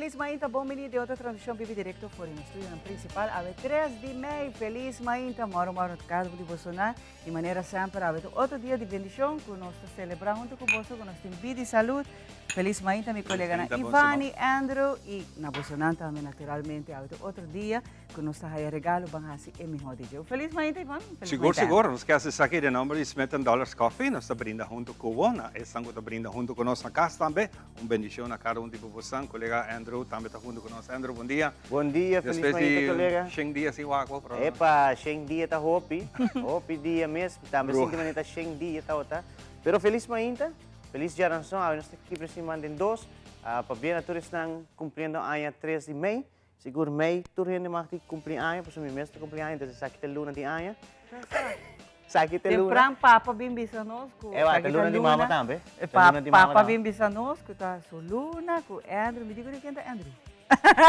Feliz mainta, bon bini den otro transmisión bibi directo for di nos studionan principal awe 3 di mei. Feliz mainta, moro moro na cada un di bosonan. Di manera semper awe ta otro dia di bendicion cu nos ta celebra hunto cu boso cu nos tin bida y salud. Feliz mainta mi coleganan Ivani, Andrew y na bosonan tambe naturalmente awe ta otro dia. Ku nos ta haya regalo ban hasi e mihó di dje. Felis mainta Ivan. Felis Sigur, mainta. sigur. Nos ke hasi esaki den nomber di Smith and Dollars Coffee. Nos ta brinda hunto ku bo na esnan ku ta brinda hunto ku nos na kas tambe. Un bendishon na kada un di bobosan. Kolega Andrew tambe ta hunto ku nos. Andrew, bon dia. Bon dia, felis Despues mainta di kolega. shen dia sin wak bo, pero. Epa, shen dia ta hopi. Hopi dia mes. Tambe Bro. sinti manera ta shen dia tabata. Pero felis mainta. Felis djaranson. Awe nos ta kibra siman den dos. Pabia na tur esnan kumpliendo aña tres di mei. Sigur mei tur hende mag di cumpli aña, pasobra mi mes ta cumpli aña, entonces esaki ta luna di aña. Esaki ta luna. Tempran papa bin bisa nos cu Ewa, esaki ta luna di mama tambe. Ta luna di mama Papa bin bisa nos cu ta su luna cu Andrew. Mi di cu di ken ta Andrew?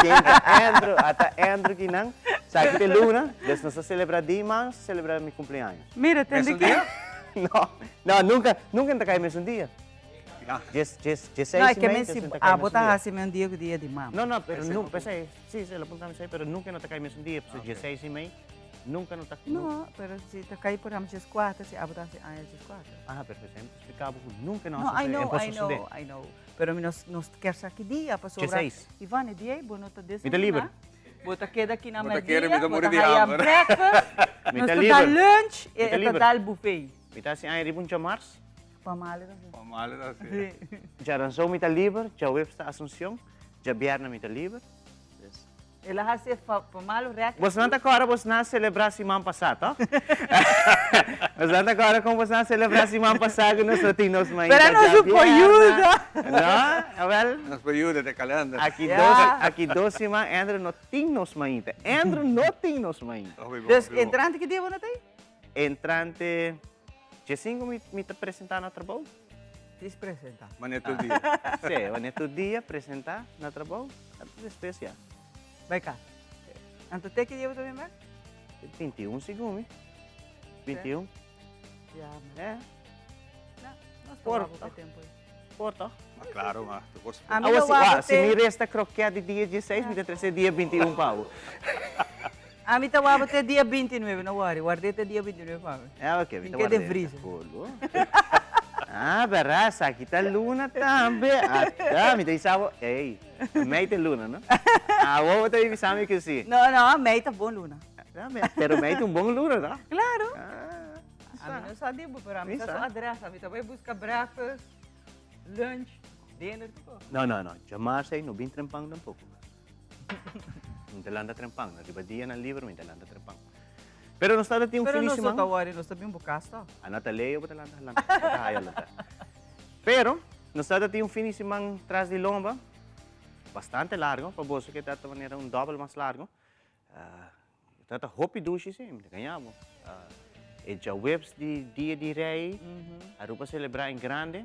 Ken ta Andrew? Ata Andrew kinan. Esaki ta luna, dus nos ta celebra di mama, nos ta celebra mi cumpleaños. Mira, tende Mesun dia? No, no, nunca, nunca ta cay mesun dia. Djes, djes, djes No, seis e y ke mei, men djes si un ta kai abo mesun ta dia. hasi men dia ku dia di mama. No, no, pero nu, p'esei, si, si, el a puntra mi esei, pero nunka no ta kai mesun dia, pasobra djes seis y mei, nunka no ta, No, pero si ta kai por ehempel djes kuater, si abo ta hasi aña djes kuater. Aha, pero p'esei mi ta splika bo ku nunka no No, a I sosode, know, e por I sosode. know, I know. Pero mi nos, nos kier sa ki dia, pasobra Djes seis. Ivan, e dia ei bo no ta Mi ta liber. desayuná, bo ta keda aki na Bo ta merdia, kere mi ta bo muri ta di haya hamber. breakfast, Mi nos ta ta liber. dal lunch, Mi ta e ta liber. dal buffet. Mi ta hasi aña riba un djamars. Pa male ta si. Pa male ta si. Djaranson mi ta liber, djaweps ta Asuncion, djabièrnè mi ta liber. Dus. El a hasi e pa malo rèk. Bosnan ta kòrda bosnan a selebrá siman pasá, tòg? Bosnan ta kòrda kon bosnan a selebrá siman pasá ku nos lo tin nos mainta Pero nos djabièrnè? por yuda. No? Awèl. Nos por yuda den kalènder. Aki dos, aki dos siman Andrew no tin nos mainta. Andrew no tin nos mainta. Dus entrante ki dia bo no ta ei? Entrante djesinku mi mi ta presentá na trabou. Dis presentá. Wanneer tur dia. Sí, wanneer tur dia presentá na trabou, anto despues ya. Bai kas. Anto te ki dia bo ta bin bek? 21 segun mi. 21. Ya. Eh. No, nos por wak e tempo ei. Por toch? Ma claro, ma tur cos por. Ami lo wak Si mi resta kroket di dia 16, mi ta trese dia 21 pa bo. Ami ta wak te dia 29, no worry, ward'é te dia 29 pa mi. Ah, ok, mi ta Tin ke den ward'é. freezer. Ah, bèrdat, esaki ta luna tambe. Ata, mi ta bisa bo, ey, mei ta luna, no? Awor bo ta bisa mi ku si. No, no, mei ta bon luna. Pero mei ta un bon luna, no? Claro. Ah. Ami no sa di bo, pero ami sa su adres. Ami ta bai buska breakfast, lunch, dinner, tur kos. No, no, no. Djamars ei no bin trempan tampoco. Mi ta lanta trempan. Riba dianan liber mi ta lanta trempan. Pero nos tabata tin un Pero fin di nos no siman. ta worry, nos ta bin bo kas to. Ana ta leo bo ta lanta, lanta, bo ta haya lanta. Pero nos tabata tin un fin di siman tras di lomba, bastante largo, pa boso ke ta manera un dobel mas largo. Ta ta hopi dushi si, mi ta gaña bo. E djaweps di dia di rei, Aruba celebra en grande.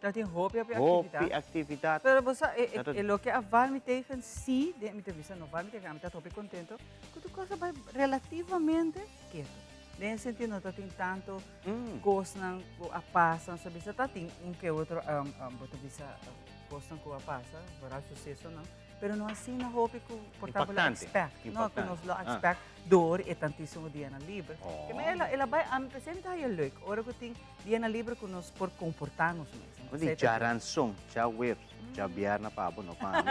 Ta tin hopi hopi actividad. Hopi actividad. Pero bo sa, e, e, e loke a val mi tegen si, den mi ta bisa no val mi tegen, mi ta hopi contento, cu tur cos a bai relativamente keto. Den e sentido no ta tin tanto cosnan cu a pasa, nos ta bisa ta tin un ke otro, bo ta bisa cosnan cu a pasa, vooral sucesonan. Pero no asina hopi cu por ta bo lo expect. No, cu nos lo expect door e tantisimo dianan liber. Ke men el a, el a bai, ami pensé mi ta haya leuk ora cu tin dianan liber cu nos por comporta nos mes. Bo di djaranson, djaweps, djabierna pa bo, no pa mi.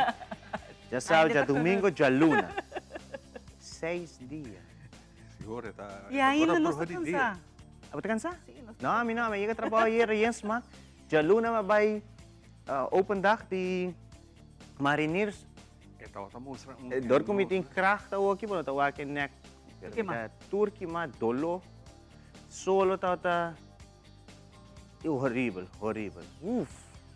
Djasabado, djadumingo, djaluna. Seis dia. Sigur, e ta, Y ainda nos ta cansa. Abo ta cansa? Si, nos ta No, ami no, ami a yega trabao ayer yen smak. Djaluna mi a bai open dag di Mariniers. E tabata mustra un. Dor ku mi tin kracht awoki, bo no ta wak e nek. Pero mi ta tur kima, doló. Solo tabata horibel, horibel. Uf!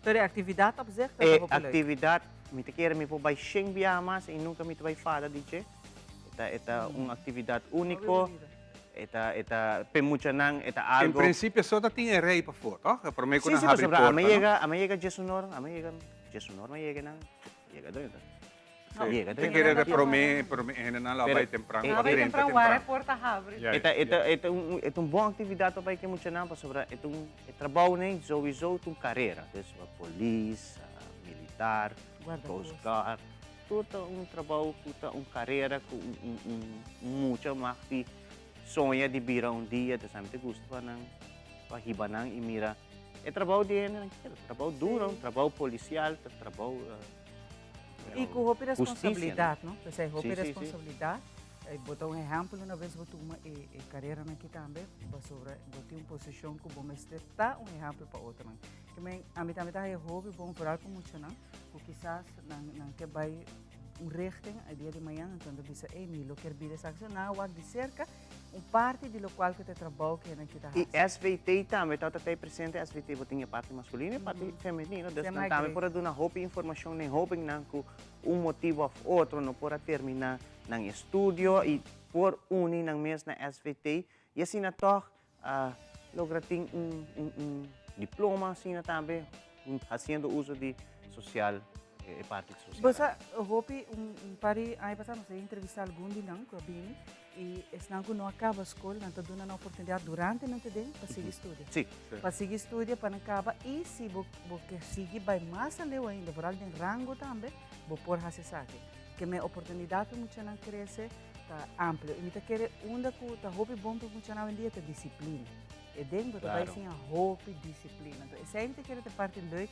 Pero e aktividat op zich tabata hopi leuk. E aktividat, mi ta kere mi por bai shen biaha mas i nunka mi ta bai fada di dje. E ta un aktividat úniko. E ta, e ta, p'e muchanan e ta algo. En prinsipio so ta tin e rei pafó, tòg? E promé ku Sí, nan sí, habri pasobra porta, ami no? yega, ami yega djesunor, ami yega djesunor mi yega nan, yega drenta. Sí, Yega te drenta. kere de promé, promé hendenan lo a Pero bai tempran, e- pa Nan a bai drenta tempran, wara e tempran. porta habri. Ja, E ta, e ta, ja. e ta un, e ta un bon aktividat pa bai ku e muchanan pasobra e ta un, e trabou nei souiso ta un karera. Dus polis, militar, Guardacosta. Coast Guard. tur ta un trabou ku ta un karera ku un un mucha mag di soña di bira un dia, dus ami ta gusta pa nan pa hiba nan i mira e trabou di hendenan kier, trabou duro, trabou polisial, ta trabou I ku hopi responsabilidat, no? P'esei hopi responsabilidat. Bo ta un ehèmpel una bes bo tuma e kareranan aki tambe, pasobra bo tin un posishon ku bo mester ta un ehèmpel pa otronan. Ke men ami tambe ta haña hopi bon foral pa muchanan ku kisas nan nan ke bai un richting e dia di mañana, anto nan ta bisa, ey mi lo kier bira esaki. So nan a wak di serka un parti di lokual ku ta e trabou ku nan kita I hasi. SVT tambe tabata ta presente, SVT bo tin e parti maskulino i e parti femenino, dus nan tambe por a duna hopi informashon na e hóbennan ku un motibu òf otro no por a terminá nan estudio i por uni nan mes na SVT i asina tòg a logra tin un un diploma asina tambe hasiendo uso di sosial e parti sosial. Bo sa hopi un par di aña pasá nos a entrevistá algun di nan ku a bini i esnan ku no a kaba skol nan ta duna nan oportunidat durante nan ta den pa sigui studia. Sí. Pa sigui studia pa nan kaba i si bo bo ke sigui bai mas aleu ainda foral den rango tambe bo por hasi esaki. Ke men oportunidat pa muchanan krese ta amplio i mi ta kere unda ku ta hopi bon pa muchanan awendia ta disiplina. E den bo ta bai siña hopi disiplina. Enton esei mi ta kere ta parti leuk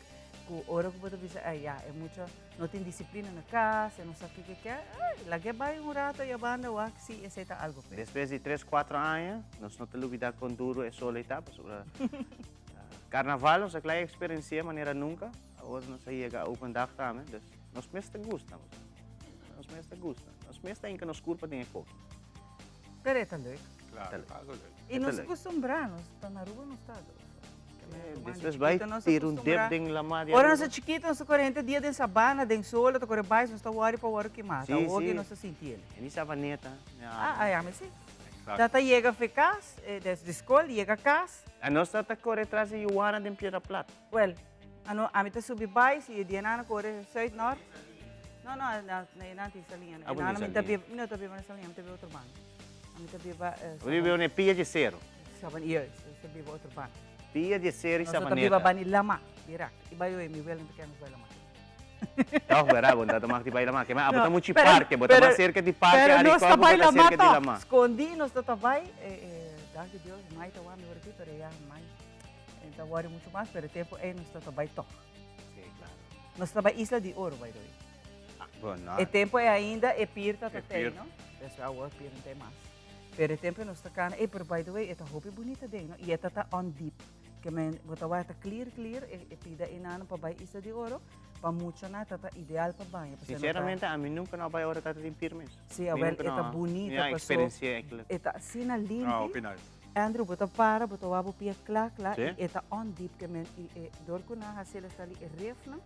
ku ora ku bo ta bisa ay ya e mucha no tin disiplina na kas, e no sa kiko e ke, ay lag'é bai un rato ei abanda wak si esei ta algo p'e. Despues di tres kuatro aña nos no ta lubida kon duro e sol ei ta pasobra karnaval nos a klai eksperensi'é manera nunka. Awor nos a yega open dag tambe, dus nos mes ta gusta. Nos mes ta gusta. Nos mes ta hinka nos kurpa den e koki. Pero e ta leuk. Claro, ta algo leuk. I nos acostumbrá, nos ta na Aruba nos ta. Despues bai tira un dip den lama di Aruba. Ora nos ta chikito nos ta kore henter dia den sabana, den solo, ta kore bai, nos ta wòri pa wòri kimá. Ta awor ku nos ta sinti el. E ni sabaneta. Ah, ah, ami si. Tata yega fe kas, desde skol, yega kas. Nos ta kore tras di yuana den Piedra Plat. Wel, ano, ami ta subi bai, si e dia nan a kore zuid nort. No, no, na, na e nan tin saliña. Ah, bo tin Mi ta saliña. biba, mi no ta biba na saliña, mi ta biba otro banda. Ami ta biba, eh, Bo biba na e pia di sero. Saban, juist, mi ta biba otro banda. Pia di sero i Nos ta Sabaneta. biba banda di lama, direct. I bai oe, mi wele no ta kere nos bai lama. Toch, wera, bo no ta mag di bai lama. Ke ma, abo ta No, muchi pero, parke, bo ta pero, mas serka di parke pero nos Arikó ta ku bo bai ta lama serka di toch. lama. Skondi nos ta ta bai, eh, eh, danki Dios, mai ta wak mi ora aki, pero ya mai. E ta worry mucho mas, pero e tempo ei nos ta ta bai tog. Sí, claro. Nos ta bai Isla di Oro, by the way. Bueno. E tempo ei ainda e pier ta ta E tei, pier. no? Despues awor pier no tei mas. Pero e tempo ei nos ta cana, ey, pero by the way, e ta hopi bunita den, no? I e ta ta on deep. Ke men, bo ta wak ta clear clear, e, e pida einan pa bai Isla di Oro, pa muchanan ta ta ideal pa baña. Pasobra no ta- Sinceramente, ami nunca no a bai ora ta ta tin pier mes. Sí, Mi awel, nunca e ta no a- bunita, mi a paso experiencia eigenlijk. E ta asina limpi. Ah, hopi nice. Andrew, bo ta para, bo ta wak bo pia kla kla Sí. i e ta on deep ke men i e dor ku nan hasi el a sali e refnan,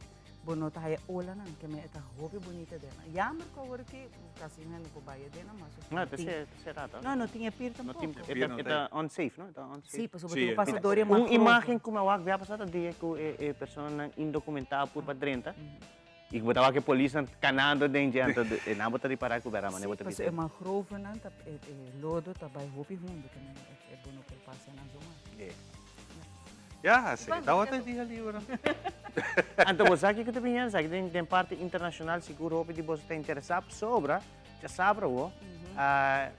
bo no ta haya olanan ke men e ta hopi bunita den nan. Jammer ku awor aki kasi hende por bai aden mas No, no ta tin ser será to. No, no tin e pir No tin, tampoco. e ta, e ta unsafe, no? E ta unsafe. Sí, pasobra Sí, bo tin ku e pasa ta dor e Un mangrove. imagen ku mi a wak bia pasá ta dia ku e e personanan indokumentá por pa drenta. I ku bo ta wak e polisnan kanando den dje, anto e nan bo ta ripará ku bera manera bo ta Sí, bisa. pasobra e mangrovenan ta e e lodo ta bai hopi hundu ke nan e bo no por pasa nan zomaar. Ya, si. Tabata e dia liber. Anto bo sa kiko ta bini? Sa ki den den parti internashonal sigur hopi di boso ta interesá pasobra djasabra awo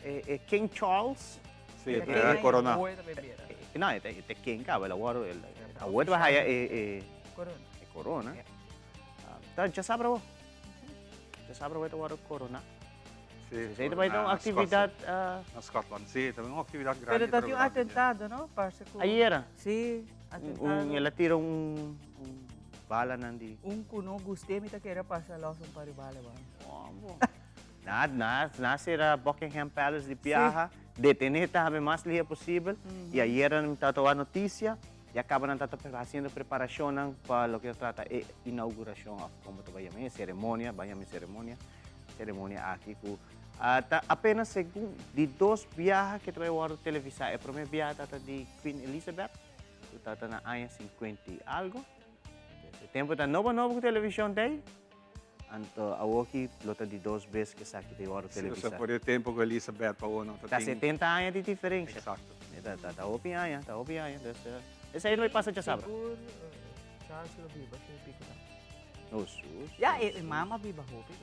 e e King Charles Sí, e korona. No, e ta e ta king kaba, el a wòrdu awor ta bai haya e e e korona. Ta djasabra awo. Djasabra awo e ta wòrdu koroná. Sí, Esei ta bai ta un aktividat. Na Scotland, sí, ta un aktividat grandi. Pero ta tin un atentado, no? Parse ku. Ayera? Sí, atentado. Un, el a tira un, un balanan di. Un ku no gust'é mi ta kere pasa lòs un par di bala bai. Hombo. Na, na, na sera Buckingham Palace di biaha, detené tambe mas lihe posibel. I ayera mi tabata wak notisia. Ya caba nan ta haciendo preparacionnan pa loke ta trata e inauguracion of como ta bay yama e ceremonia, bay yama e ceremonia, ceremonia aki cu ta apenas segun di dos biaha ke ta bay wordo televisa. E prome biaha ta ta di Queen Elizabeth cu ta ta na aña cincuenta y algo. E tempo ta nobo nobo cu television ta ey. Anto awoki lo ta di dos bes ku esaki ta wòrdu Sí, televisá. osea, por e tempu ku Elisabeth pa awor no ta Ta tin. 70 aña di diferensha. Eksakto. Ta, ta, ta hopi aña, ta hopi aña. Dus, esei lo e pasa djasabra. Sigur Charles lo biba su pico ta. Oh, su, su, Ya, e su. mama biba hopi.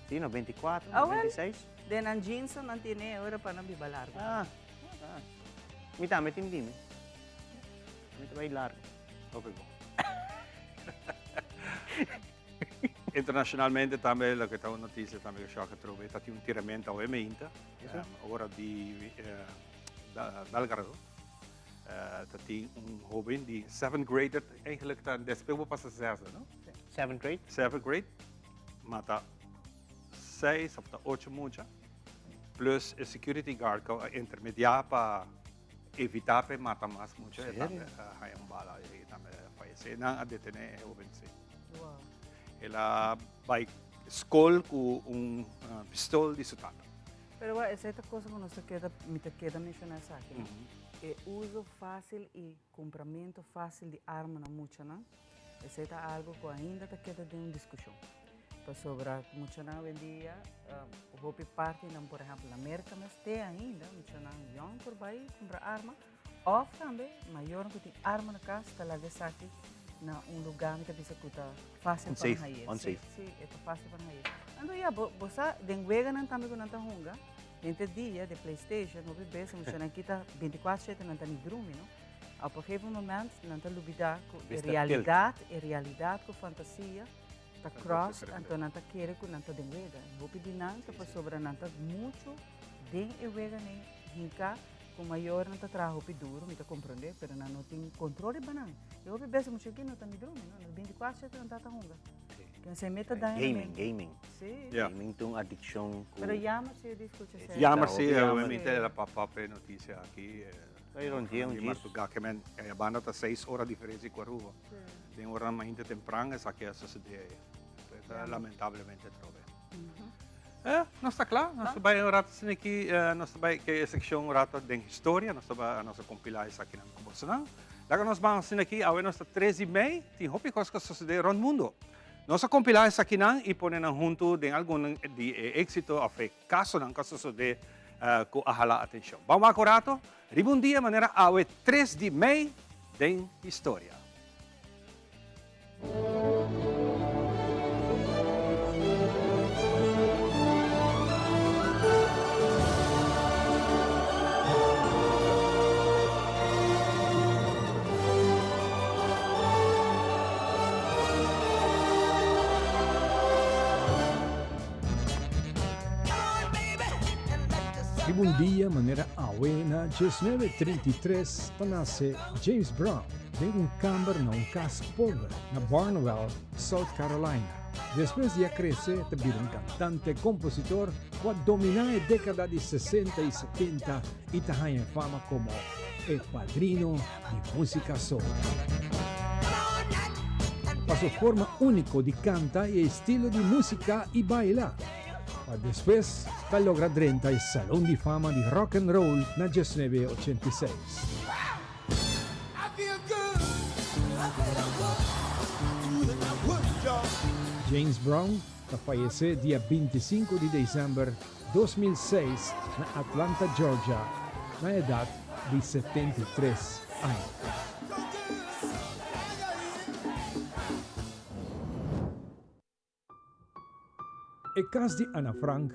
Si, 94, Ah, wel. 96. Den nan jeans nan tiene ora pa nan biba largo. Ah, ah. Mi tambe tin dimi. Mi ta bai largo. Hopi bon. Internacionalmente tambe loke ta un noticia tambe cu shock atrobe ta tin un tiramento awe meinta ora di Belgrado ta tin un hoben di seventh grader eigenlijk ta despues bo pasa zesde no? Seventh grade? Seventh grade mata seis of ta ocho mucha plus e security guard cu a intermedia pa Evitá p'e mata mas mucha e tambe a haña un bala i tambe a fayesé. Nan a detené e hóben sí. El a bai skol ku un pistol di su tata. Pero wak esei ta cosa ku nos ta keda, mi ta keda menshoná esaki, no? E uso fásil i kumpramentu fásil di arma na muchanan, esei ta algu ku ainda ta keda den un diskushon. Pasobra muchanan awendia hopi partinan, por ehempel na Merca mes te ainda muchanan yong por bai cumpra arma of tambe mayornan cu tin arma na cas ta laga esaki na un lugar mi ta bisa cu ta facil pa nan haye. Unsafe. Si, e ta facil pa nan haye. Anto ya, bo sa den weganan tambe cu nan ta hunga, den te dia de playstation hopi bes muchanan kita binticuatro shete nan ta ni drumi no. Op een gegeven moment nan ta lubida cu e realidad, e realidad cu fantasia ta cross anto nan ta kere ku nan ta den wega. Hopi di nan ta pasobra nan ta muchu den e weganan hinká ku mayornan ta traha hopi duru, mi ta komprondé, pero nan no tin kontrol riba nan. I hopi bes mucha aki no ta ni drumi, no, bintikwatro shete nan ta ta hunga. Kensei me ta daña Gaming, gaming. Si. Gaming ta un adikshon ku. Pero jammer si di skucha esei. Jammer si, mi ta era pa papia e notisia aki. Bai rond dje un djis. Ke men e banda ta seis ora diferensia ku Aruba. Den ora mainta tempran esaki a sucede ei. Ta lamentablemente atrobe. Eh, nos ta kla. Nos ta bai un rato asina aki. Nos ta bai ke e seccion un rato den historia. Nos ta bai, nos a compila esakinan ku bosonan. Laga nos ban asina aki. Awe nos ta tres di mei. Tin hopi kos ku a sucede rond mundo. Nos a compila esakinan i pone nan huntu den algun di e exito of e kasonan ku a sucede ku a hala atencion. Ban wak un rato riba un dia manera awe tres di mei den historia. Riba un dia manera awe na 1933 ta nase James Brown den un kamber na un kas pober na Barnwell, South Carolina. Despues di a krese ta bira un kantante kompositor ku a dominá e dékada di sesenta i setenta i ta haña e fama komo e padrino di músika soul. Pa su forma úniko di kanta i e estilo di músika i baila, pa despues ta logra drenta e Salon di Fama di Rock and Roll na 1986. James Brown ta fayesé dia 25 di desèmber 2006 na Atlanta, Georgia, na edat di 73 aña. E kas di Anna Frank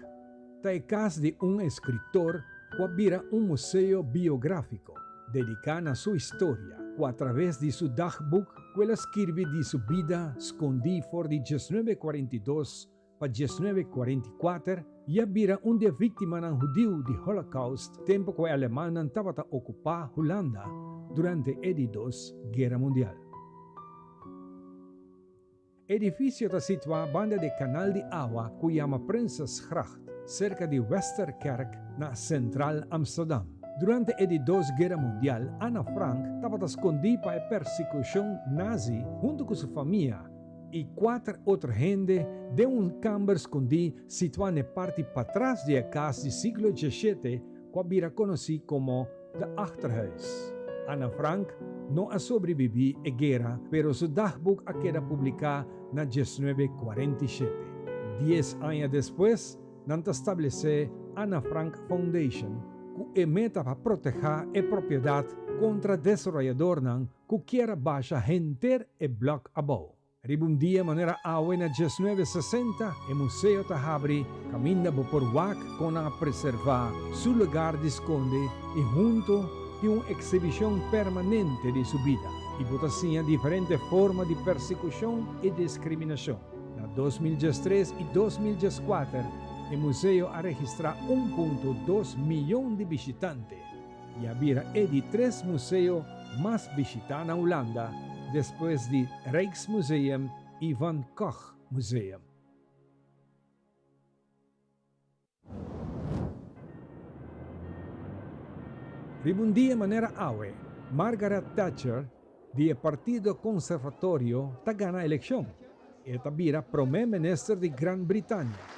ta e kas di un eskritor ku a bira un museo biográfiko dediká na su historia, ku atraves di su dagboek ku el a skirbi di su bida skondí for di 1942 pa 1944 i a bira un di e víktimanan hudiu di Holocaust tempu ku e alemannan tabata okupá Hulanda durante e di dos Guera Mundial. Edifisio ta situá banda di kanal di awa ku yama Prinsesgracht, serka di Westerkerk na sentral Amsterdam. Durante e di dos Guera Mundial, Anna Frank tabata skondí pa e persekushon nazi huntu ku su famia i kuater otro hende den un kamber skondí situá n'e parti patras di e kas di siglo xvii ku a bira konosí komo De Achterhuis. Anna Frank no a sobrebibí e guera, pero su dagboek a keda publiká na 1947. Dies aña despues, nan ta stablesé Anna Frank Foundation ku e meta pa protehá e propiedat kontra desaroyadornan ku kier a basha henter e blòk abou. Riba un dia manera awe na diesnuebe sesenta e museo ta habri kaminda bo por wak kon nan a preservá su lugar di skonde i hunto tin un eksibishon permanente di su bida i bo ta siña diferente forma di persekushon i diskriminashon. Na 2013 i 2014 e museo a registrá un punto dos miyon di bishitante i a bira e di tres museo mas bishitá na Hulanda despues di Rijksmuseum i Van Gogh Museum. Riba un dia manera awe, Margaret Thatcher di e Partido Konservatorio ta gana elekshon. E ta bira promé minister di Gran Britania.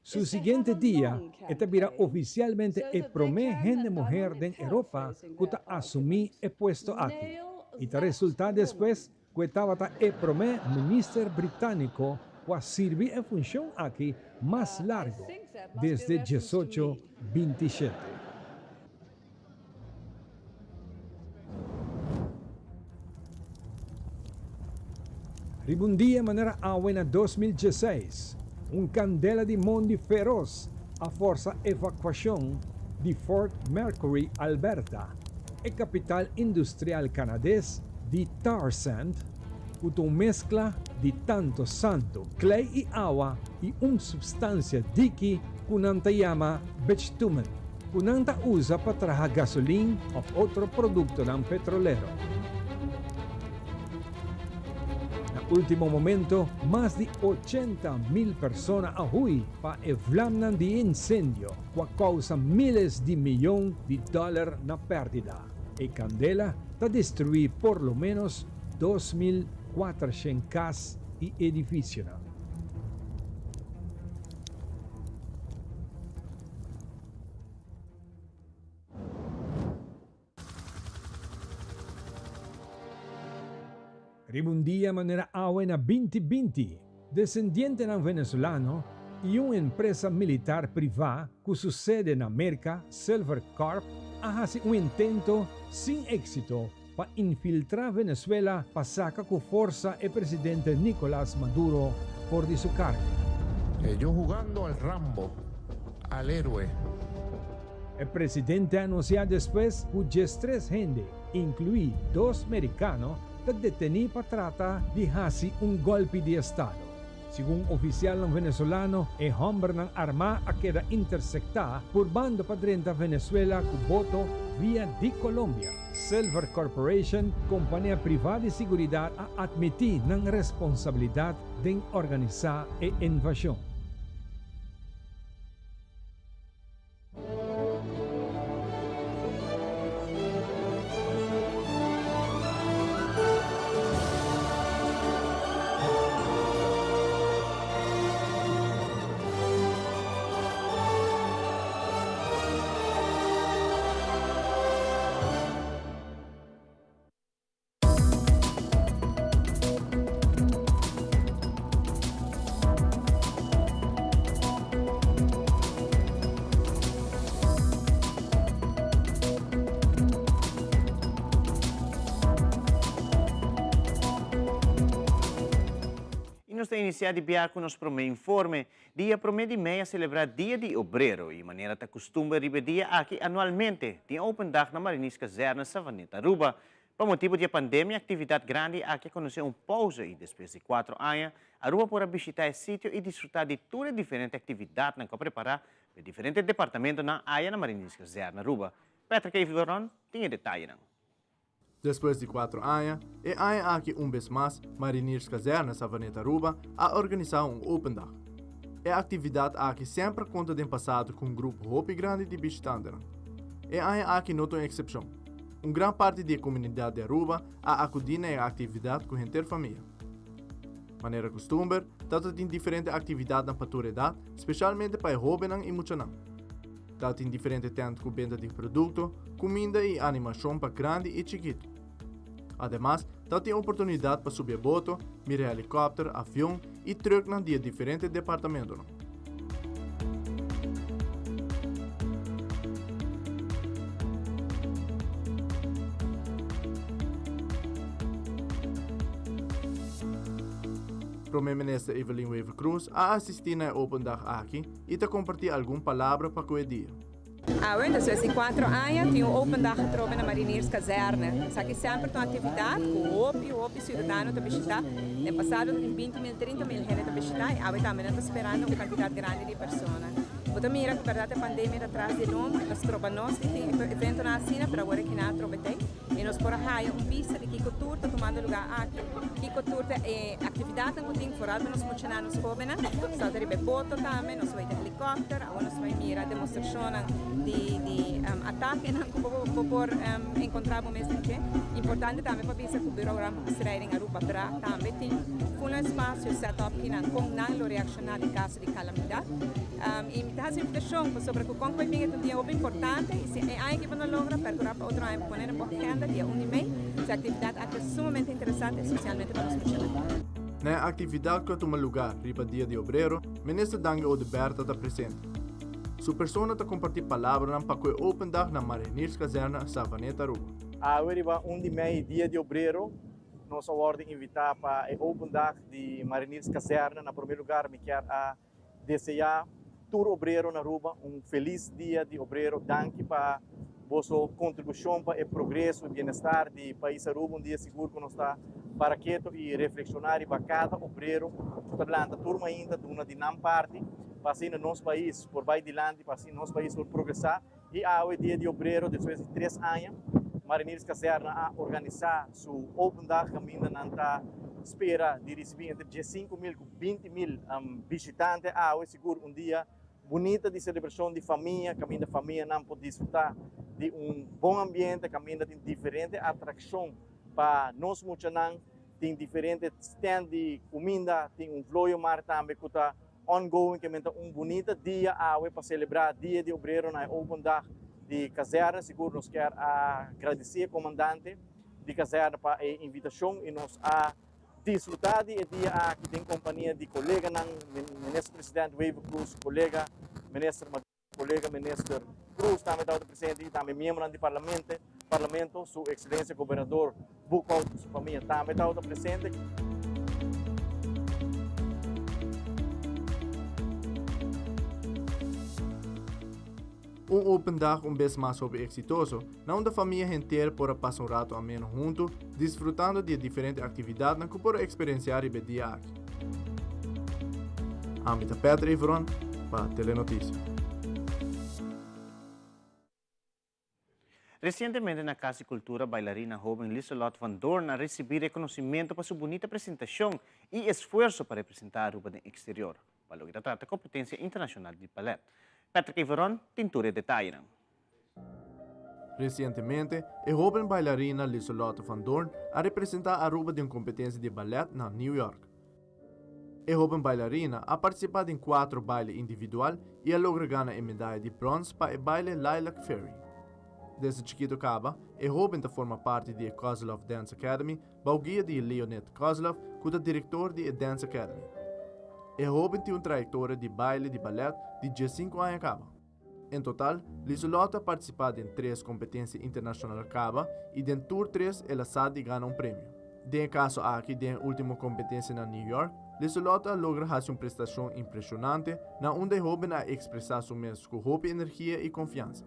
Su siguiente dia e ta bira oficialmente e prome hende muher den Europa cu ta asumi e puesto aki y ta resulta despues cu e tabata e prome minister Britanico cu a sirbi e funcion aki mas largo desde diesocho bintishete. Riba un dia manera awe na 2016, un kandela di mondi feros a forsa evakuashon di Fort Mercury, Alberta, e kapital industrial kanades di tar sand, ku ta un meskla di tantu santu, klei i awa i un supstansia diki ku nan ta yama bitumen. Ku nan ta usa pa traha gasolin òf otro produktonan petrolero. Na último momento, mas di 80.000 persona a hui pa e vlamnan di e insendio ku a kousa míles di miyon di dòler na pèrdida. E kandela ta destruí por lo ménos 2.400 kas i edifisionan. Riba un dia manera awe na binti binti, desendientenan venezolano i un empresa militar privá ku su sede na Merka, Silver Corp, a hasi un intento sin éksito pa infiltrá Venezuela pa saka ku forsa e presidente Nicolas Maduro for di su kargo. Ellos jugando al Rambo, al héroe. E presidente a anunsiá despues ku diestres hende, inkluí dos merikano, ta detení pa trata di hasi un gòlpi di estado. Segun ofisialnan venezolano, e hòmbernan armá a keda intersektá purbando pa drenta Venezuela ku boto via di Colombia. Silver Corporation, kompania privá di siguridat, a atmití nan responsabilidat den organisá e invashon. Y nos ta inicia di bia cu nos prome informe. Dia prome di mei a celebra Dia di Obrero y manera ta custumber riba e dia aki anualmente tin open dag na Mariniers Kazerne Savaneta Aruba. Pa motibu di e pandemia aktividat grandi aki a konosé un pousa i despues di kuatro aña Aruba por a bishitá e sitio i disfrutá di tur e diferente aktividatnan ku a prepará pa e diferente departamentonan aya na Marinierskazerne Aruba. Patrick Evelyn tin e detayenan. Despues di kuatro aña, e aña aki un bes mas Marinierskazerne Savaneta Aruba a organisá un Open Dag. E aktividat aki semper a konta den pasado ku un grupo hopi grandi di bishitantenan. E aña aki no ta un eksepshon. Un gran parti di e komunidat di Aruba a akudí na e aktividat ku henter famia. Manera kustumber, tabata tin diferente aktividatnan pa tur edat, spesialmente pa e hóbennan i muchanan. Tabatin diferente tènt ku benta di produkto, kuminda i animashon pa grandi i chikitu. Ademas, tabatin oportunidat pa subi e boto, mira helikòpter, avion i trùknan di e diferente departamentonan. Prome Minister Evelyn Wever-Croes a asisti na e open dag aki y ta comparti algun palabra pa cu e dia. Awe, despues di cuatro aña, tin un open dag atrobe na Marinierskazerne. Esaki semper ta un actividad cu hopi, hopi ciudadano ta bishita. Den pasado ta tin binti mil, trinta mil hende ta bishita y awe tambe nan ta sperando un cantidad grandi di persona. Bo ta mira cu berdad e pandemia ta tras di lomba y ta stroba nos di tin eventonan asina, pero awor aki nan atrobe t'ey. I nos por a haya un bista di kiko tur ta tumando lugá aki, kiko tur ta e aktividatnan ku tin, foral pa nos muchanan, nos hóbennan. Nos tabata riba e boto tambe, nos bai den helikòpter, awor nos bai mira demostrashonnan di di atakenan ku bo bo por enkontrá bo mes den dje. Importante tambe pa bisa ku Bureau Rampenbestrijding Aruba, bra, tambe tin full un espasio set up kinan kon nan lo reakshoná den kaso di kalamidat. I mi ta hasi invitashon pasobra ku kon ku bai bin e ta un dia hopi importante i si e aña aki bo no logra perkurá pa otro aña bo pone na bo agenda dia un di mei. Su aktividat aki ta sumamente interesante espesialmente pa nos muchanan. Na e aktividat ku a tuma lugá riba Dia di Obrero, Minister Dangui Oduber ta ta presente. Su persona ta kompartí palabranan pa ku e Open Dag na Marinierskazerne, Savaneta, Aruba. Awe riba un di mei Dia di Obrero, nos a wòrdu invitá pa e Open Dag di Marinierskazerne. Na promé lugar mi kier a Deseá tur obrero na Aruba un felis dia di obrero. Danki pa boso kontribushon pa e progreso i bienestar di pais Aruba. Un dia sigur ku nos ta para keto i reflekshoná riba kada obrero ku ta lanta tur mainta duna di nan parti pa asina nos pais por bai dilanti, pa asina nos pais por progresá. I awe dia di obrero despues di tres aña Marinierskazerne a organisá su open dag kaminda nan ta spera di risibí entre 15,000 ku 20,000 bishitante awe. Sigur un dia bunita di selebrashon di famia kaminda famianan por disfrutá di un bon ambiente kaminda tin diferente atrakshon pa nos muchanan, tin diferente stand di kuminda, tin un vlooienmarkt tambe ku ta Ongoing ke men ta un bunita dia awe pa selebrá Dia di Obrero na e Open Dag di Kazerne. Sigur nos kier a gradisí e komandante di kazerne pa e invitashon i nos a disfrutá di e dia aki den kompania di koleganan, Minister President Wever Croes, kolega Minister Maduro. Kolega Minister Croes tambe tabata presente y tambe miembronan di parlamente, parlamento, su Excelencia Gobernador Boekhoudt cu su famia tambe tabata presente. Un open dag un bes mas hopi exitoso, na unda famia henter por a pasa un rato ameno hunto, disfrutando di e diferente actividadnan cu por a experiencia riba e dia aki. Ami ta Patrick Everon pa Telenoticia. Recientemente na Cas di Cultura bailarina hoben Lieselot van Doorn a ricibi reconocimento pa su bunita presentacion y esfuerso pa representa Aruba den exterior, pa loke ta trata competencia internacional di ballet. Patrick Everon tin tur e detayenan. Recientemente, e hoben bailarina Lieselotte van Doorn a representa Aruba den un competencia di ballet na New York. E hoben bailarina a participa den cuatro baile individual y a logra gana e medaya di brons pa e baile Lilac Fairy. Desde chikito caba, e hoben ta forma parti di e Kozlov Dance Academy bou guia di Leonid Kozlov cu ta director di e Dance Academy. E hoben tin un trayectoria di baile di ballet di diescinco aña caba. En total, Lieselotte a partisipá den tres kompetensia internashonal kaba i den tur tres el a sa di gana un premio. Den e kaso aki den e último kompetensia na New York, Lieselotte a logra hasi un prestashon impreshonante na unda e hóben a ekspresá su mes ku hopi energia i konfiansa.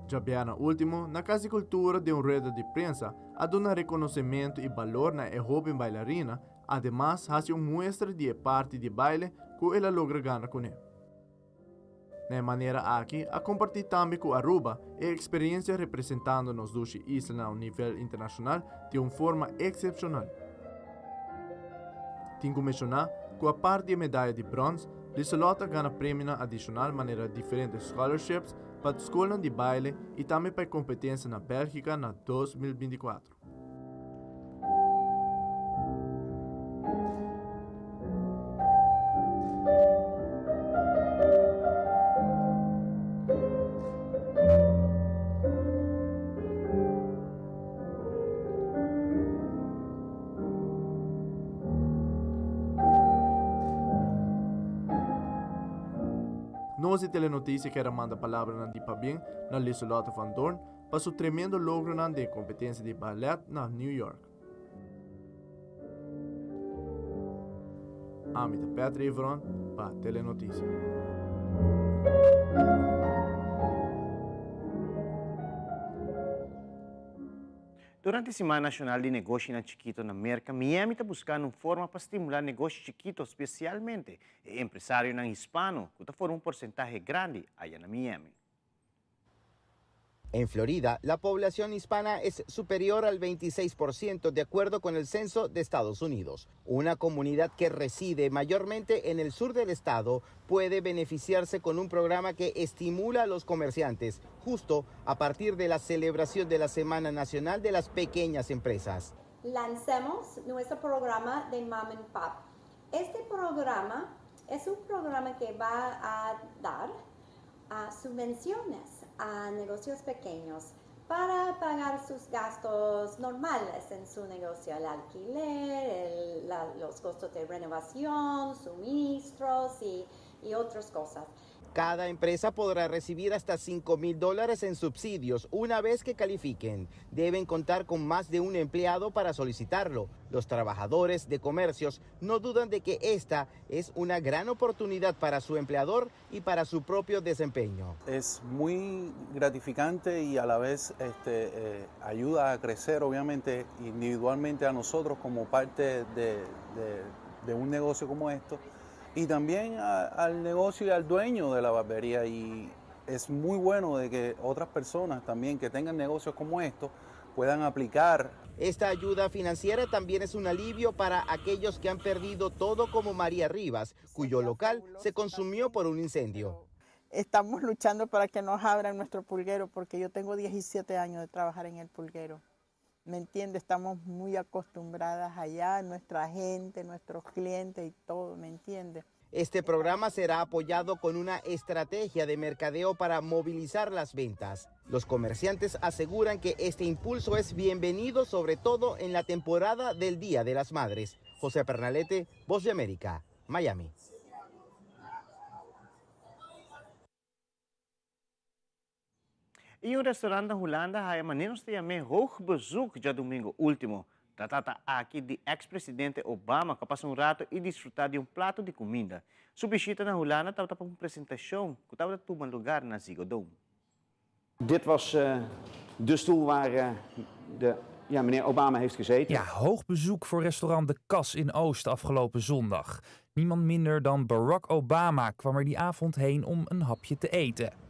Djabièrnè último, na Kas di Kultura den un rueda di prensa a duna rekonosementu i balor na e hóben bailarina, ademas hasi un muestra di e parti di baile ku el a logra gana kuné. Na e manera aki a kompartí tambe ku Aruba e eksperensia representando nos dushi isla na un nivel internashonal di un forma eksepshonal. Tin ku menshoná ku apart di e medaya di bròns, Lieselot a gana premionan adishonal manera diferente scholarships pa skolnan di baile i tambe pa e kompetensia na Bèlgika na 2024. Nos di Telenoticia kier a manda palabranan di pabien na Lieselotte van Doorn pa su tremendo logronan den e competencia di ballet na New York. Ami ta Pat Reveron pa Telenoticia. Durante Siman Nacional di Negoshinan Chikito na Merca, Miami ta buscando un forma pa stimula negoshi chikito, specialmente e empresarionan hispano, cu ta forma un porcentahe grandi aya na Miami. En Florida, la población hispana es superior al 26% de acuerdo con el censo de Estados Unidos. Una comunidad que reside mayormente en el sur del estado puede beneficiarse con un programa que estimula a los comerciantes justo a partir de la celebración de la Semana Nacional de las Pequeñas Empresas. Lancemos nuestro programa de Mom and Pop. Este programa es un programa que va a dar a subvenciones a negocios pequeños para pagar sus gastos normales en su negocio, el alquiler, los costos de renovación, suministros y, y otras cosas. Cada empresa podrá recibir hasta 5 mil dólares en subsidios una vez que califiquen. Deben contar con más de un empleado para solicitarlo. Los trabajadores de comercios no dudan de que esta es una gran oportunidad para su empleador y para su propio desempeño. Es muy gratificante y a la vez este, eh, ayuda a crecer, obviamente, individualmente a nosotros como parte de, de un negocio como esto y también al negocio y al dueño de la barbería. Y es muy bueno de que otras personas también que tengan negocios como estos puedan aplicar. Esta ayuda financiera también es un alivio para aquellos que han perdido todo como María Rivas, cuyo local se consumió por un incendio. Estamos luchando para que nos abran nuestro pulguero porque yo tengo 17 años de trabajar en el pulguero. ¿Me entiende? Estamos muy acostumbradas allá, nuestra gente, nuestros clientes y todo, ¿me entiende? Este programa será apoyado con una estrategia de mercadeo para movilizar las ventas. Los comerciantes aseguran que este impulso es bienvenido sobre todo en la temporada del Día de las Madres. José Pernalete, Voz de América, Miami. I un restaurant na Hulanda a haya manera nos ta yam'é hoog bezoek djadumingu último. Ta trata aki di eks presidente Obama ku a pasa un rato i disfrutá di un plato di kuminda. Su bishita na Hulanda tabata pa un presentashon ku tabata tuma lugar na Ziggo Dome. Dit was de stoel waar de, ja, meneer Obama heeft gezeten. Ja, hoog bezoek voor restaurant De Kas in Oost afgelopen zondag. Niemand minder dan Barack Obama kwam er die avond heen om een hapje te eten.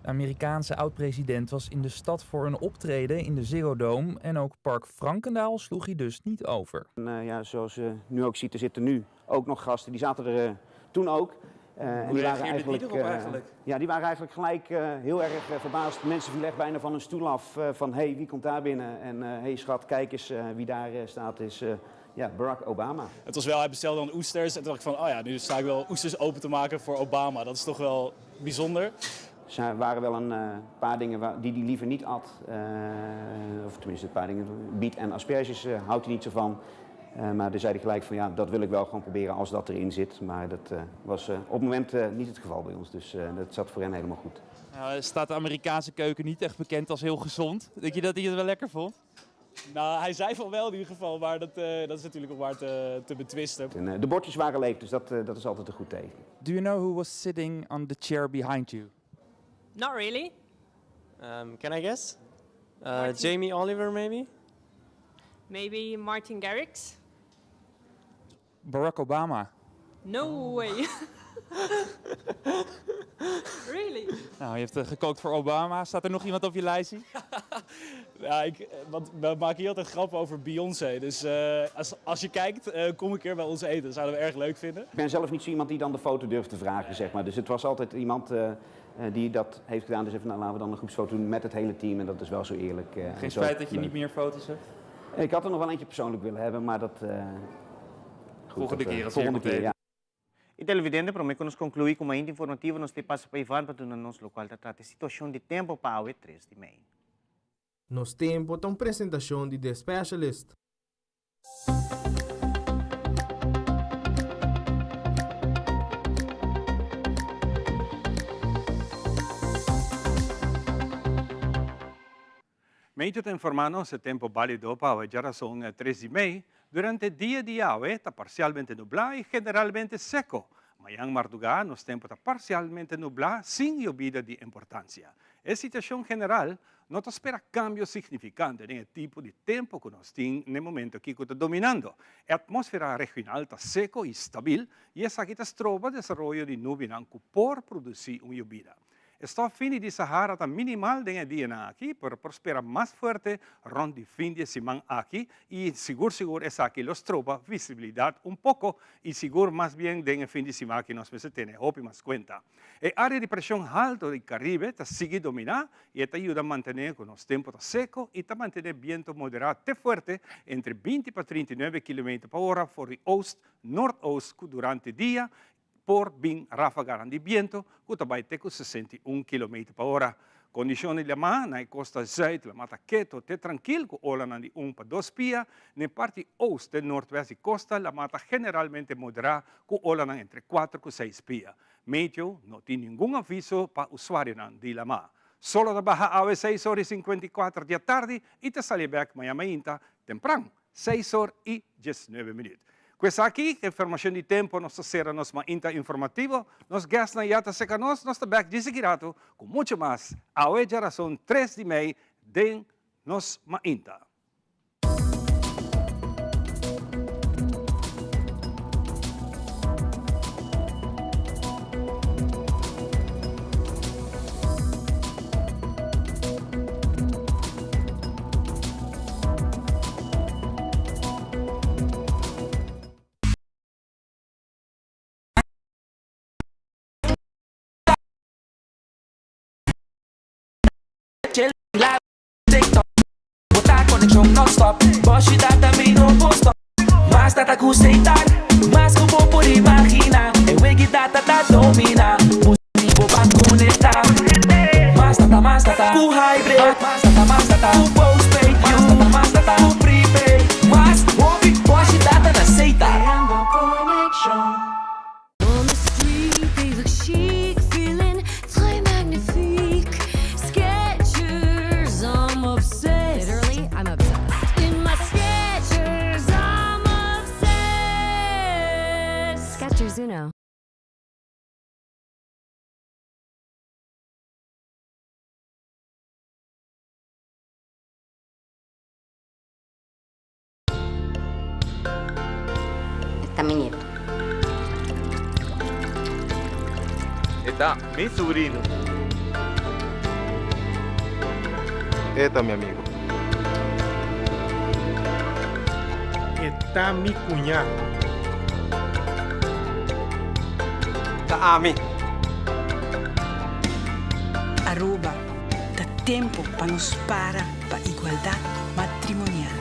De Amerikaanse oud-president was in de stad voor een optreden in de Ziggo Dome en ook Park Frankendaal sloeg hij dus niet over. En, eh, ja, zoals je nu ook ziet, er zitten nu ook nog gasten. Die zaten er eh, toen ook. Uh, en die waren eigenlijk, die eigenlijk? ja, die waren eigenlijk gelijk heel erg verbaasd. Mensen vielen echt bijna van hun stoel af. van, hé, hey, wie komt daar binnen? En hé, hey, schat, kijk eens wie daar staat. Is ja, Barack Obama. Het was wel, hij bestelde dan oesters. En toen dacht ik van, oh ja, nu sta ik wel oesters open te maken voor Obama. Dat is toch wel bijzonder. Er waren wel een eh, paar dingen die hij liever niet at. Eh, of tenminste, een paar dingen. Biet en asperges eh, houdt hij niet zo van. maar toen zei hij gelijk van ja, dat wil ik wel gewoon proberen als dat erin zit. Maar dat was op het moment niet het geval bij ons. Dus dat zat voor hen helemaal goed. Nou, staat de Amerikaanse keuken niet echt bekend als heel gezond? Denk je dat hij het wel lekker vond? Nou, hij zei van wel in ieder geval, maar dat, uh, dat is natuurlijk ook waar te, te betwisten. En, uh, de bordjes waren leeg, dus dat, uh, dat is altijd een goed teken. Do you know who was sitting on the chair behind you? Not really. Um, can I guess? Jamie Oliver, maybe? Maybe Martin Garrix? Barack Obama. No way. really? Nou, je hebt gekookt voor Obama. Staat er nog iemand op je lijstje? ja, ik, want we maken hier altijd grappen over Beyoncé. Dus uh, als, als je kijkt, uh, kom een keer bij ons eten. Dat zouden we erg leuk vinden. Ik ben zelf niet zo iemand die dan de foto durft te vragen, zeg maar. Dus het was altijd iemand uh, die dat heeft gedaan. Dus even, nou, laten we dan een groepsfoto doen met het hele team. En dat is wel zo eerlijk. Geen spijt dat je niet meer foto's hebt? Ik had er nog wel eentje persoonlijk willen hebben, maar dat... Goed, volgende dat, keer. Als volgende keer, ja. E televidente, prome ku nos konkluí ku Mainta Informativo nos ta pasa pa Ivan pa duna nos lokual ta trata e situashon di tempu pa awe tres di mei. Nos Tempo ta un presentashon di The Specialist. Medio ta informá nos e tempu bálido pa awe djarason tres di mei. Durante dia di awe ta parsialmente nublá i generalmente seko. Mañan mardugá nos tempu ta parsialmente nublá sin yobida di importansia. E situashon general no ta spera kambio signifikante den e tipo di tempu ku nos tin n'e momento aki ku ta dominando. E atmósfera regional ta seko i stabil i esaki ta stroba desaroyo di nubinan ku por produsí un yobida. E stof fini di Sahara ta minimal den e dianan aki, pero por spera mas fuerte rond di fin di e siman aki y sigur sigur esaki lo stroba visibilidad un poco y sigur mas bien den e fin di siman aki nos mester tene hopi mas cuenta. E area di presion halto di Caribe ta sigui domina y e ta yuda mantene cu nos tempo ta seco y ta mantene biento modera te fuerte entre 20 pa 39 kilometer pa ora for di oost noordoost cu durante dia Por bin ráfaganan di biento ku ta bai te ku 61 kilometer pa ora. Kondishon di lamá na e kosta zùit, lamá ta keto te trankil ku olanan di un pa dos pia. Na e parti oost te noordwest di kosta, lamá ta generalmente moderá ku olanan entre kuater ku seis pia. Meteo no tin ningun aviso pa usuarionan di lamá. Solo ta baha awe seis or i 54 di atardi i ta sali bèk maña mainta tempran Seis or i diesnuebe minuut. Ku esaki, e informashon di tempu, nos ta sera nos mainta informativo. Nos guestnan ya ta seka nos, nos ta bek djis aki ratu ku muchu mas. Awe djarason tres di mei den nos mainta. Esta mi nieto. E ta mi sobrino. E ta mi amigo. E ta mi cuña. Ta ami. Aruba, ta tempo pa nos para pa igualdad matrimonial.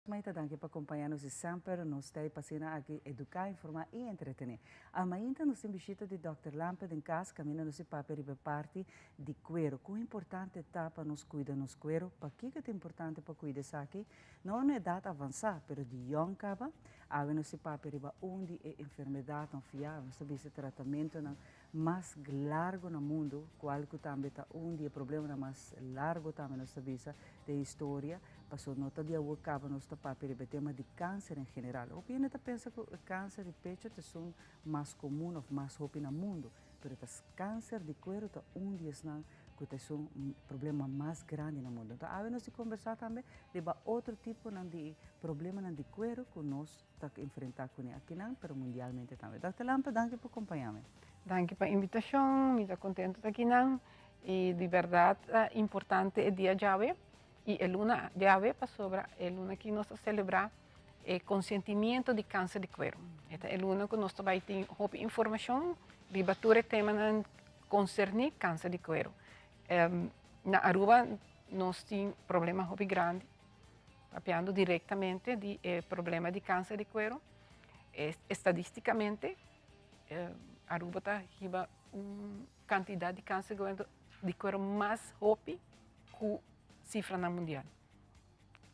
Maita danki pa compaña nos y semper nos ta e pasina aki educa, informa y entretene. Amainta nos tin bishita di Dòkter Lampe den cas caminda nos e papia riba e parti di cuero. Con importante ta pa nos cuida nos cuero? Pakico ta importante pa cuida esaki? No na edad avansa, pero di yong caba. Awe nos e papia riba un di e enfermedadnan of ya nos ta bisa tratamentonan mas largo na mundo, cual cu tambe ta un di e problemanan mas largo tambe nos ta bisa den historia, paso no ta di awor caba nos ta papia riba e tema di cancer en general. Hopi hende ta pensa cu e cancer di pecho ta esun mas comun of mas hopi na mundo, pero ta cancer di cuero ta un di esnan. ku ta esun problema mas grandi na mundu. Anto awe nos di kombersá tambe riba otro tiponan di problemanan di kueru ku nos ta enfrentá kuné akinan pero mundialmente tambe. Dòkter Lampe danki pa kompañá mi. Danki pa invitashon, mi ta kontentu ta akinan i di bèrdat ta importante e dia djawe i e luna djawe pasobra e luna aki nos ta selebrá e konsientimiento di kanser di kueru. E ta e luna ku nos ta bai tin hopi informashon riba tur e temanan konserní kanser di kueru. Na Aruba nos tin problema hopi grandi, papiando direktamente di e problema di kanser di kueru. Estadistikamente Aruba ta hiba un kantidat di kanser di kueru mas hopi ku sifranan mundial.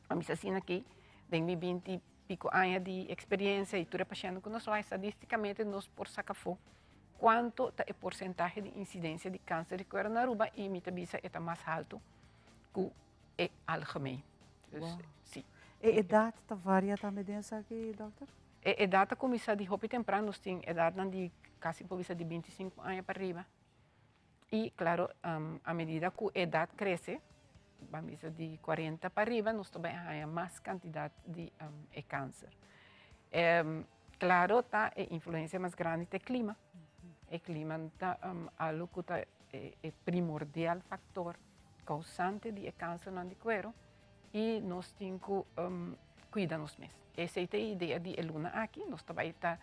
A misa asina aki den mi binti piko aña di experiencia y tur e pashent cu nos wak estadisticamente nos por saca afo cuanto ta e porcentahe di incidencia di cancer di cuero na Aruba y mi ta bisa e ta mas halto cu e algemeen. Dus, si. E edad ta varia tambe den esaki, dokter? E edad ta cuminsa di hopi tempran, nos tin edadnan di casi por bisa di binticinco aña pa riba. Y claro, a medida cu edad crece, ban bisa di cuarenta pa riba, nos ta bay haya mas cantidad di e cancer. Claro ta e influencia mas grandi ta e clima. E clima ta algo cu ta e primordial factor causante di e cancernan di cuero y nos tin cu cuida nos mes. Esey ta e idea di e luna aki, nos ta bay ta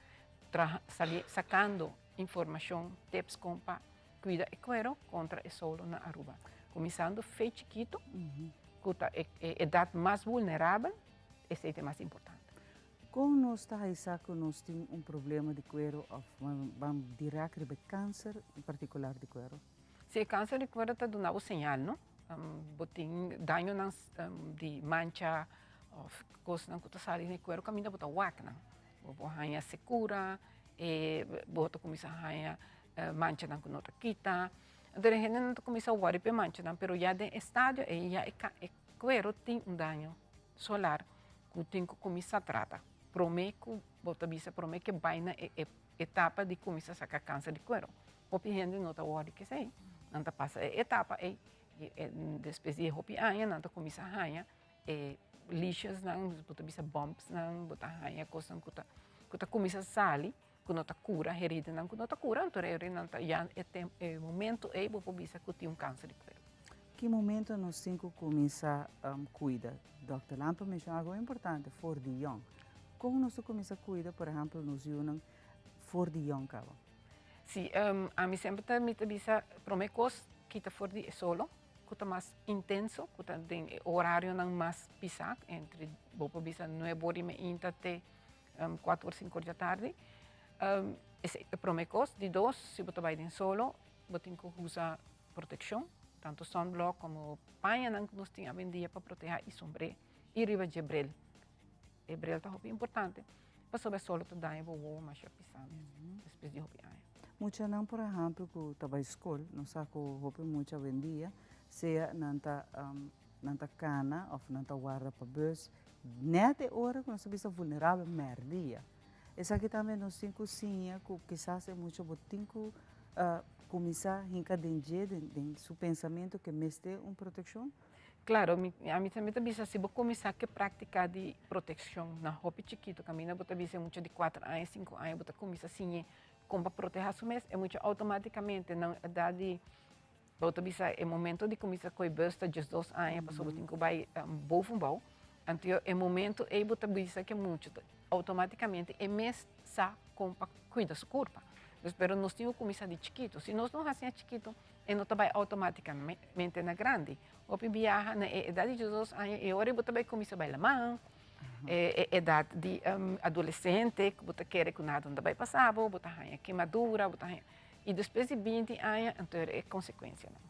traha, sali sacando Informacion, tips con pa cuida e cuero contra e solo na Aruba. Cuminsando fe chikito, cu ta e edad mas vulnerabel, esey ta e mas importante. Con nos ta haisa cu nos tin un problema di cuero of ban direct riba e cancer en particular di cuero? Si, e cancer di cuero ta duna bo señal, no? Bo tin dañonan di mancha of cosnan cu ta sali na e cuero caminda bo ta wak nan. Bo por haña sekura, e bo ta kuminsá haña manchanan ku no ta kita. Anto e hendenan ta kuminsá wòri pa e manchanan, pero ya den e stadio ei ya e kuero tin un daño solar ku tin ku kuminsá trata promé ku bo ta bisa promé ku e bai na e etapa di kuminsá saka kanser di kuero. Hopi hende no ta wòri ku esei, nan ta pasa e etapa ei i despues di hopi aña nan ta kuminsá haña E lesions-nan, bo ta bisa bumps-nan, bo ta haña kosnan ku ta ku ta kuminsá sali, ku no ta kura, heridanan ku no ta kura, anto e nan ta ya e tem e momento ei bo por bisa ku tin un kanser di kuerpo. Ki momento nos tin ku kuminsá kuida? Dòkter Lampe a menshoná algu importante, for di yòn. Kon nos ta kuminsá kuida, por ehèmpel, nos yunan for di yòn kaba? Sí, ami semper ta mi ta bisa promé kos kita for di e solo. ku ta mas intenso, ku ta den e orarionan mas pisá, entre bo por bisa nuebe or di meinta te kuater or sinku or dja tardi. Esei ta promé kos. Di dos, si bo ta bai den solo, bo tin ku usa protekshon, tantu sunblock komo pañanan ku nos tin awendia pa protehá i sombré i riba dje bril. E bril ta hopi importante pasobra e solo ta daña bo wowo masha pisá mes despues di hopi aña. Muchanan por ehempel ku ta bai skol, nos sa ku hopi mucha awendia sea nan ta nan ta kana òf nan ta warda pa bus nèt e ora ku nos ta bisa vulnerabel mèrdia. Esaki tambe nos tin ku siña ku kisas e mucha bo tin ku kuminsá hinka den dje den su pensamentu ke mester un protekshon. Claro, mi, ami tambe ta bisa si bo cuminsa cu e practica di proteccion na hopi chikito, caminda bo ta bisa e mucha di cuater aña, cinco aña, bo ta cuminsa siñ'e con pa proteha su mes, e mucha automaticamente na un edad di, bo ta bisa e momento di cuminsa coy bus ta diesdos aña, pasobra bo tin cu bay bovenbouw, anto e momento ey bo ta bisa cu e mucha ta automaticamente e mes sa con pa cuida su curpa. Dus, pero nos tin cu cuminsa di chikito, si nos no haci na chikito, E no ta bai automaticamente na grandi. Hopi biaha na e edad di diesdos aña e ora bo ta bai cuminsa bai laman, e edad di adolescente cu bo ta kere cu nada no ta bai pasa bo, bo ta haña kemadura, bo ta haña y despues di binti aña anto e consecuencianan.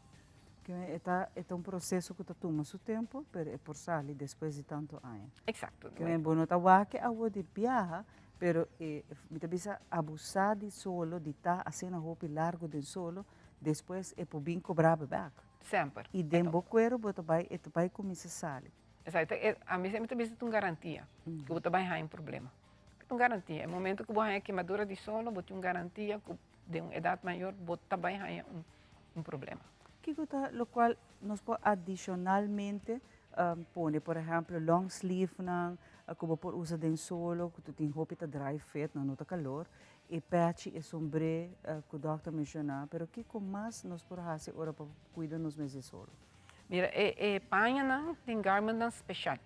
E ta e ta un proceso cu ta tuma su tempo pero e por sali despues di tanto aña. Exacto. Bo no ta wak awo di biaha pero e mi ta bisa abusa di solo di ta asina hopi largo den solo Despues e por bin cobra bo bek. Semper. Y den bo cuero bo ta bay, e ta bay cuminsa sali. Exacto. E, ami semper ta bisa ta un garantia cu bo ta bay haña un problema. Ta un garantia. E momento cu bo haña kemadura di solo, bo tin un garantia cu den un edad mayor bo ta bay haña un, un problema. Kiko ta lokual nos por adishonalmente pone? Por ehèmpel long sleeve-nan ku bo por usa den solo, ku tin hopi ta dry fit, nan no ta kalor, e pèchi, e sombré ku dòkter menshoná, pero kiko mas nos por hasi ora pa kuida nos mes den solo? Mira, e e pañanan tin garmentnan speshal.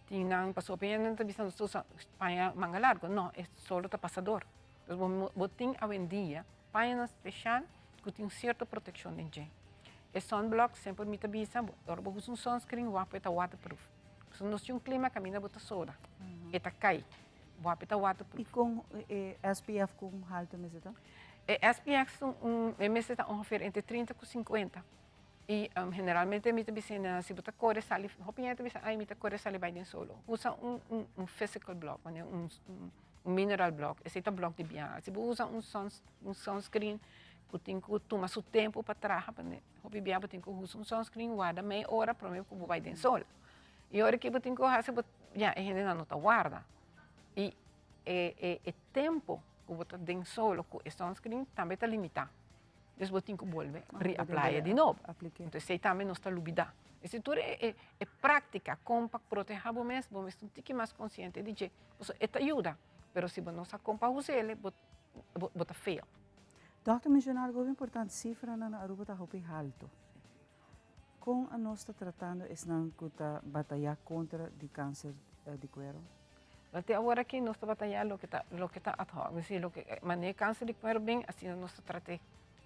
Tin nan, pasobra hopi hende ta bisa nos ta usa paña manga largu. No, e solo ta pasador. Entonces bo bo tin awendia pañanan speshal ku tin un sierto protekshon den dje. E sunblock semper mi ta bisa, ora bo usa un sunscreen wak bo e ta waterproof. Pasobra nos tin un klima kaminda bo ta soda, e ta kai. Wak e ta waterproof. I kon e SPF kon haltu mester ta? E SPF e mester ta ongeveer entre 30 ku 50. I generalmente mi ta bisa hende si bo ta kore sali, hopi hende ta bisa ai mi ta kore sali bai den solo. Usa un un physical block, manera un un mineral block, esei ta block di biaha. Si bo usa un sun un sunscreen ku tin ku tuma su tempu pa traha, hopi biaha bo tin ku usa un sunscreen warda mei ora prome ku bo bai den sol. I ora ki bo tin ku hasi bo ya e hendenan no ta warda. I e e e tempu ku bo ta den solo ku e sunscreen tambe ta limitá. Dus bo tin ku bolbe reapply di nobo. Entonces esei tambe nos ta lubidá. Esei tur e e práktika kon pa protehá bo mes, bo mes ta un tiki mas konsiente di dje. Pasobra e ta yuda, pero si bo no sa kon pa us'el, bo bo ta fail. Dòkter menshoná algo hopi importante, sifranan na Aruba ta hopi halto. Kon anos ta tratando esnan ku ta batayá kontra di kanser di kuero? Wel te awor aki nos ta batayá loke ta loke ta ad hoc, es decir loke manera kanser di kuero bin asina nos ta trat'é.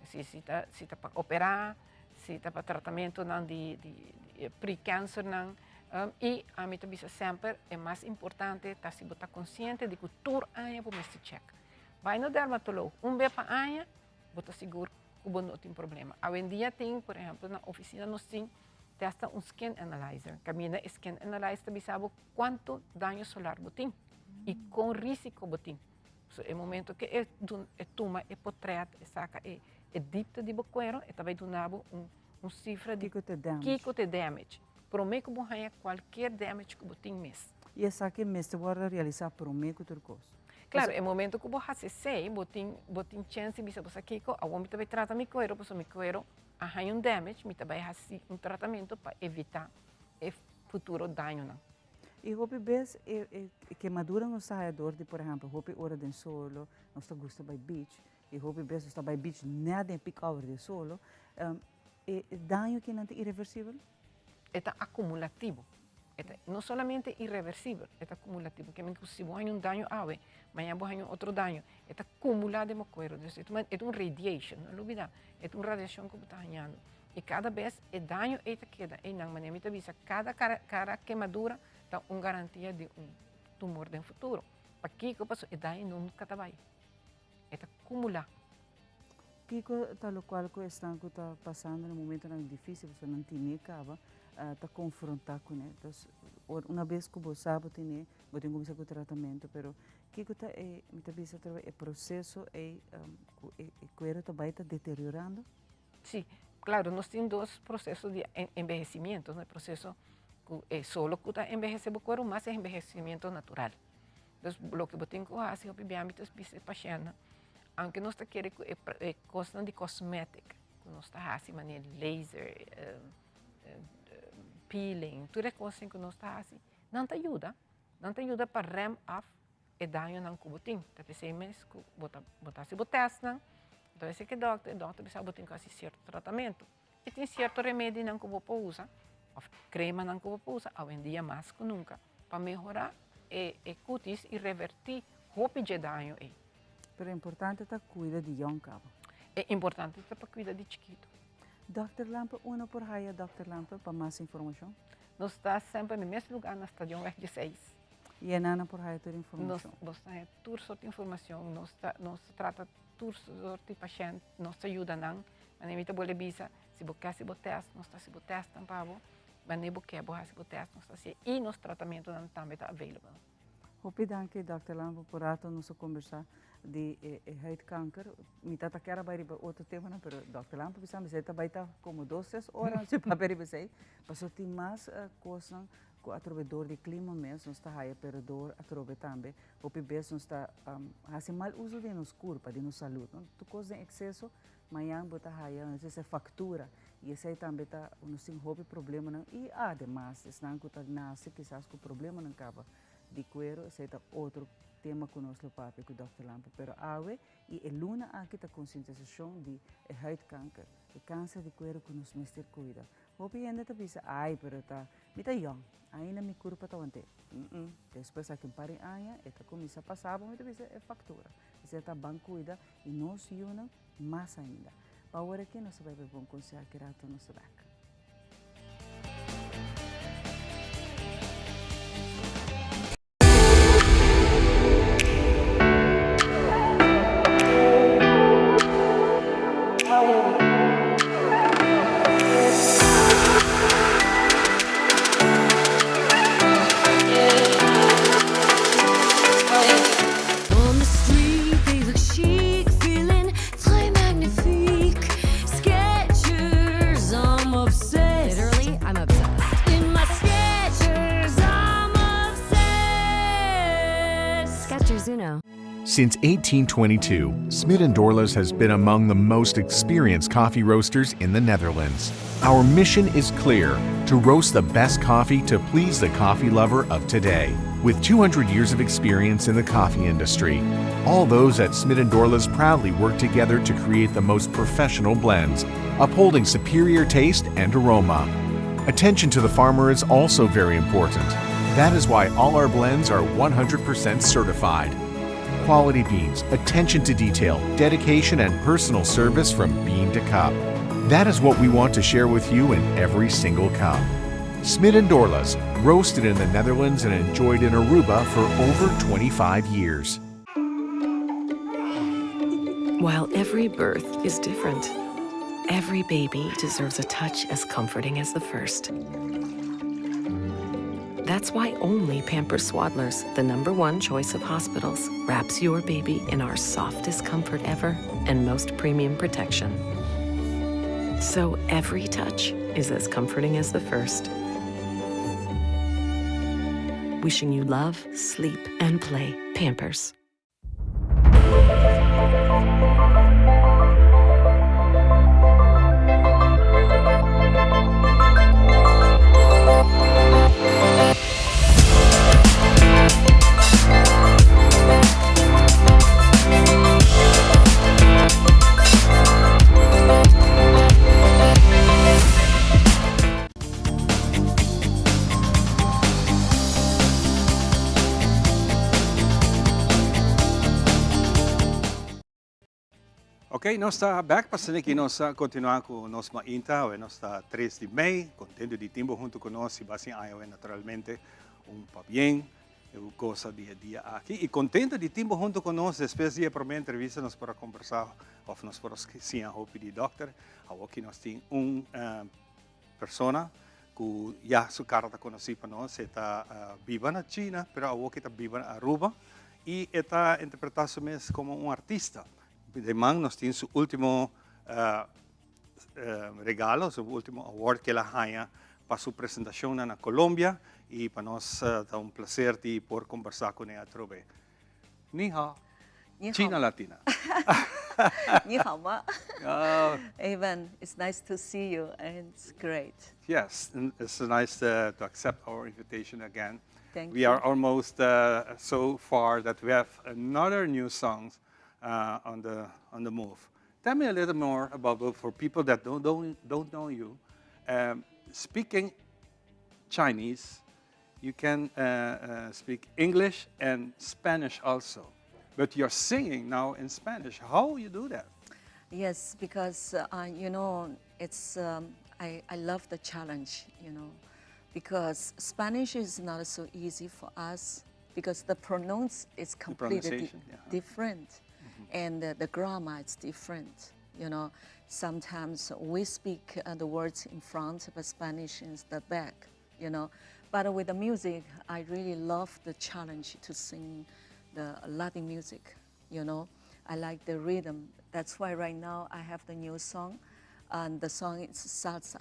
Si si ta si ta pa operá, si ta pa tratamentonan di di pre-cancernan i ami ta bisa semper e mas importante ta si bo ta konsiente di ku tur aña bo mester chèk. Bai na dermatoloog un bes pa aña bo ta sigur ku bo no tin problema. Awendia tin, por ehempel na ofisina nos tin te hasta un skin analyzer. Kaminda e skin analyzer ta bisa bo kuantu daño solar bo tin i kon risiko bo tin. So e momento ke e e tuma e potret, e saka e e dipte di bo kuero, e ta bai duna bo un un sifra di Kiko ta e damage. Kiko ta e damage. Promé ku bo haña kualkier damage ku bo tin mes. I esaki mester wòrdu realisá promé ku tur kos. Claro, e momento ku bo hasi esei, bo tin bo tin chèns di bisa bo sa kiko, awor mi ta bai trata mi kuero pasobra mi kuero a haña un damage, mi ta bai hasi un tratamentu pa evitá e futuro dañonan. I hopi bes e e kemadura nos ta haya dor di por ehèmpel hopi ora den solo, nos ta gusta bai beach, i hopi bes nos ta bai beach nèt den e peak hour di e solo, e daño kinan ta ireversibel? E ta akumulativo. E ta no solamente ireversibel, e ta kumulativo. Ke men ku si bo haña un daño awe, mañana bo haña un otro daño. E ta kumulá den bo kuero. Dus e ta un radiation, no lubidá. E ta un radiashon ku bo ta hañando. I kada bes e daño ei ta keda einan. Manera mi ta bisa, kada kara kemadura ta un garantia di un tumor den futuro. Pakiko? Pasobra e daño nunka ta bai. E ta kumulá. Kiko ta lokual ku esnan ku ta pasando na momentonan difísil pasobra nan tine kaba ta konfrontá kuné? Entonces, una bes ku bo sa bo tine, bo tin kuminsá ku tratamentu, pero kiko ta e, mi ta bisa atrobe, e proseso ei ku e kuero ta bai ta deteriorando? Sí, klaro, nos tin dos proseso di enbehesimiento, no? E proseso ku e solo ku ta enbehesé bo kuero mas e enbehesimiento natural. Dus loke bo tin ku hasi hopi bia mi ta bisa e pashèntnan, aunke nos ta kere ku e kosnan di kosmetik ku nos ta hasi manera laser, peeling, tur e kosnan ku nos ta hasi, nan ta yuda, nan ta yuda pa rèm af e dañonan ku bo tin. Ta p'esei mes ku bo ta bo ta hasi bo tèstnan, bo ta bai seki dòkter, e dòkter bisa bo tin ku hasi sierto tratamentu. I tin sierto remedinan ku bo por usa òf kremanan ku bo por usa awendia mas ku nunka pa mehorá e e kutis i revertí hopi dje daño ei. Pero importante ta kuida di yòn kaba. E importante ta pa kuida di chikitu. Dòkter Lampe, unda por haya Dòkter Lampe pa mas informashon? Nos ta semper na e mes lugá na Stadionweg dieseis. I e nan por haya tur informashon? Nos ta haya tur sort informashon. Nos ta nos ta trata tur sort di pashènt. Nos ta yuda nan. Manera mi ta bolbe bisa, si bo ke hasi bo tèst, nos ta hasi bo tèstnan pa bo. Wanneer bo ke bo hasi bo tèst, nos ta hasié. I nos tratamentunan tambe ta available. Hopi danki Dòkter Lambo por rato nos a kombersá di e huidkanker. Mi ta ta kier a bai riba otro temanan, pero Dòkter Lambo bisa mi esei ta bai ta komo dos tres ora nos a papia riba esei. Pasobra tin mas kosnan ku atrobe dor di klima mes nos ta haya, pero dor atrobe tambe hopi bes nos ta hasi mal uso di nos kurpa, di nos salud. Tur kos den ekseso. Mañan bo ta haya nos bisa factura y esey tambe ta nos tin hopi problemanan y ademas esnan cu ta nace kisas cu problemanan caba di cuero esey ta otro tema cu nos lo papia cu Dòkter Lampe pero awe y e luna aki ta concientisacion di e huidkanker e cancer di cuero cu nos mester cuida. Hopi hende ta bisa ay pero ta mi ta yong ainda mi curpa ta want'e mm despues aki un par di aña e ta cuminsa pasa bo mi ta bisa e factura esey ta ban cuida y nos yunan mas ainda. Pa awor aki nos ta bai pa e bon conseho aki rato nos ta bek. On the street they look chic, feeling très magnifique. Skechers, I'm obsessed. Literally, I'm obsessed. In my Skechers, I'm obsessed. Skechers Uno. Since 1822, Smit & Dorlas has been among the most experienced coffee roasters in the Netherlands. Our mission is clear, to roast the best coffee to please the coffee lover of today. With 200 years of experience in the coffee industry, all those at Smit & Dorlas proudly work together to create the most professional blends, upholding superior taste and aroma. Attention to the farmer is also very important. That is why all our blends are 100% certified. Quality beans, attention to detail, dedication, and personal service from bean to cup. That is what we want to share with you in every single cup. Smit & Dorlas, roasted in the Netherlands and enjoyed in Aruba for over 25 years. While every birth is different, every baby deserves a touch as comforting as the first. That's why only Pampers Swaddlers, the number one choice of hospitals, wraps your baby in our softest comfort ever and most premium protection. So every touch is as comforting as the first. Wishing you love, sleep, and play. Pampers. Ok, nos ta bek pa asina ki nos ta kontinuá ku nos mainta. Awe nos ta tres di mei, kontentu di tin bo huntu ku nos i basi aña awe naturalmente un pabien e gosa di e dia aki. I kontentu di tin bo huntu ku nos despues di e promé entrevista nos por a kombersá òf nos por a siña hopi di dòkter. Awoki nos tin un Persona cu ya su cara ta conoci pa nos, e ta biba na China, pero awor cu e ta biba na Aruba y e ta interpreta su mes como un artista. De man nos tin su ultimo regalo, su ultimo award cu el a haya pa su presentacionnan na Colombia y pa nos ta un placer di por conversa cune atrobe. Ni hao. China Latina. 你好吗 Evan, it's nice to see you and it's great. Yes, it's nice to, to accept our invitation again. Thank we you. are almost uh, so far that we have another new songs uh, on the on the move. Tell me a little more about for people that don't don't, don't know you. Um, speaking Chinese, you can uh, uh, speak English and Spanish also. But you're singing now in Spanish. How you do that? Yes, because uh, you know, it's um, I, I love the challenge, you know, because Spanish is not so easy for us because the pronounce is completely di yeah. different mm -hmm. and the, the grammar is different. You know, sometimes we speak uh, the words in front, but Spanish is the back, you know. But with the music, I really love the challenge to sing the Latin music, you know. I like the rhythm. That's why right now I have the new song, and the song is salsa.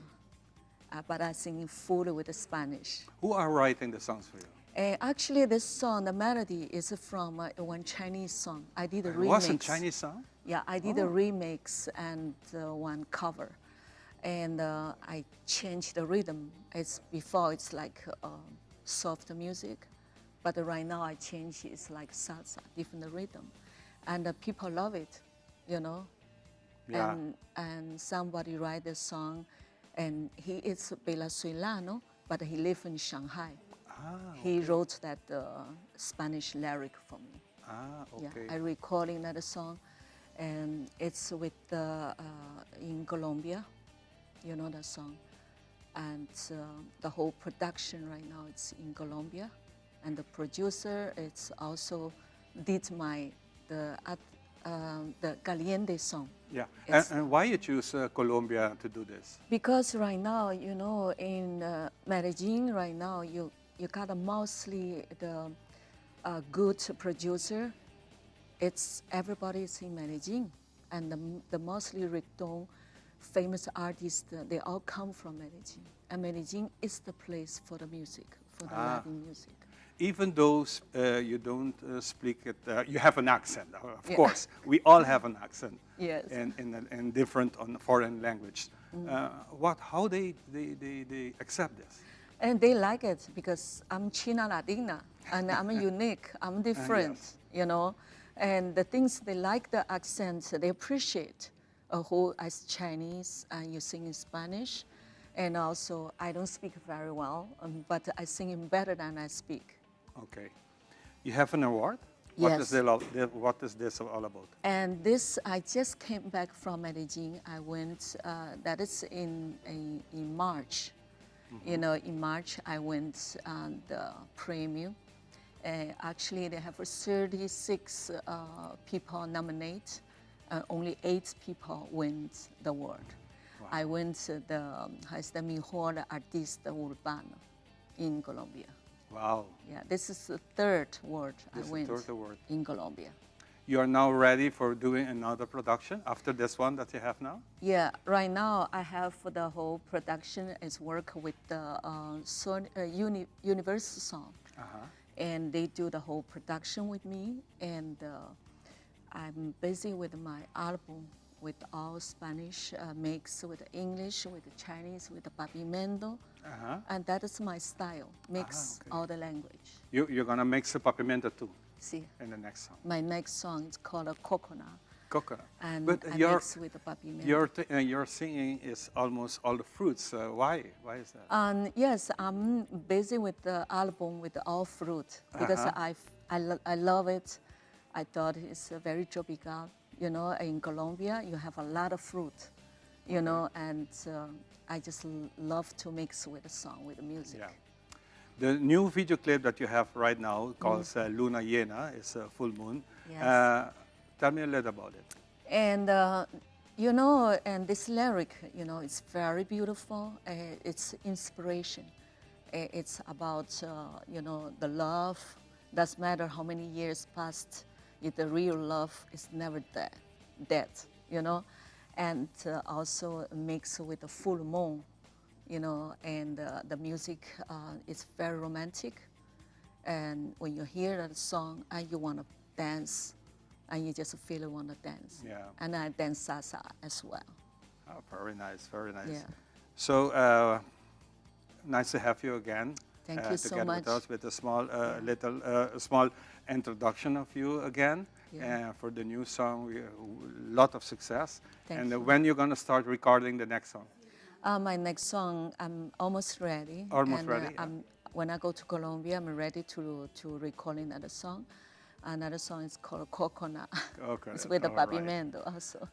Uh, but I sing fully with the Spanish. Who are writing the songs for you? Actually, this song, the melody is from one Chinese song. I did a It remix. was a Chinese song? Yeah, I did a Oh. remix and one cover. And I changed the rhythm. It's before it's like soft music, but right now I change it's like salsa, different rhythm. And people love it, you know. Yeah. And, and somebody write the song, and he is Venezuelano, but he lives in Shanghai. Ah, He wrote that Spanish lyric for me. Ah, okay. Yeah, I recording that song, and it's with the, in Colombia, you know that song, and the whole production right now it's in Colombia, and the producer it's also did my the the Caliente song. Yeah, and, It's and why you choose Colombia to do this? Because right now, you know, in Medellin right now, you, you got mostly the good producer. It's everybody's in Medellin, and the, the mostly reggaeton famous artists, they all come from Medellin. And Medellin is the place for the music, for the Ah. Latin music. Even though you don't speak it, you have an accent, of Yeah. course. We all have an accent. Yes. In, in, in different on foreign language. What, how they, they, they, they accept this? And they like it because I'm China Latina and I'm unique, I'm different, yes. you know. And the things they like the accent, they appreciate who as Chinese and you sing in Spanish. And also, I don't speak very well, but I sing it better than I speak. Okay. You have an award? What is, Yes. the, what is this all about? And this, I just came back from Medellin. I went, that is in, in, in March. You know, in March, I went on the premium. Actually, they have 36 people nominate. Only 8 people win the award. Wow. I went to the, how is the Mejor Artista Urbano in Colombia. Wow. Yeah, this is the third award This I is the win third award. in Colombia. You are now ready for doing another production after this one that you have now? Yeah, right now I have the whole production is work with the Son, Universal Song. And they do the whole production with me, and I'm busy with my album with all Spanish mix with English, with Chinese, with the Papiamento. And that is my style, mix all the language. You, you're going to mix the Papiamento too? Si. In the next song. My next song is called a Coconut. Coconut. And but I your, mix with the Papiamento. Your, your singing is almost all the fruits. Why? Why is that? Yes, I'm busy with the album with all fruit because I love it. I thought it's a very tropical. You know, in Colombia, you have a lot of fruit, you know, and I just love to mix with the song, with the music. Yeah. The new video clip that you have right now called Luna Llena, it's a full moon. Yes. Tell me a little about it. And, you know, and this lyric, you know, it's very beautiful. It's inspiration. It's about, you know, the love. Doesn't matter how many years passed, if the real love is never dead, dead, you know? And also mixed with the full moon, you know, and the music is very romantic. And when you hear that song, and you want to dance, and you just feel you want to dance. Yeah. And I dance salsa as well. Oh, very nice, very nice. Yeah. So nice to have you again. Thank you so together with much. us with a small, little, small introduction of you again. Yeah. For the new song, we, a lot of success. Thank And you. when you're going to start recording the next song? My next song, I'm almost ready. Almost And, ready, yeah. when I go to Colombia, I'm ready to record another song. Another song is called Coconut. Coconut, It's with the all right. Papiamento also.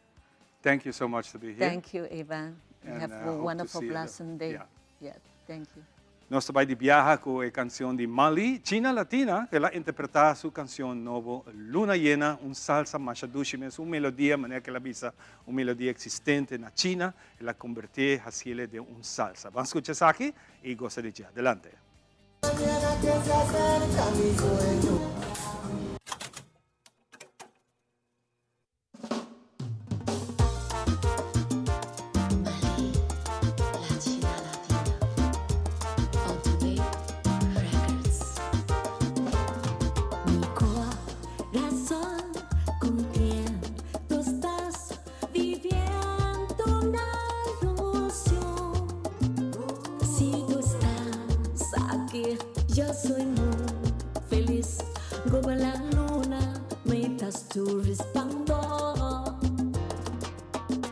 Thank you so much to be here. Thank you, Ivan. And, Have a hope to wonderful, see you there. blessed day. Yeah. Yeah, thank you. Nos ta bay di biaha cu e cancion di Mali, China Latina, cu el a interpreta su cancion nobo Luna Llena, un salsa masha dushi mes, un melodia, manera cu el a bisa, un melodia existente na China, el a converti haci'e den un salsa. Ban scucha esaki y gosa di dje. Adelante. Mañana que se acerca mi sueño. La China Latina. Ultimate Records. Yo soy muy feliz Como la luna mi ta su resplandor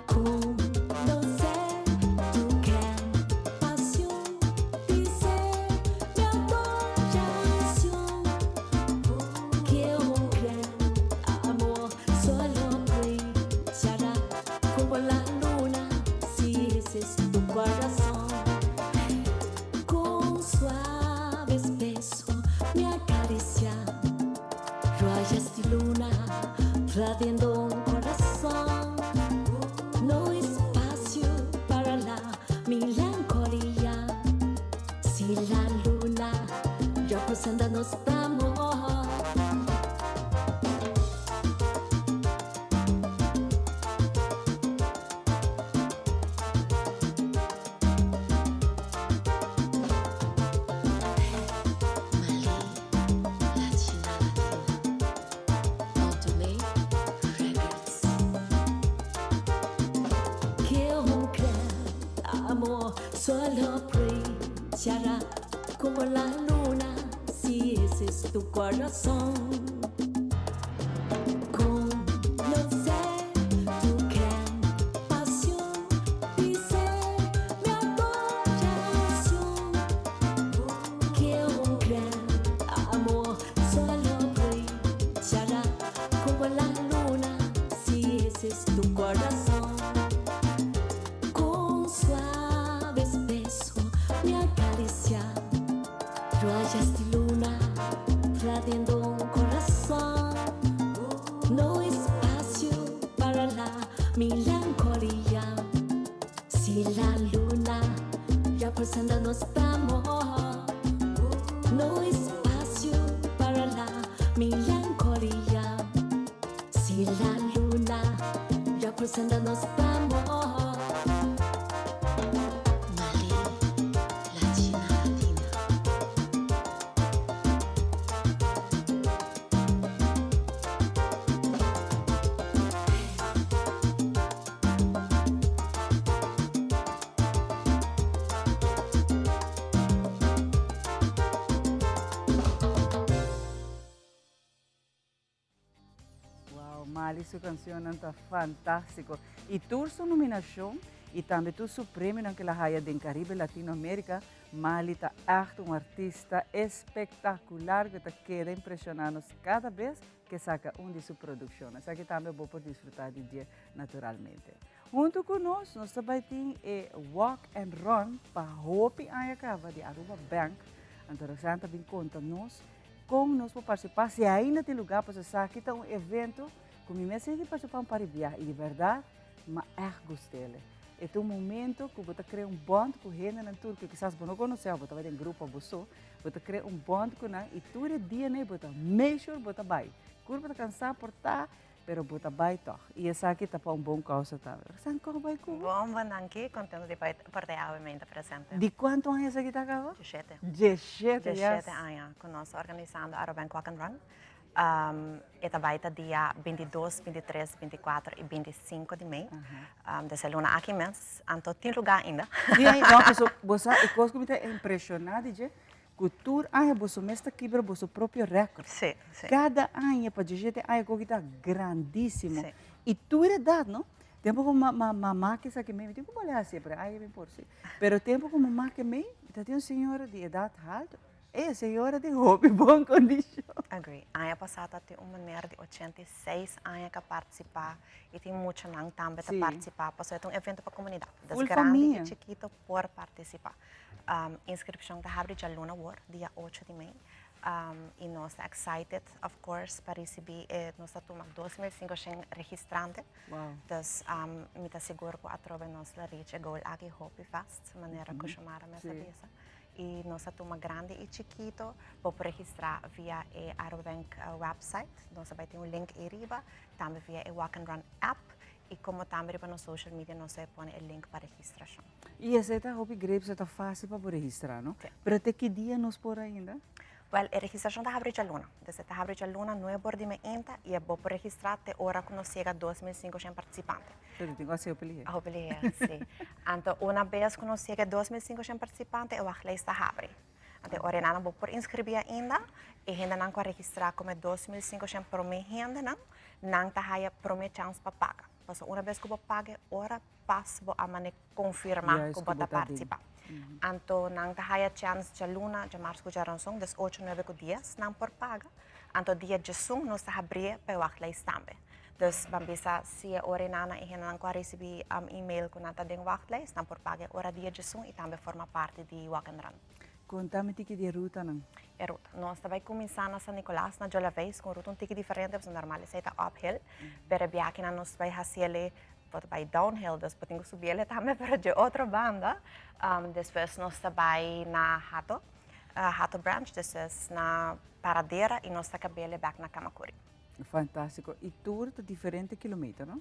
Conocer tu gran pasión Dice mi adoración Que un gran amor solo brillará Como la luna si ese es tu corazón Con suaves besos me acaricia Rayos de luna trayendo un corazón No espacio para la melancolía Si la luna representa nuestro amor Que un gran amor solo brillará como la luna si ese es tu corazón. Conocer tu gran pasión dice mi adoración. Que un gran amor solo brillará como la luna si ese es tu corazón. Con suaves besos me acaricia Rayas de luna trayendo un corazón No espacio para la melancolía Si la luna representa nuestro amor No espacio para la melancolía Si la luna representa nuestro amor Wow, Mali su cancionnan ta fantástico. Y tur su nominacion y tambe tur su premionan cu el a haya den Caribe y Latino America, Mali ta echt un artista espectacular cu ta keda impresiona nos cada bes cu e saca un di su produccionnan. Esaki tambe bo por disfruta di dje naturalmente. Hunto cu nos, nos ta bay tin e Walk and Run pa hopi aña caba di Aruba Bank. Anto Roxanne ta bin conta nos Kon nos por partisipá? Si ainda tin lugá, pasobra esaki ta un evento ku mi mes sinti partisipá un par di biaha i di bèrdat m'a ègt gust'el. E ta un momento ku bo ta krea un bònt ku hendenan tur ku kisas bo no konosé òf bo ta bai den grupo bo so, bo ta krea un bònt ku nan i tur e dianan ei bo ta make sure bo ta bai. Kurpa ta kansá por ta, Pero bo ta bai tog. I esaki ta pa un bon kousa tambe. Roxanne, kon bai ku bo? Bon, bon danki. Kontento di por por ta awe meinta presente. Di kuantu aña esaki ta kaba? Djeshete. Djeshete, yes. Djeshete aña ku nos ta organisando Arubank Walk and Run. E ta bai ta dia bintidos, bintitres, bintikuater i bintisinku di mei. Des e luna aki mes. Anto tin lugá ainda. Tin ainda. No, paso bo sa e kos ku mi ta impreshoná di dje, Ku tur aña boso mes ta kibra boso propio rèkòrt. Sí, sí. Kada aña pa djeshete aña koki ta grandísimo. Sí. I tur edat, no? Tempu ku ma ma mama ke sa ke mei, mi tin ku bole hasi pero ai mi por si. Pero tempu ku mama ke mei, ta tin un señora di edat haltu, e señora tin hopi bon kondishon. Agree. Aña pasá ta tin un meneer di 86 aña ku a partisipá i tin muchanan tambe ta partisipá pasobra e ta un evento pa komunidat. Full Dus grandi famia. i chikito por partisipá. Inscripcion ta habri djaluna awor, dia ocho di mei, y nos ta excited of course pa ricibi e, nos ta tuma 2500 registrante, dus mi ta sigur cu atrobe nos lo reach e goal aki hopi fast, manera cu Xiomara mes a bisa, y nos ta tuma grandi y chikito, bo por registra via e Arubank website, nos ta bay tin un link eyriba, tambe via e Walk and Run app, y como tambe riba nos social media nos ta pone e link pa registracion. I esei ta hopi great, pasobra ta fácil pa bo registrá, no? Sí. Pero te ki dia nos por ainda? Wèl, e registrashon ta habri djaluna. Dus e ta habri djaluna nuebe or di meinta i e bo por registrá te ora ku nos yega 2500 partisipante. Pero tin ku hasi hopi lihé. Hopi lihé, sí. Anto una bes ku nos yega 2500 partisipante e wachtlijst ta habri. Anto e ora nan bo por inscribi ainda. E hendenan cu a registra como e 2500 prome hendenan, nan ta haya prome chance pa paga. Pasobra una bes cu bo paga e ora pas bo a mane confirma Juist, cu cu bo bo ta ta den. participa. Anto nan ta haya chance djaluna, djamars cu djaranson, des ocho, nuebe cu dies nan por paga. Anto dia djesun nos ta habrie pa e wachtlijst tambe. Dus ban bisa si e ora enana e hendenan cu a ricibi email cu nan ta den wachtlijst, nan por paga e ora dia djesun y tambe forma parti di Walk and Run. Conta mi tiki di e rutanan. E ruta. Nos ta bay cuminsa na San Nicolas, na Jolaveis, cu un ruta un tiki diferente pasobra normal esey ta uphill, pero e biakinan nos bay haciele bo ta bay downhill, dus bo tin cu subiele tambe pero dje otro banda. Despues nos ta bay na Hato, Hato Branch, despues na Paradera y nos ta cabele bek na Camacuri. Fantástiko. I tur ta diferente kilometer, no?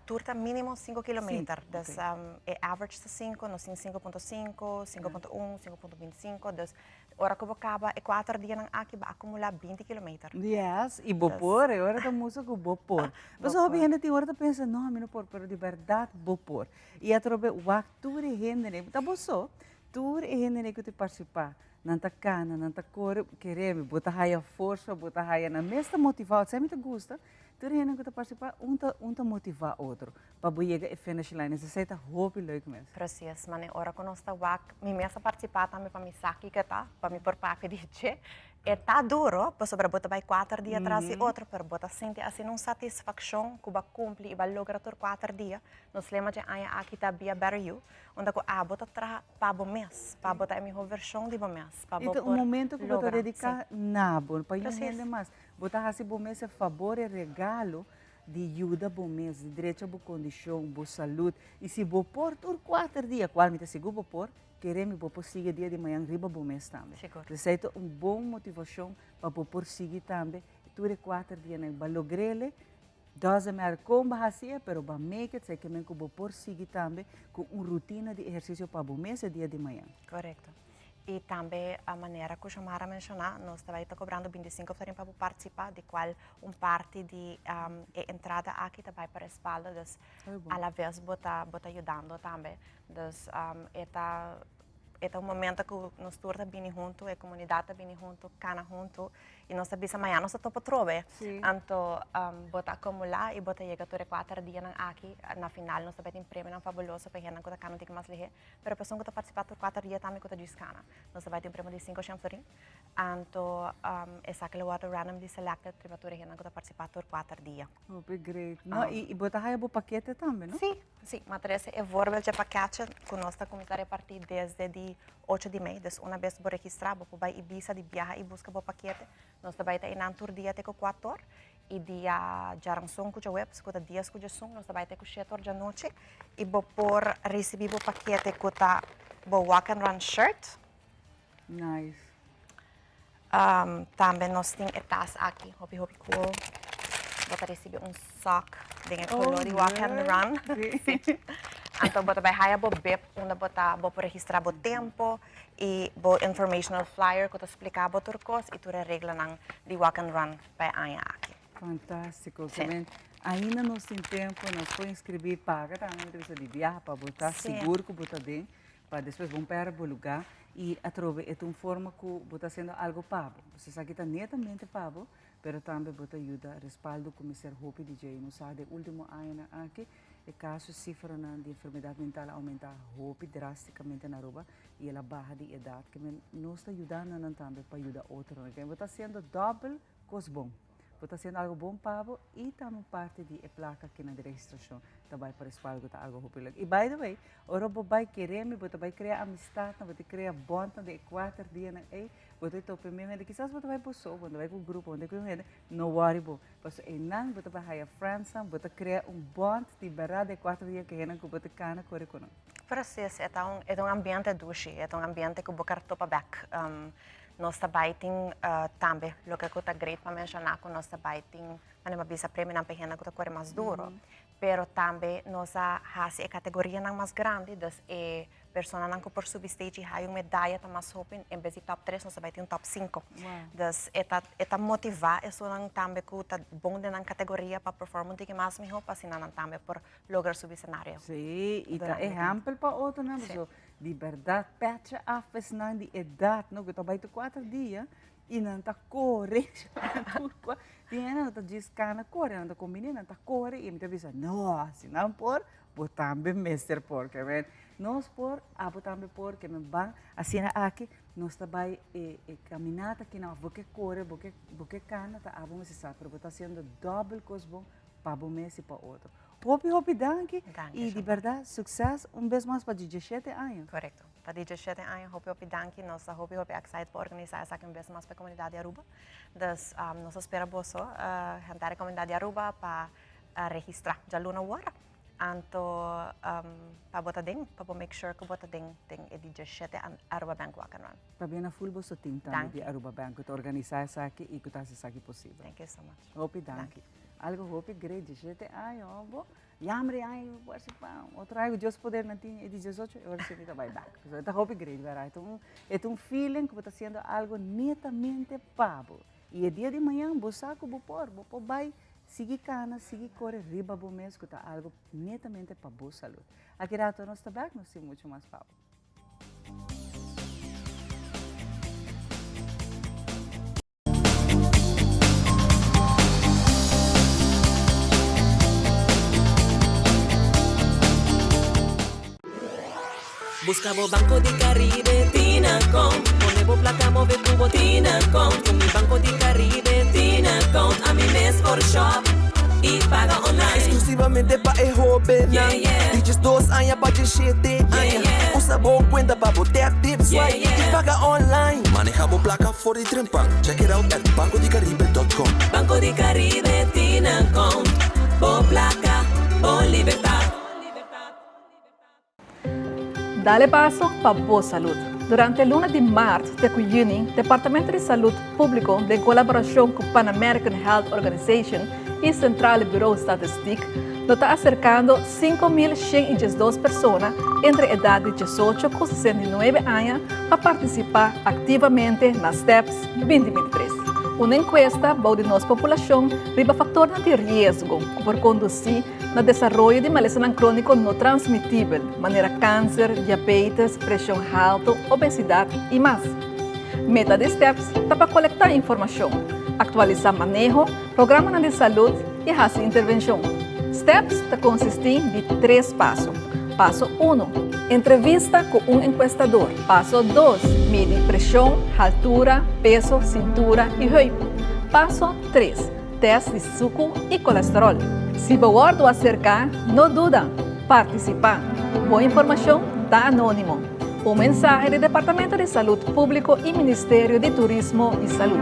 Tur ta mínimo sinku kilometer. Sinku, Dus e average ta sinku, nos tin 5.5, 5.1, 5.25. Dus ora ku bo kaba e kuater dianan aki bo a akumulá binti kilometer. Yes, i bo por, e ora ta mustra ku bo por. Pasobra hopi hende tin ora ta pensa, no, mi no por, pero di bèrdat bo por. I atrobe wak tur e hendenan, ta bo so, tur e hendenan ku ta partisipá Nan ta cana, nan ta core, kere mi, bo ta haya forsa, bo ta haya, nan mes ta motiva otro, esei mi ta gusta, tur hende cu ta participa, un ta, un ta motiva otro, pa bo yega e finish line, esei ta hopi leuk mes. Precies, mane ora cu nos ta wak, mi mes a participa tambe pa mi sa kico ta, pa mi por papia di dje, e ta duro, pasobra bo ta bay cuater dia tras di otro, pero bo ta sinti asina un satisfaccion cu bo a cumpli y bo a logra tur cuater dia, nos lema dje aña aki ta Be a Better You, unda cu abo ta traha pa bo mes, pa bo ta e mihó vershon di bo mes, pa bo E ta por un momento ku bo ta logra, dediká sí. na bo, pa yu Precies. hende mas. Bo ta hasi bo mes e fabor, e regalo di yuda bo mes, di drecha bo kondishon, bo salud. I si bo por tur kuater dia, kual mi ta sigur bo por, kere mi bo por sigui e dia di mañan riba bo mes tambe. Sigur. Esei ta un bon motivashon pa bo por sigui tambe tur e kuater dianan. Bo a logr'el, Doesn't matter kon bo hasié, pero bo a make it, esei ke men ku bo por sigui tambe ku un rutina di ehersisio pa bo mes e dia di mañan. Korekto. I tambe a manera ku Xiomara a menshoná, nos ta bai ta kobrando bintisinko florin pa bo partisipá, di kual un parti di e entrada aki ta bai pa respaldo, dus alaves bo ta bo ta yudando tambe. Dus e ta E ta un momento ku nos tur ta bini huntu, e komunidat ta bini huntu, kana huntu, i nos ta bisa mañana nos ta topa atrobe. Anto bo ta akumulá i bo ta yega tur e kuater dianan aki. Na final nos ta bai tin premionan fabuloso pa e hendenan ku ta kana un tiki mas lihé. Pero e persoan ku ta partisipá tur kuater dia tambe ku ta djis kana. Nos ta bai tin un premio di sinku shen florin. Anto esaki lo wòrdu randomly selected riba tur e hendenan ku ta partisipá tur kuater dia. Hopi great. No, i bo ta haya bo pakete tambe, no? Sí, sí. Ma trese e voorbeeld dje paketje ku nos ta kuminsá repartí desde di ocho di mei. Dus una bes bo registrá, bo por bai Ibiza di biaha i buska bo pakete. Nos ta bai ta einan tur dia te ku kuator i dia djaranson ku djaweps, ku ta dies ku djesun, nos ta bai te ku shete or djanochi i bo por risibí bo pakete ku ta bo walk and run shirt. Nice. Tambe nos tin e tas aki, hopi hopi cool. Bo ta ricibi un sock den e color di Walk and Run. Anto bo ta bay haya bo bib unda bo ta bo por registra bo tempo y bo informational flyer cu ta splica bo tur cos y tur e reglanan di Walk and Run pa e aña aki. Fantastico. Ainda nos tin tempo, nos por inscribi, paga tambe, mi ta bisa di biaha pa bo ta sigur cu bo ta den. Pa despues bon pèrdè bo lugá i atrobe e ta un forma ku bo ta hasiendo algu pa bo. Bo sa ki ta netamente pa bo, pero tambe bo ta yuda respaldo ku mester hopi di dje. Nos sa den último añanan aki e kaso sifranan di enfermedat mental a oumentá hopi drástikamente na Aruba i el a baha di edat. Ke men nos ta yudando nan tambe pa yuda otronan. Bo ta hasiendo dòbel kos bon. Bo ta haciendo algo bon pa bo y tambe un parti di e placa kinan di registracion ta bay pa respaldo cu ta algo hopi leuk. Y by the way, ora bo bay kere mi, bo ta bay crea amistadnan, bo ta crea bondnan den e cuater dianan ey, bo ta topa e mismo hende, kisas bo ta bay bo so, bo no ta bay cu grupo, bo no ta bay cu hende, no worry bo, pasobra eynan bo ta bay haya friendsnan, bo ta crea un bond di berdad den e cuater dia cu hendenan cu bo ta cana core cu nan. Precies, e ta un, e ta un ambiente dushi, e ta un ambiente cu bo ker topa bek. Nos ta bai tin tambe loke ku ta great pa menshoná ku nos ta bai tin manera bo a bisa premionan pa e hende ku ta kore mas duro, pero tambe nos a hasi e kategorianan mas grandi, dus e Personanan ku por subi stage i haya un medaya ta mas hopi, en bes di top tres nos ta bai tin un top sinku. Dus e ta e ta motivá esunnan tambe ku ta bon den nan kategoria pa perform un tiki mas mihó pa asina nan tambe por logra subi senario. Sí, i ta ehèmpel pa otronan pasobra di bèrdat pècha af esnan di edat no ku ta bai tur kuater dia i nan ta kore tur kua tin hende nan ta djis kana kore nan ta kombiné nan ta kore i mi ta bisa no si nan por Bo tambe mester por, ke men nos por, abo tambe por, ke men ban asina aki, nos ta bai e e caminata aki nan, of bo ke kore, bo ke bo ke kana, ta abo mester sa, pero bo ta hasiendo dòbel kos bon pa bo mes i pa otro. Hopi hopi danki, i di bèrdat sukses un bes mas pa diesshete aña. Korekto, pa diesshete aña, hopi hopi danki, nos ta hopi hopi excited pa organisa esaki un bes mas pa e komunidat di Aruba, dus nos ta spera boso, henter e komunidat di Aruba pa registra djaluna wor anto pa bo ta den pa bo make sure ku bo ta den den e di djeshete Aruba Bank Walk and Run. Pabia na ful boso team tambe di Aruba Bank ku ta organisa esaki i ku ta hasi esaki posibel. Thank you so much. Hopi danki. Algo hopi great djeshete aña oh bo yamber e aña mi por hasi pa otro aña ku Dios poder nan tin e di diesocho e ora si mi ta bai bek. Pasobra e ta hopi great wera e ta un e ta un feeling ku bo ta hasiendo algo netamente pa bo i e dia di mañan bo sa ku bo por bo por bai Sigui kana, sigui kore riba bo mes ku ta algu netamente pa bo salud. Aki rato nos ta bek, nos tin muchu mas pa bo. Busca bo Banco di Caribe Tinacom Pone bo placa move cu bo Tinacom Cu mi Banco di Caribe Tinacom Ami mes por shop y paga online Exclusivamente pa e hobennan Yeah, yeah. Di 12 aña pa 17 aña Yeah, yeah. Usa bo cuenta pa bo tap, tip, swipe Yeah, yeah. y paga online Maneha bo placa for di trempan Check it out at bancodicaribe.com Banco di Caribe Tinacom Bo placa, bo libertad. Dale paso pa bo salud. Durante luna di maart te cu juni, Departamento di Salud Publico den colaboracion cu Pan American Health Organization y Centrale Bureau Statistiek lo ta acercando 5112 persona entre edad di 18 cu 69 aña pa participa activamente na STEPS 2023. Un encuesta bou di nos populacion riba factornan di riesgo cu por conduci Na desaroyo di malesanan króniko no transmitibel, manera kanser, diabetes, preshon haltu, obesidat i mas. Meta di STEPS ta pa kolektá informashon, aktualisá maneho, programanan di salud i hasi intervenshon. STEPS ta konsistí di tres paso. Paso uno, entrevista ku un enkuestador. Paso dos, midi preshon, haltura, peso, sintura i heup. Paso tres, Test di suku i kolesterol. Si bo wòrdu aserká, no duda, partisipá. Bo informashon ta anónimo. Un mensahe di Departamento di Salud Públiko i Ministerio di Turismo i Salud.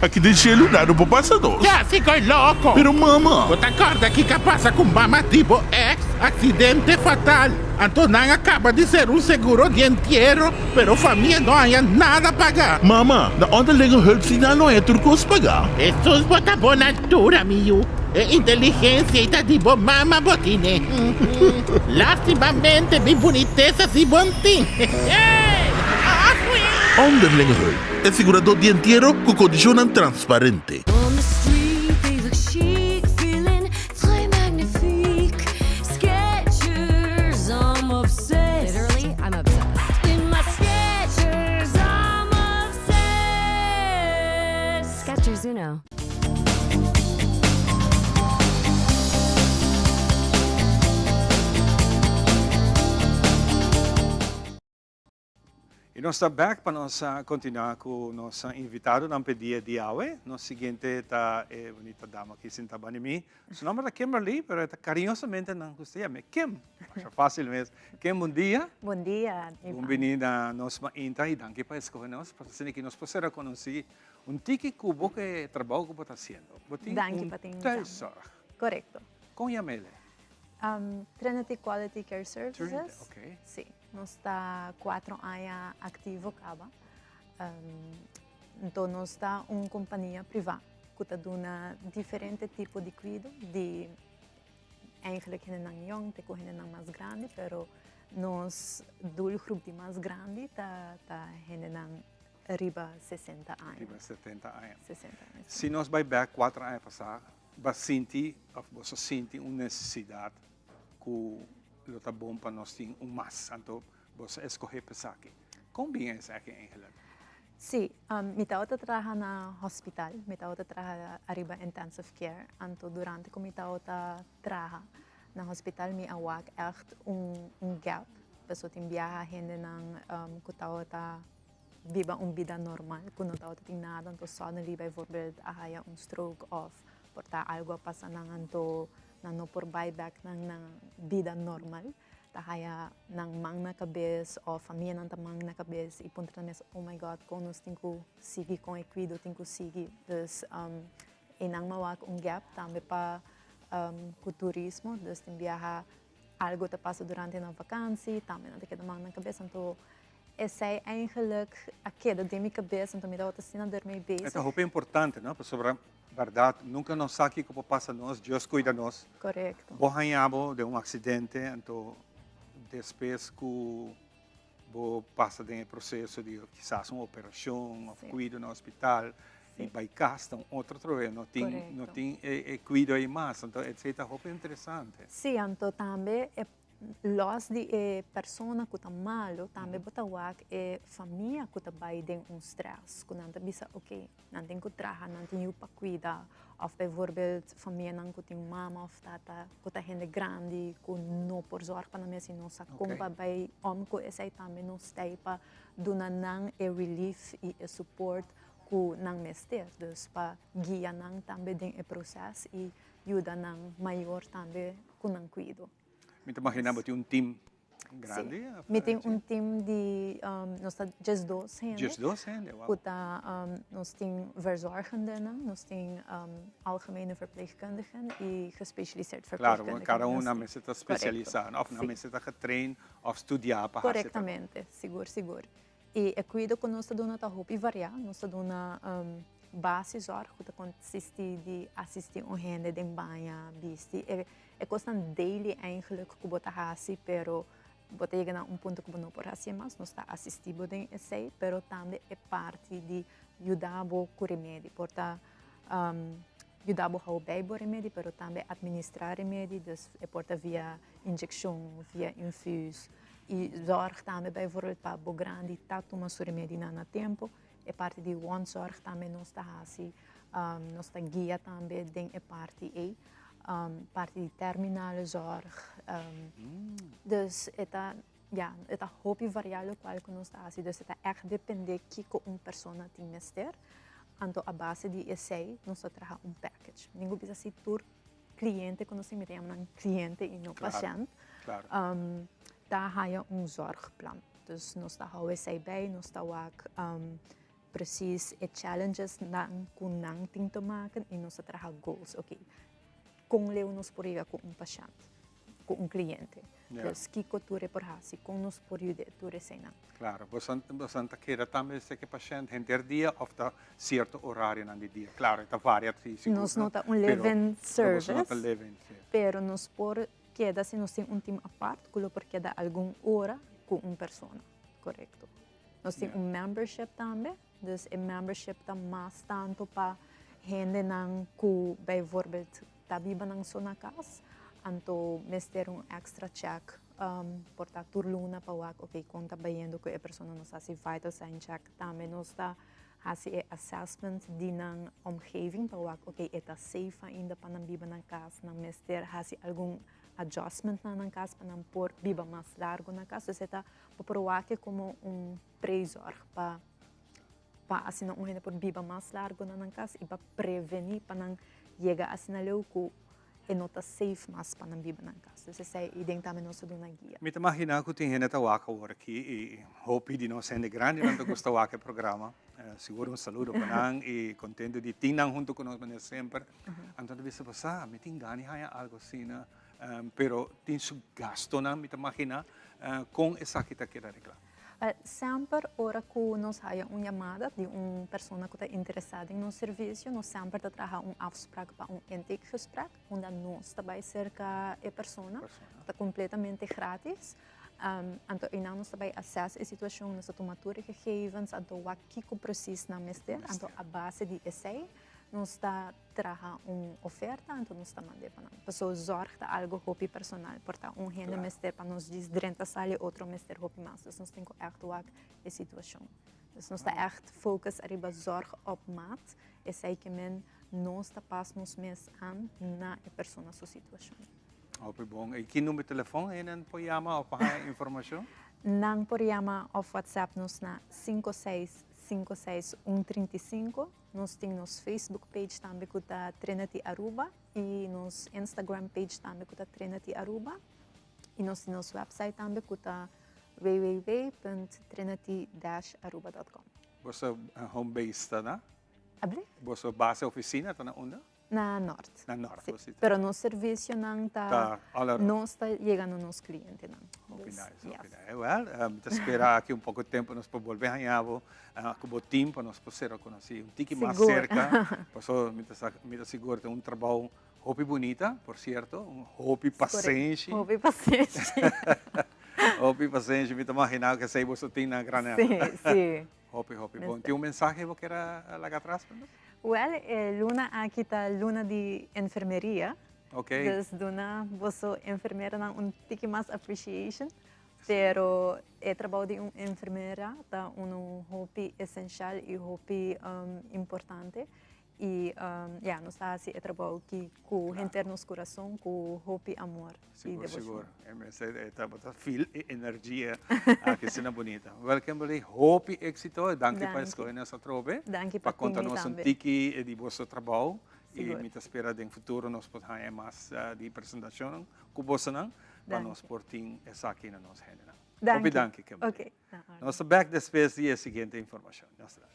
Aki den shelu nada por pasa nos. Ya si koe loko. Pero mama. Bo ta kòrda kiko a pasa ku mama di bo ex? Aksidente fatal. Anto nan a kaba di ser un seguro di entiero, pero famia no haña nada paga. Mama, na onderlinge hulp si nan no haña tur kos paga? Hesus bo ta bon altura mi yu, e inteligencia ei ta di bo mama bo tine. Lastimamente mi bunitesa si bon tin. Onderlinge hulp, e sigurador di entiero ku kondishonnan transparente. On the street they look chic, feeling très magnifique. Skechers, I'm obsessed. Literally, I'm obsessed. In my Skechers, I'm obsessed. Skechers Uno. Y nos ta bek pa nos continua cu nos invitadonan p'e dia di awe. Nos siguiente ta e bunita dama aki sinta banda di mi. Su nomber ta Kimberly, pero e ta cariñosamente nan gusta yam'e Kim. Masha facil mes. Kim, bon dia. Bon dia, Ivan. Bon bini na nos mainta y danki pa escoge nos. Pasobra asina ki nos por ser reconoci un tiki cu bo ke trabou cu bo ta haciendo. Bo tin Danki un pa tin invitami. thuiszorg. Corecto. Con yam'ele? Trinity Quality Care Services. Trinity, ok. Si. Nos ta cuatro aña activo caba. Enton nos ta un compania priva cu ta duna diferente tipo di cuido di. eigenlijk hendenan yong te ku hendenan mas grandi, pero nos doelgroep di mas grandi ta ta hendenan riba 60 aña. Riba 70 aña. 60 aña. Si nos bai bek 4 aña pasá, bo sinti òf boso sinti un nesesidat ku lo ta bon pa nos tin un mas, anto boso a eskohé pa esaki. Kon bin esaki eigenlijk? Sí, mi tabata traha na hospital, mi tabata traha ariba intensive care, anto durante ku mi tabata traha na hospital mi a wak ègt un un gap, pasobra tin biaha hendenan ku tabata biba un bida normal, ku no tabata tin nada, anto suddenly bijvoorbeeld a haya un stroke òf por ta algu a pasa nan anto nan no por bai bèk nan nan bida normal. Ta haya nan man na kabes òf famianan ta man na kabes i puntra nan mes, oh my God, kon nos tin ku sigui, kon e kuido tin ku sigui. Dus einan mi a wak un gap tambe pa ku turismo, dus tin biaha algu ta pasa durante nan vakansi, tambe nan ta keda man na kabes. Anto esei eigenlijk a keda den mi kabes, anto mi tabata asina dermei bezig. E ta hopi importante, no? Pasobra Berdad, nunca nos sa kico por pasa nos, Dios cuida nos. Correcto. Bo haña bo den un accidente, anto despues cu bo pasa den e proceso di kisas un operacion of cuido na hospital y bay cas ta un otro troe, no tin, no tin e cuido ey mas, anto esey ta hopi interesante. Sí, anto tambe e Los di e persona ku ta malu, tambe bo ta wak e famia ku ta bai den un strès, ku nan ta bisa oke, nan tin ku traha, nan tin yu pa kuida, òf bijvoorbeeld famianan ku tin mama òf tata ku ta hende grandi ku no por zòrg pa nan mes i no sa kon pa bai om ku esei tambe nos ta ei pa duna nan e relief i e support ku nan mester, dus pa guia nan tambe den e proses i yuda nan mayor tambe ku nan kuido. Mi ta imagina bo tin un team grandi? Sí, mi tin un team di, nos ta 12 hende. 12 hende, wow. Ku ta, nos tin verzorgendennan, nos tin algemene verpleegkundigen i gespecialiseerd verpleegkundigen. Claro, kada un nan mester ta spesialisá, òf nan mester ta getrain òf studiá pa hasi e trabou. Korektamente, sigur, sigur. I e kuido ku nos ta duna ta hopi variá. Nos ta duna basiszorg ku ta konsistí di asistí un hende den baña, bisti. E e kosnan daily eigenlijk ku bo ta hasi pero bo ta yega na un punto ku bo no por hasié mas. Nos ta asistí bo den esei pero tambe e parti di yuda bo ku remedi. Por ta yuda bo hou bij bo remedi pero tambe administrá remedi. Dus e por ta via inyekshon, via infuus. I zorg tambe bijvoorbeeld pa bo grandi ta tuma su remedinan na tempo. E parti di wondzorg tambe nos ta hasi, nos ta guia tambe den e parti ei. Parti di terminale zorg. Dus e ta, ja, e ta hopi variá lokual ku nos ta hasi. Dus e ta ègt dependé kiko un persona tin mester. Anto a base di esei nos ta traha un package. Mi tin ku bisa si tur cliente cu nos tin, mi ta yama nan cliente y no pashent, ta haya un zorgplan. Dus nos ta hou esey bij, nos ta wak precies e challenges nan cu nan tin te maken y nos ta traha goals. Ok, con leu nos por yega cu un pashent, cu un cliente? Dus kiko tur e por hasi, kon nos por yud'é tur eseinan. Klaro, boso boso ta keda tambe esei pashènt henter dia òf ta sierto orarionan di dia? Klaro, e ta varia si sigur, Nos no ta un live-in service, Pero boso no ta live-in, si. Pero nos por keda si nos tin un tim apart ku lo por keda algun ora ku un persona, korekto. Nos tin un membership tambe, dus e membership ta mas tantu pa hendenan ku bijvoorbeeld Ta biba nan so na cas, anto mester un extra check por ta tur luna pa wak ok con ta bayendo cu e persona nos haci vital sign check tambe nos ta haci e assessment di nan omgeving pa wak ok e ta safe ainda pa nan biba na cas nan mester haci algun adjustment na nan cas pa nan por biba mas largo na cas dus e ta bo por wak e como un prezorg pa pa asina un hende por biba mas largo na nan kas i pa prevení pa nan yega asina leu ku e no ta safe mas pa nan biba nan kas. Dus esei i den tambe nos ta duna guia. Mi ta maginá ku tin hende ta wak awor aki i hopi di nos hende grandinan ta gusta wak e programa. Sigur un saludo pa nan i kontento di tin nan huntu ku nos manera semper. Anto ta bisa bo sa mi tin gana di haña algu asina pero tin su gastonan mi ta maginá kon esaki ta keda reglá. Semper ora ku nos haya un yamada di un persona ku ta interesá den nos servisio, nos semper ta traha un afsprak pa un intakegesprek, unda nos ta bai serka e persona, ku ta kompletamente grátis. Anto einan nos ta bai assess e situashon, nos ta tuma tur e gegevens, anto wak kiko presis nan mester, anto a base di esei nos ta traha un oferta anto nos ta mand'é pa nan. Paso zorg ta algo hopi personal, por ta un hende mester pa nos djis drenta sali, otro mester hopi mas. Dus nos tin ku ègt wak e situashon. Dus nos ta ègt focus ariba zorg op maat, esei ke men nos ta pas nos mes aan na e persona su situashon. Hopi bon. I ki number telefon hende por yama òf pa haña informashon? Nan por yama òf whatsapp nos na 5 6 5 6 1 35. Nos tin nos Facebook page tambe ku ta Trinity Aruba i nos Instagram page tambe ku ta Trinity Aruba. I nos tin nos website tambe ku ta www.trinity-aruba.com. Boso home base ta na? Abli? Boso base oficina ta na unda? Na Noord. Na Noord, Sí. bo si ta. Pero nos servicionan ta, Ta all around. nos ta yega na nos clientenan. Hopi Dus, nice, hopi yes. nice. Well, mi ta spera aki un poco tempo nos por bolbe haña bo cu bo team pa nos por sera conoci un tiki mas Sigur. cerca. Paso mi ta sa, mi ta sigur ta un trabou hopi bunita, por cierto, un hopi pasenshi. Hopi pasenshi. Hopi pasenshi, mi ta magina cu esey boso tin na Granada. Sí, sí. Hopi, hopi bon. Tin un mensahe bo kier a laga atras pa nos? Wel, e luna aki ta luna di enfermeria. Ok. Dus duna boso enfermeranan un tiki mas appreciation. Pero e trabou di un enfermera ta unu hopi esencial y hopi importante. Y ya, nos ta haci e trabou aki cu henter nos curason, cu hopi amor y Sigur, devocion. sigur. E mester e tabata feel e energia aki asina bunita. Wel Kimberly, hopi exito. Danki pa escoge nos atrobe. Danki pa Pa conta tini nos un tambe. tiki di boso trabou. Y Sigur. mi ta spera den futuro nos por haña mas di presentacionnan cu bosonan pa Danki. nos por tin esaki na nos hendenan. Danki. Hopi danki Kimberly. Ok, na orde. Nos ta bek despues di e siguiente informacion. Nos ta.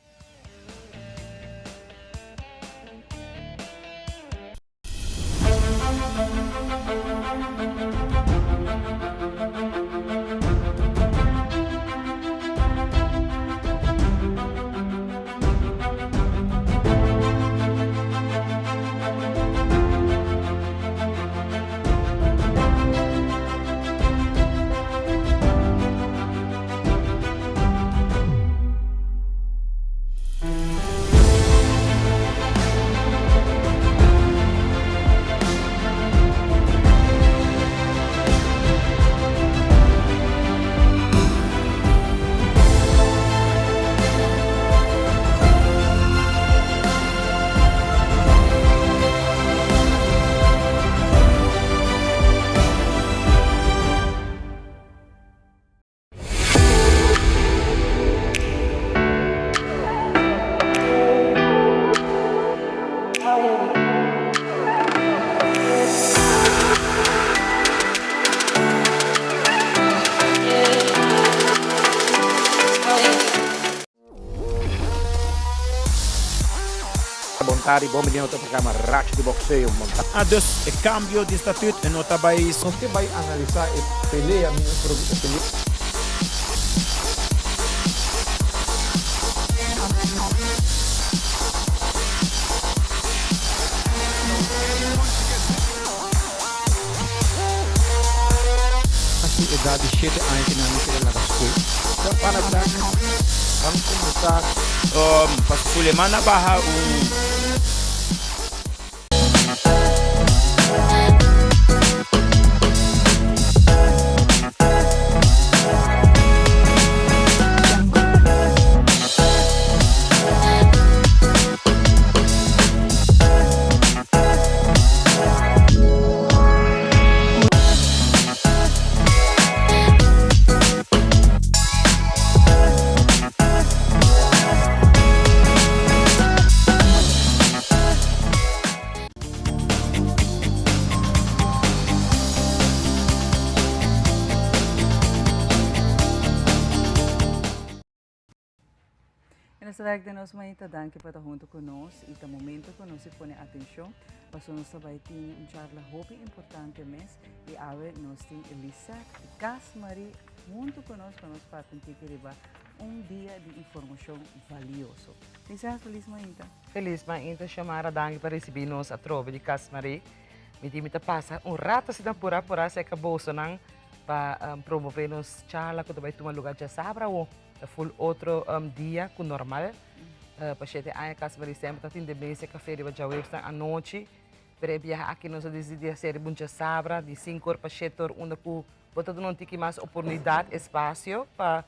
Bon tardi, bon bini na otro programa Racho di Boxeo. Ah, dus e cambio di statuut no ta bay. Nos ke bai analisa e pelea mi e pelea. Na su edad di shete aña ke nan a keda laga skol. Campana Black, Ban combersa. Pasobra Suleman a baha un. E nos ta bek den nos mainta, danki pa ta hunto cu nos y ta momento cu nos si pone atencion paso nos ta bay tin un charla hopi importante mes y awe nos tin Lisette Casmarie. huntu ku nos pa nos papia un tiki riba un dia di informashon valioso. Prinses, felis mainta. Felis mainta, Xiomara. Danki pa risibi nos atrobe di Cas Marie. Mi di mi ta pasa un rato asina pura pura serka bosonan pa promove nos charla ku ta bai tuma luga djasabra awo. Ta ful otro dia ku normal. Pa shete aña Cas Marie semper ta tin demensia kafe riba djaweps anochi. Pero e biaha aki nos a disidi hasi riba un djasabra di sinku or pa shete or unda ku bo ta duna un tiki mas oportunidat, espasio pa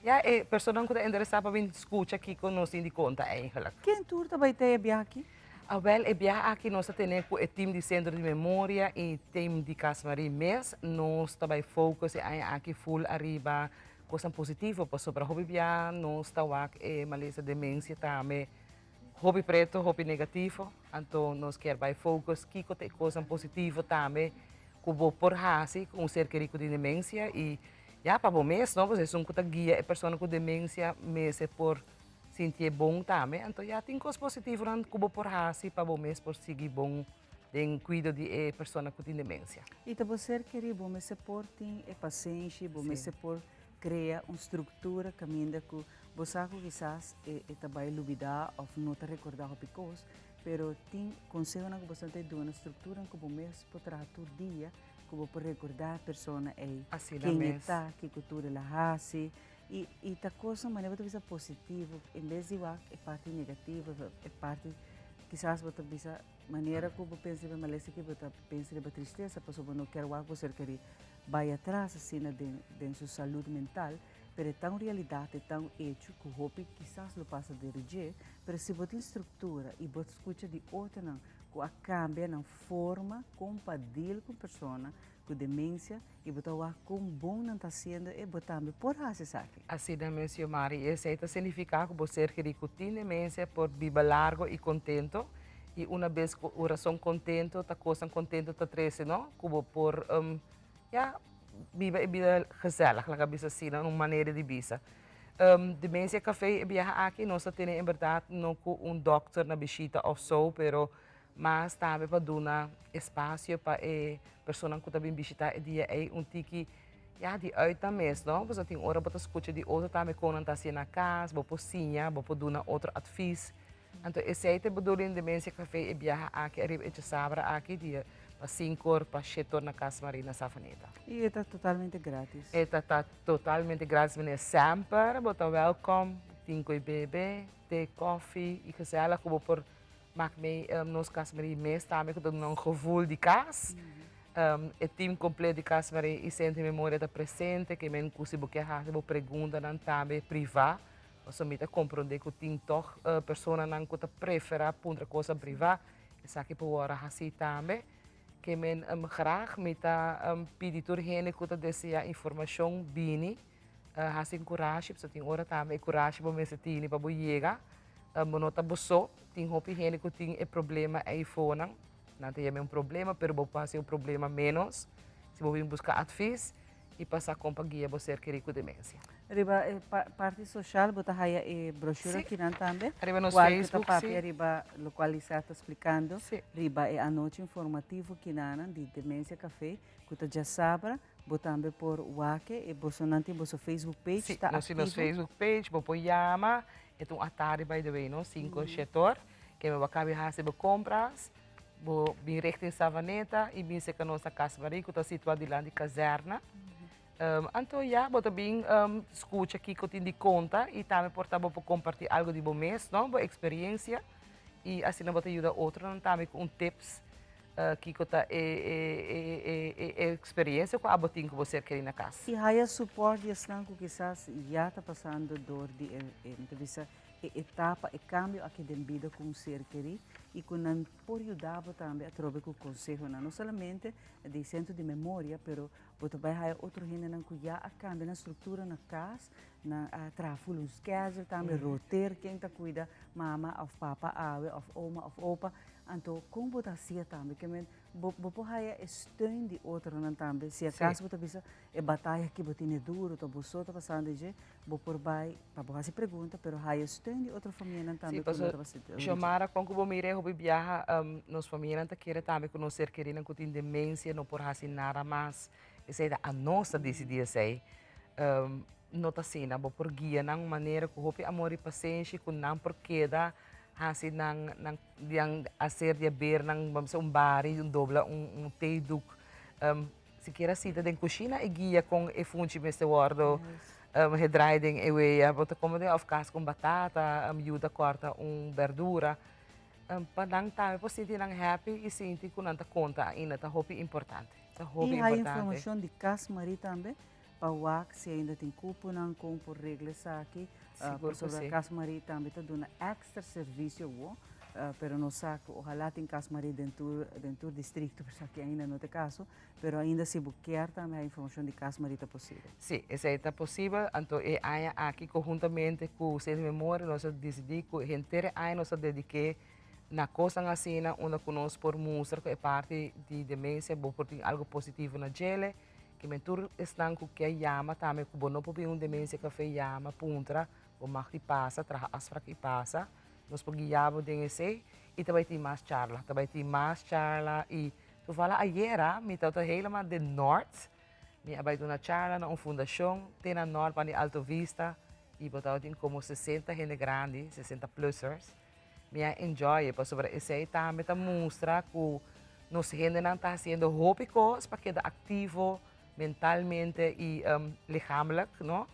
ya e personanan ku ta interesá pa bin skucha kiko nos tin di konta eigenlijk. Ken tur ta bai te e biaha aki? Awel, e biaha aki nos ta tene ku e tim di Sentro di Memoria i tim di Cas Marie mes. Nos ta bai focus e aña aki ful ariba kosnan positivo pasobra hopi biaha nos ta wak e malesa demensia tambe Hopi preto, hopi negativo, anto nos kier bai focus kiko ta e kosnan positivo tambe ku bo por hasi ku un ser kerí ku tin demensia i ya pa bo mes no, pasobra esun ku ta guia e persona ku demensia mester por sintié bon tambe, anto ya tin kos positivonan ku bo por hasi pa bo mes por sigui bon den kuido di e persona ku tin demensia. I ta bo ser kerí, bo mester por tin e pasenshi, bo mester por krea un struktura kaminda ku Bo sa ku kisas e ta bai lubidá òf no ta rekordá hopi kos, pero tin konsehonan ku bo ta duna, strukturan ku bo mes por traha tur dia, ku bo por rekordá e persona ei, ken e ta, kiko tur el a hasi, i ta kosnan manera bo ta bisa positivo, en bes di wak e parti negativo, e parti kisas bo ta bisa manera ku bo pensa riba malesa aki bo ta pensa riba tristesa pasobra bo no kier wak bo ser kerí bai atras asina den su salud mental. Pero e ta un realidat, e ta un echo ku hopi kisas lo pasa deri dje, pero si bo tin struktura i bo skucha di otronan ku a kambia nan forma kon pa deal ku un persona ku demensia i bo ta wak kon bon nan ta hasiendo e, bo tambe por hasi esaki. Asina mes Yomari, i esei ta signifiká ku bo ser kerí ku tin demensia por biba largo i kontento, i una bes ku un rason kontento ta kosnan kontento ta trese no, ku bo por Ya, biba e bida gezellig, laga bisa asina, un manera di bisa. Demensia Café e biaha aki nos ta tene en berdad no cu un dokter na bishita of so, pero mas tambe pa duna espacio pa e personanan cu ta bin bishita e dia ey un tiki, ya, di uit nan mes, no? Pasobra tin ora bo ta scucha di otro tambe con nan ta haciendo na cas, bo por siña, bo por duna otro advies. Anto esey ta e bedoeling Demensia Café e biaha aki ariba e djasabra aki dia pa sinkor pa shetor na Cas Marina Savaneta. Y e ta totalmente gratis? E ta ta totalmente gratis meneer semper bo ta welkom tin koe bebe, te, koffie y gezellig ku bo por mak mee nos Cas Marie mes tambe ku ta duna un gevoel di kas. E team completo di Cas Marie y Centro di Memoria ta presente ke men ku si bo ke hasi bo preguntanan tambe priva. Pasobra mi ta komprondé ku tin tòg personanan ku ta preferá puntra kosnan privá. Esaki por wòrdu hasí tambe. Ke men graag mi ta pidi tur hende ku ta deseá informashon bini hasi un kurashi, pasobra tin ora tambe e kurashi bo mester tini pa bo yega. Bo no ta bo so, tin hopi hende ku tin e problema ei fonan. Nan ta yama e un problema, pero bo por hasi un problema ménos si bo bin buska atvis. I pasa kon pa guia bo ser kerí ku demensia. Riba e parti social bo ta haya e brochure akinan tambe. Riba nos Facebook, si. Cual ku ta papia riba locual Lisa ta splicando. Riba e anochi informativo kinanan di Demensia Café ku ta djasabra. Bo tambe por wak e bosonan tin boso Facebook page ta activo. Si, nos tin nos Facebook page, bo por yama. E ta un atardi by the way no, sinku shetor. Keme bo a kabi hasi bo compras. Bo bin richting Savaneta y bin cerca nos na Cas Marie cu ta situa dilanti kazerna. Anto ya, bo ta bin scucha kico tin di conta y tambe por ta bo por comparti algo di bo mes, no, bo experiencia y asina bo ta yuda otronan tambe cu un tips kico ta e experiencia cu abo tin cu bo ser keri na cas. Y haya support di esnan cu kisas ya ta pasando door di e, mi ta bisa, e etapa, e kambio aki den bida ku un ser kerí i ku nan por yuda bo tambe atrobe ku konsehonan, no solamente di Sentro di Memoria, pero bo ta bai haya otro hendenan ku ya a kambia nan struktura na kas, nan a traha ful un schedule tambe, roter ken ta kuida mama òf papa awe òf oma òf opa, anto kon bo ta hasié tambe? Ke men bo bo por haya e steun di otronan tambe, si acaso bo ta bisa e bataya aki bo tene duro, ta bo so ta pasando dje, Bo por bai pa bo hasi pregunta, pero haya steun di otro famianan tambe Sí, ku no paso ta basi Xiomara, kon ku bo mira e hopi biaha, nos famianan ta kere tambe ku nos ser kerinan ku tin demensia no por hasi nada mas. Esei ta anos ta disidí esei. No ta asina, bo por guia nan un manera ku hopi amor i pasenshi ku nan por keda hasi nan nan nan hacer di haber nan bam bisa un bari, un dobla un un theedoek. Sikiera sita den kushina e guia kon e funchi mester wòrdu gedraai den e wea. Bo ta kome den òf kas ku batata, yuda kòrta un bèrdura. Pa nan tambe por sinti nan happy i sinti ku nan ta konta ainda ta hopi importante. Ta hopi I hay importante. informashon di Kas Marie tambe pa wak si ainda tin kuponan kon por regla esaki. Sigur ku Pasobra si. Kas Marie tambe ta duna èkstra servisio awo, pero nos sa ku ohalá tin Kas Marie den tur den tur distrikto, pero esaki ainda no ta e kaso. Pero ainda si bo kier tambe hay informashon di Kas Marie ta posibel. Si, esei ta posibel. Anto e aña aki konhuntamente ku Centro Memoria nos a disidí ku henter e aña nos a dedik'é na kosnan asina unda ku nos por mustra ku e parti di demensia bo por tin algu positivo na djele. Ke men tur esnan ku ke yama tambe ku bo no por bin un demensia cafe yama puntra bo mag di pasa traha afsprak i pasa. Nos por guia bo den esei i ta bai tin mas charla, ta bai tin mas charla i Toevallig ayera mi tabata helemaal den Noord. Mi a bai duna charla na un fundacion te na Noord pan di Alto Vista y bo tabatin como 60 hende grandi, 60 plussers. Mi a enjoy e pasobra esey tambe ta mustra cu nos hendenan ta haciendo hopi cos pa keda activo mentalmente y lichamelijk, no?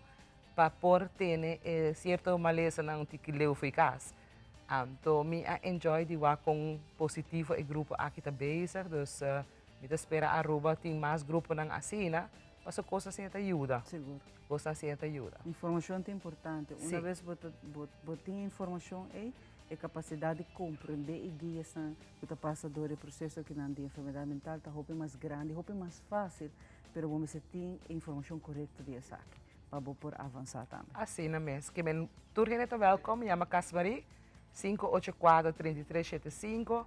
Pa por tene e cierto malesanan un tiki leu fo'i cas. Anto mi a enjoy di wak kon positivo e grupo aki ta bezig, dus mi ta spera Aruba tin mas gruponan asina, pasobra kos asina ta yuda. Sigur. Kos asina ta yuda. Informashon ta importante. Si. Una bes bo ta bo tin e informashon ei, e kapasidat di komprendé e guiasnan ku ta pasa dor e proseso akinan di enfermedat mental ta hopi mas grandi, hopi mas fásil, pero bo mester tin e informashon korekto di esaki. pa bo por avansa tambe. Asina mes. Ke men tur hende ta welkom. Yama Casmarie 584 3375.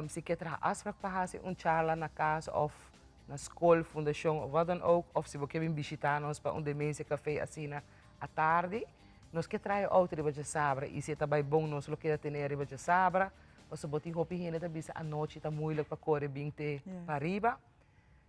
Si ke traha afspraak pa hasi un charla na kas of na skol, fundashon of wat dan ook. Of si bo ke bin bishita nos pa un demensia cafe asina atardi. Nos ke traha e outo riba djasabra i si e ta bai bon nos lo keda tene riba djasabra. Pasobra bo tin hopi hende ta bisa anochi ta moeilijk pa kore bin te pariba.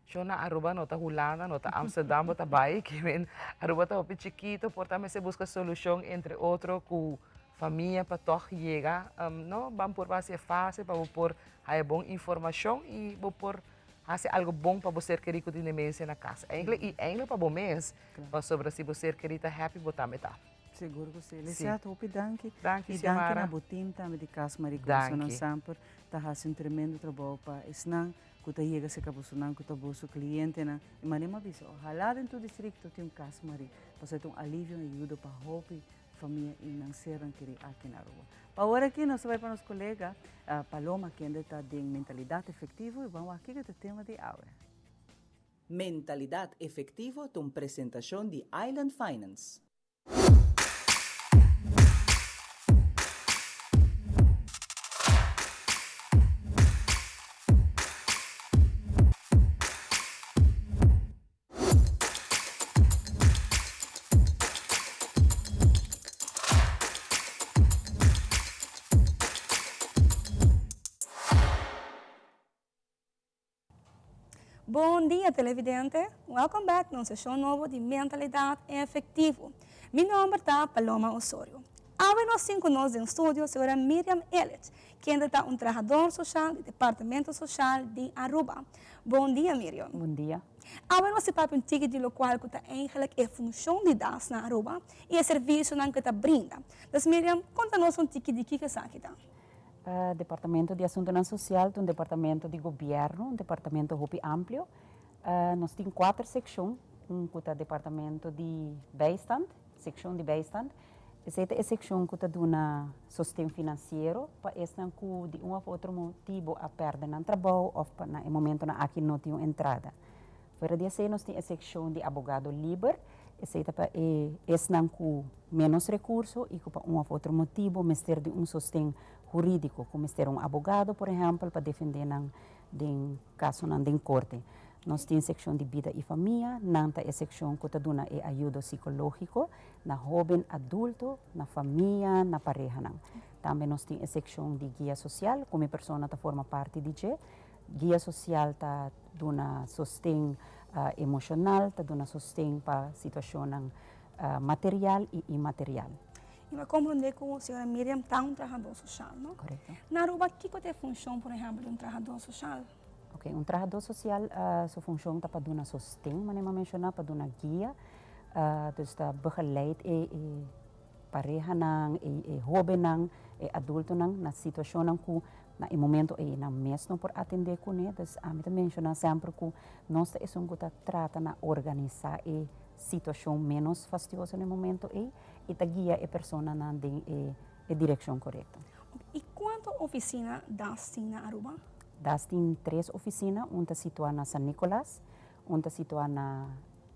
Sho na Aruba no ta Hulanda, no ta Amsterdam bo ta bai, ke men Aruba ta hopi chikito, por ta mester buska solushon entre otro ku famia pa tòg yega, no ban por hasi e fásil pa bo por haya bon informashon i bo por hasi algu bon pa bo ser kerí ku tin demensia na kas. Eigentlik i eigentlik pa bo mes, pasobra si bo ser kerí ta happy bo tambe ta. Sigur ku si. Lisiat, hopi danki. Danki, I Xiomara. danki na bo team tambe di Kas Marie Corazon Samper ta hasi un tremendo trabou pa esnan ku ta yega serka bosonan ku ta boso klientenan i manera mi a bisa ohalá den tur distrikto tin un kas marí pasobra ta un alivio i ayudo pa hopi famia i nan sernan kerí aki na Aruba. Pa awor aki nos ta bai pa nos kolega Paloma kende ta den Mentalidat Efektivo i ban wak kiko ta e tema di awe. Mentalidat Efektivo ta un presentashon di Island Finance. Bon dia televidente, welcome back na un seshon nobo di Mentalidad Efectivo. Mi nomber ta Paloma Osorio. Awe nos tin cu nos den studio señora Miriam Ellich, kende ta un trahador social di Departamento Social di Aruba. Bon dia Miriam. Bon dia. Awe nos ta papia un tiki di locual cu ta eigenlijk e funcion di das na Aruba y e servicionan cu e ta brinda. Dus Miriam, conta nos un tiki di kico esaki ta. Departamento di Asuntonan Sosial ta un departamento di gobièrnu, un departamento hopi amplio. Nos tin kuater sekshon, un ku ta departamento di bijstand, sekshon di bijstand. Esei ta e sekshon ku ta duna sosten finansiero pa esnan ku di un òf otro motibu a pèrdè nan trabou òf pa na e momentonan aki no tin un entrada. Fuera di esei nos tin e sekshon di abogado liber, esei ta pa e esnan ku ménos rekurso i ku pa un òf otro motibu mester di un sosten hurídiko, ku mester un abogado por ehèmpel pa defendé nan den kasonan den korte. Nos tin sekshon di bida i famia, nan ta e sekshon ku ta duna e ayudo sikológiko na hóben adulto, na famia, na parehanan. Tambe nos tin e sekshon di guia sosial ku mi persona ta forma parti di dje. Guia sosial ta duna sosten emoshonal, ta duna sosten pa situashonnan material i inmaterial. I mi a komprondé ku señora Miriam ta un trahadó soshal, no? Korekto. Na Aruba kiko ta e funshon, por ehèmpel, di un trahadó soshal? Oké, un trahadó sosial su funshon ta pa duna sosten, manera mi a menshoná, pa duna guia, dus ta begeleid e parehanan, e hóbennan, e adultonan na situashonnan ku na e momento ei nan mes no por atendé kuné. Dus ami ta menshoná semper ku nos ta esun ku ta trata na organisá e situashon ménos fastioso na e momento ei i ta guia e personanan den e direkshon korekto. I kuantu ofisina das tin na Aruba? Das tin tres ofisina, un ta situá na San Nicolas, un ta situá na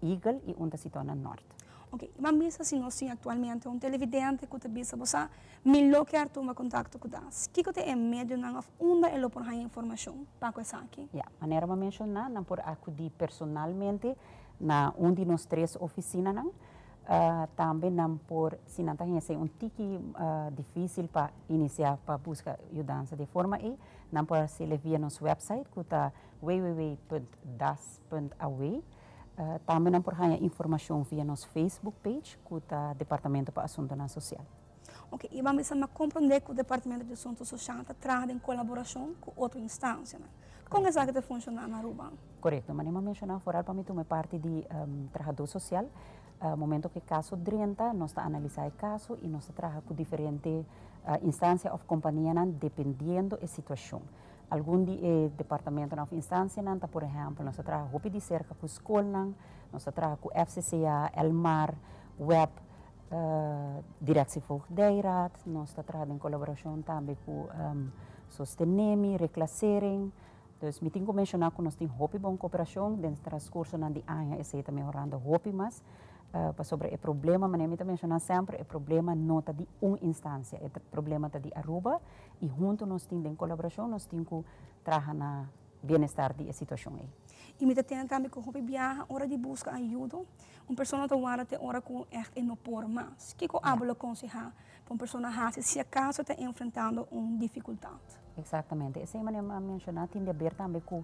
Eagle i un ta situá na Nort. Ok, i ban bisa si nos tin aktualmente un televidente ku ta bisa bo sa, mi lo kier tuma kontakto ku das. Kiko ta e medionan òf unda e lo por haña informashon pa ku esaki? Ya, manera bo a menshoná, nan por akudí personalmente na un di nos tres ofisinanan. Tambe nan por, si nan ta haña esei un tiki difísil pa inisiá pa buska yudansa di e forma ei, nan por hasiel via nos wèpsait ku ta www.das.aw. Tambe nan por haña informashon via nos Facebook page ku ta Departamento pa Asuntonan Sosial. Oke, i ban bisa mi a komprondé ku Departamento di Asunto Sosial ta traha den kolaborashon ku otro instansianan. Kon esaki ta funshoná na Aruba? Korekto, manera mi a menshoná foral pa mi tuma e parti di trahadó sosial. Momento ku e kaso drenta, nos ta analisá e kaso i nos ta traha ku diferente instansia òf kompanianan dependiendo e situashon. Algun di e departamentonan of instansianan ta por ehèmpel, nos ta traha hopi di serka ku skolnan, nos ta traha ku FCCA, Elmar, web, Directie Voogdijraad, nos ta traha den kolaborashon tambe ku Sostenemi, Reclassering. Dus mi tin ku menshoná ku nos tin hopi bon koperashon, den transkursonan di aña esei ta mehorando hopi mas, pasobra e problema, manera mi ta menshoná semper, e problema no ta di un instansia, e problema ta di Aruba I huntu nos tin den kolaborashon nos tin ku traha na bienestar di e situashon ei. I mi ta tende tambe ku hopi biaha ora di buska ayudo, un persona ta warda te ora ku ègt e no por mas. Kiko abo lo konsehá pa un persona hasi si akaso e ta enfrentando un difikultat? Eksaktamente. Esei manera mi a menshoná tin di aber tambe ku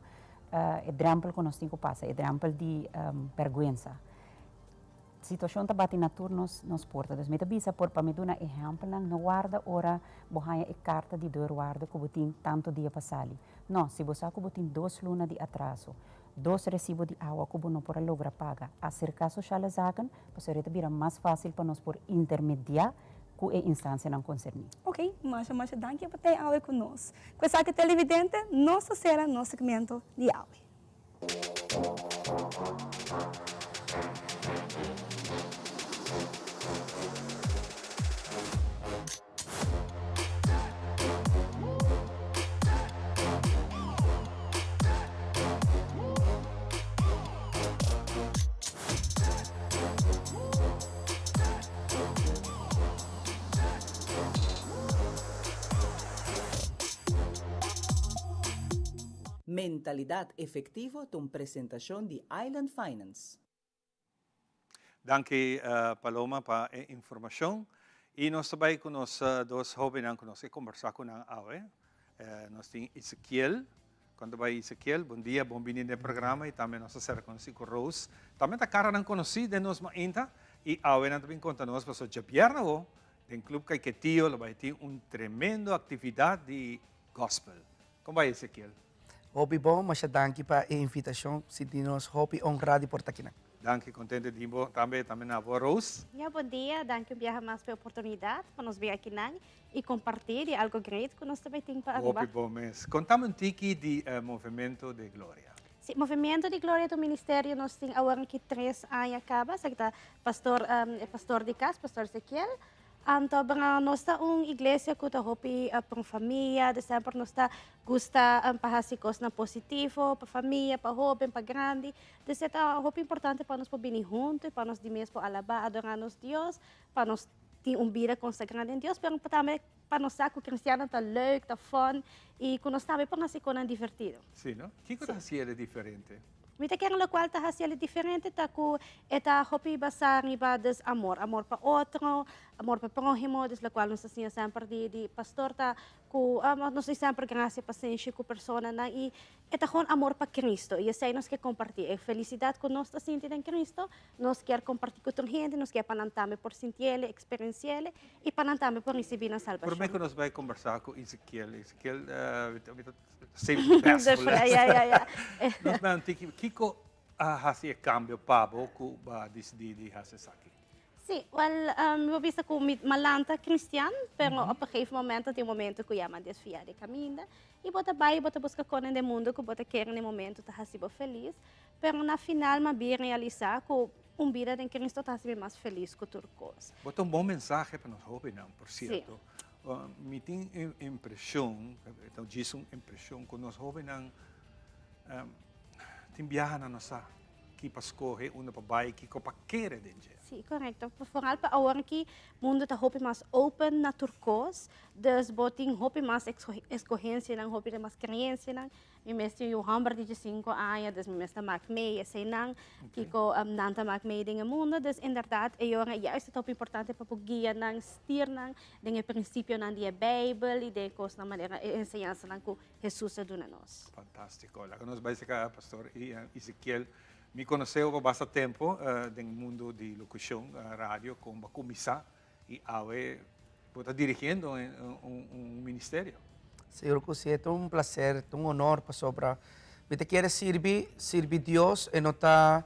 e drèmpel ku nos tin ku pasa, e drèmpel di bèrgwensa. Situacion ta bati na tur nos nos porta. Dus mi ta bisa por pa mi duna ehempelnan, no warda ora bo haña e carta di deurwaarder cu bo tin tanto dia pa sali. No, si bo sa cu bo tin dos luna di atraso, dos recibo di awa cu bo no por a logra paga, acerca Sociale Zaken, pasobra e ta bira mas facil pa nos por intermedia cu e instancianan concerni. Ok, masha masha danki pa tei awe cu nos. Cu esaki televidente, nos ta cera nos segmento di awe. Mentalidat Efectivo ta un presentacion di Island Finance. Danki Paloma pa e informacion y nos ta bay cu nos dos hobennan cu nos ke combersa cu nan awe. Nos tin Ezekiel. Con ta bay Ezekiel? Bon dia, bon bini den e programa y tambe nos ta cera conoci cu Rose. Tambe ta caranan conoci den nos mainta y awe nan ta bin conta nos pasobra djabièrnè awo den Club Caiquetio lo bay tin un tremendo actividad di gospel. Kon bai Ezekiel? Hopi bon, masha danki pa e invitashon, sinti nos hopi honrá di por ta akinan. Danki, kontente di bo tambe, tambe na bo Rose. Ya, bon dia, danki un biaha mas pa e oportunidat pa nos bin akinan i kompartí di algo great ku nos ta bai tin pa Aruba. Hopi bon mes. Kontami un tiki di Movemento de Gloria. Si, Movemento di Gloria ta un ministerio nos tin awor aki tres aña kaba, esaki ta pastor, e pastor di kas, pastor Ezekiel. Anto bra nos ta un iglesia ku ta hopi pa un famia, de semper nos ta gusta pa hasi kosnan positivo pa famia, pa hoben, pa grandi. Dus e ta hopi importante pa nos por bini huntu i pa nos di mes por alabá, adorá nos Dios, pa nos tin un bida konsagrá den Dios, pero tambe pa nos sa ku kristiannan ta leuk, ta fun i ku nos tambe por hasi kosnan divertido. Sí, no? Kiko ta hasié diferente? Mi ta kere lokual ta hasi el diferente ta ku e ta hopi basá riba dus amor, amor pa otro, amor pa próhimo, dus lokual nos ta siña semper di di pastor ta ku nos di semper grasia, pasenshi ku personanan i e ta gewoon amor pa Cristo i esei nos ke kompartí. E felisidat ku nos ta sinti den Cristo nos kier kompartí ku tur hende, nos kier pa nan tambe por sintiele, eksperensiele i pa nan tambe por risibí nan salbashon. Promé ku nos bai kombersá ku Ezekiel, Ezekiel mi ta save the best for last. Ja, ja, ja. Nos bai un tiki, kiko a hasi e kambio pa bo ku bo a disidí di hasi esaki? Sí, wel, mi por bisa ku mi malanta kristian, pero op een gegeven moment ta tin un momento ku ya mi a desviá di kaminda i bo ta bai i bo ta buska konen den mundu ku bo ta kere na e momento ta hasi bo felis, pero na final mi a bin realisá ku un bida den Cristo ta hasi mi mas felis ku tur kos. Bo ta un bon mensahe pa nos hóbennan, por sierto. Mi tin e impreshon, e ta djis un impreshon, ku nos hóbennan tin biaha nan no sa ki pa skohe, unda pa bai, kiko pa kere den dje. Sí, korekto. Vooral pa awor aki mundu ta hopi mas open na tur kos, dus bo tin hopi mas eskohensianan, hopi mas kreensianan. Mi mes tin yu hòmber di diesinko aña, dus mi mes ta mak mee eseinan, kiko nan ta mak mee den e mundu. Dus inderdat e yora juist ta hopi importante pa bo guia nan, stuur nan den e prinsipionan di e Beibel i den e kosnan manera e enseñansanan ku Hesus a duna nos. Fantástiko. Laga nos bai seka Pastor Ezekiel. Mi konoseo pa basta tempu den mundu di lokushon, radio, kon bo a kuminsá i awe bo ta dirigiendo un ministerio. Sigur ku si, e ta un plaser, ta un honor pasobra mi ta kere sirbi, sirbi Dios, e no ta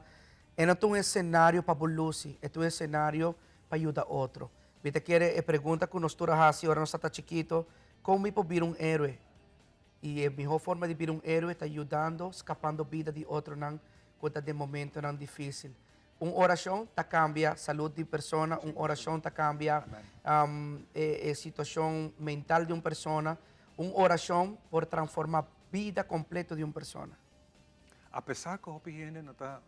e no ta un esenario pa bo lusi, e ta un esenario pa yuda otro. Mi ta kere e pregunta ku nos tur a hasi ora nos ta ta chikito, Kon mi por bira un héroe? I e mihó forma di bira un héroe ta yudando, skapando bida di otronan ku ta den momentonan difísil. Un orashon ta kambia salud di persona, un orashon ta kambia e situashon mental di un persona, un orashon por transformá bida kompleto di un persona. Apesar ku hopi hende no ta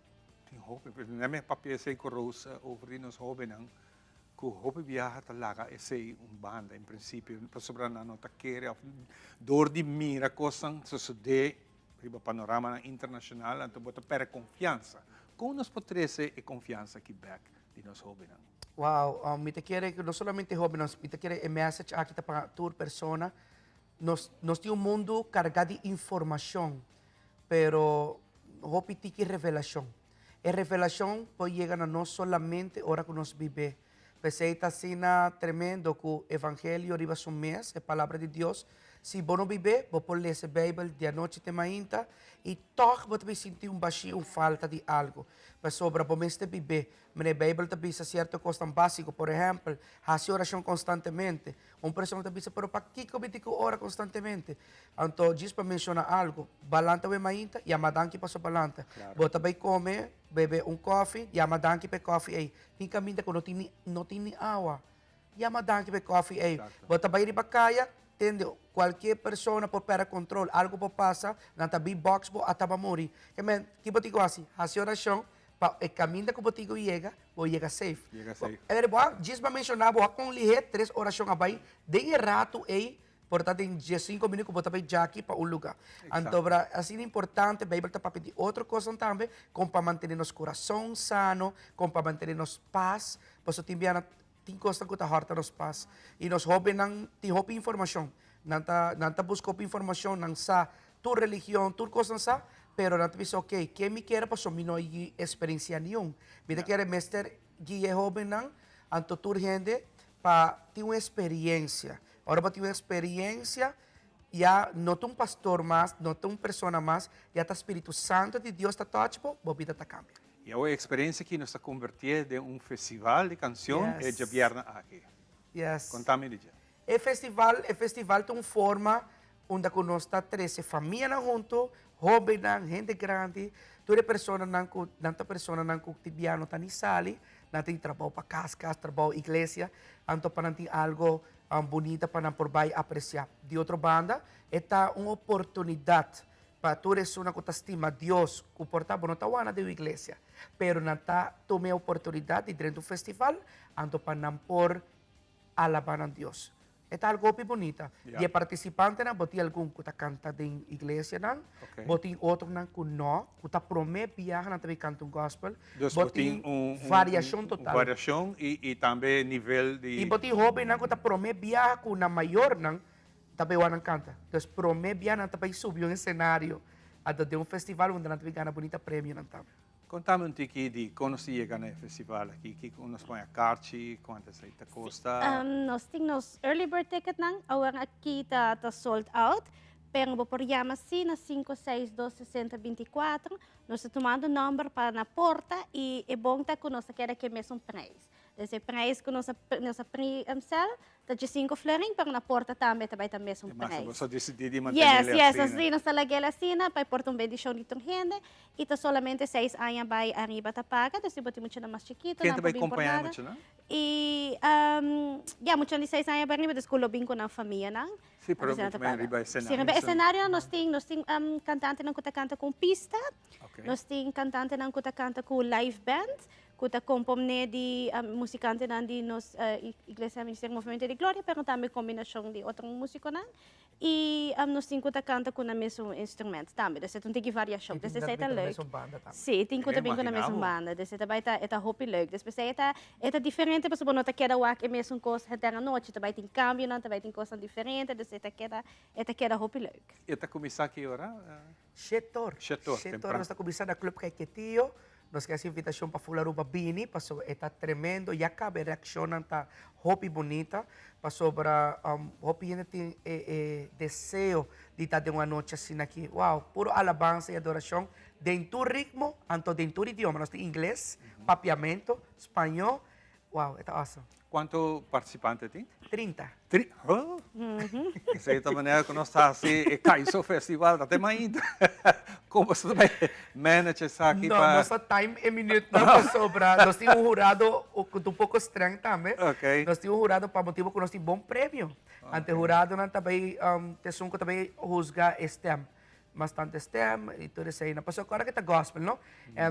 tin hopi, nan mi a papia esei ku Rose over di nos hóbennan, ku hopi biaha ta laga esei un banda en prinsipio pasobra nan no ta kere òf dor di mira kosnan sosodé riba panoramanan internashonal anto bo ta pèrdè konfiansa. Kon nos por trese e konfiansa aki bèk di nos hóbennan? Wow, mi ta kere ku no solamente hóbennan, mi ta kere e message aki ta pa tur persona. Nos nos tin un mundu kargá di informashon, pero hopi tiki revelashon. E revelashon por yega na nos solamente ora ku nos bib'é. P'esei ta asina tremendo ku evangelio riba su mes, e Palabra di Dios, si bo no bib'é, bo por lesa e Beibel di anochi te mainta i tòg bo ta bin sinti un bashí, un falta di algu. Pasobra bo mester bib'é. Manera e Beibel ta bisa sierto kosnan básiko, por ehèmpel, hasi orashon konstantemente. Un persona ta bisa, pero pakiko mi tin ku ora konstantemente? Anto, djis pa menshoná algu, balanta awe mainta, yama danki paso balanta. Bo ta bai kome, bebe un kòfi, yama danki pa e kòfi ei. Tin kaminda ku no tin ni, no tin ni awa. Yama danki pa e kòfi ei. Bo ta bai riba kaya, tende, kualke persona por pèrdè kontrol, algu por pasa, nan ta bin bòks bo, ata bo a muri. Ke men, ki bo tin ku hasi? Hasi orashon pa e kaminda ku bo tin ku yega, bo yega safe. Yega safe. Bo, bo a, djis bo a menshoná, bo a kon lihé tres orashon a bai den e ratu ei, por ta den diesinko minüt ku bo ta bai djaki pa un lugá. Anto bra, asina importante, Beibel ta papia di otro kosnan tambe, kon pa mantené nos kurason sano, kon pa mantené nos pas, pasobra tin biaha tin kosnan ku ta hòrta nos pas. I nos hóbennan tin hopi informashon, nan ta nan ta buska hopi informashon, nan sa tur religion, tur kos nan sa, pero nan ta bisa ok, ke mi kere pasobra mi no a eksperensiá niun. Mi ta kere mester guia e hóbennan, anto tur hende pa tin un experiencia. Ora bo tin un experiencia, ya no ta un pastor mas, no ta un persona mas, ya ta Spiritu Santo di Dios ta touch bo, bo bida ta cambia. Y awe e experiencia aki nos ta convertié den un festival di cancion e djabièrnè aki. Yes. Conta mi di dje. E festival, e festival ta un forma unda cu nos ta trece famianan hunto, hobennan, hende grandi, tur e personanan cu nan ta personanan cu tin bia no ta ni sali, nan tin trabou pa cas, cas, trabou, iglesia, anto pa nan tin algo bunita pa nan por bay aprecia. Di otro banda, e ta un oportunidad pa tur esunnan cu ta stima Dios, cu por ta bo no ta wana den un iglesia, pero nan ta tuma e oportunidad di drenta un festival, anto pa nan por alabá nan Dios. E ta algo hopi bunita. Di e partisipantenan bo tin algun ku ta kanta den iglesianan, bo tin otronan ku no, ku ta promé biaha nan ta bin kanta un gospel. Dus bo tin un variashon total. Variashon i tambe nivel di. I bo tin hóbennan ku ta promé biaha ku nan mayornan ta bai wak nan kanta. Dus promé biaha nan ta bai subi un esenario anto den un festival unda nan ta bin gana bunita premionan tambe. Contame un tiki di con nos ta yega na e festival aki, kico nos pon e karchi, cuanto esey ta costa? Nos tin nos early bird ticketnan, awor aki ta ta sold out, pero bo por yama si na 562 60 24, nos ta tumando nomber pa na porta y e bon ta cu nos ta keda cu e mesun prijs. Dus e prijs cu nos a nos a pri sell Ta djesinco florin, pero na porta tambe ta bai ta mesun prijs. Mas bo a decidi di Yes, mantenel yes, asina. nos nos ta lag'el asina pa e por ta un bendicion di tur hende y ta solamente seis aña bai ariba ta paga, dus si bo tin muchanan mas chikito Ken nan ta por bai bin por compaña e nada. muchanan? Y ya, muchanan di seis aña bai ariba, dus cu lo bin cu nan famianan. Si, pero Entonces nan ta mi paga. riba Si, escenario. riba escenario nos tin, nos tin cantantenan cu ta canta cu un pista, Ok. nos tin cantantenan cu ta canta cu live band, ku ta komponé di musikantenan di nos Iglesia Ministerio Movimiento di Gloria, pero tambe kombinashon di otro musikonan. I nos tin ku ta kanta ku nan mesun instrument tambe. Dus e ta un tiki variashon. Dus esei ta leuk. Sí, tin ku ta bin ku nan mesun banda. Dus e ta bai ta, e ta hopi leuk. Dus p'esei e ta, e ta diferente pasobra bo no ta keda wak e mesun kos henter anochi. Ta bai tin kambionan, ta bai tin kosnan diferente. Dus e ta keda, e ta keda hopi leuk. E ta kuminsá ki ora? Shetor. Shetor, Shetor tempran. nos ta kuminsá na Club Caiquetio. Nos ke hasi invitashon pa full Aruba bini pasobra e ta tremendo. Ya kaba e reakshonnan ta hopi bunita pasobra hopi hende tin e e deseo di ta den un anochi asina aki. Wow, puro alabansa i adorashon den tur ritmo anto den tur idioma. Nos tin ingles, papiamento, spañó. Wow, e ta awesome. Cuanto participante tin? 30. Tri oh. Esey ta manera cu nos ta haci e Kaiso Festival, ta te mainta. Con boso ta bay manage esaki No, pa. nos ta time e minuutnan pasobra nos tin un hurado cu ta un poco streng tambe. Ok. Nos tin un hurado pa motibo cu nos tin bon premio. Ante huradonan ta bay, ta esun cu ta bay huzga e stem. Mas tantu stem y tur eseinan. Pasobra ora ke ta gospel, no?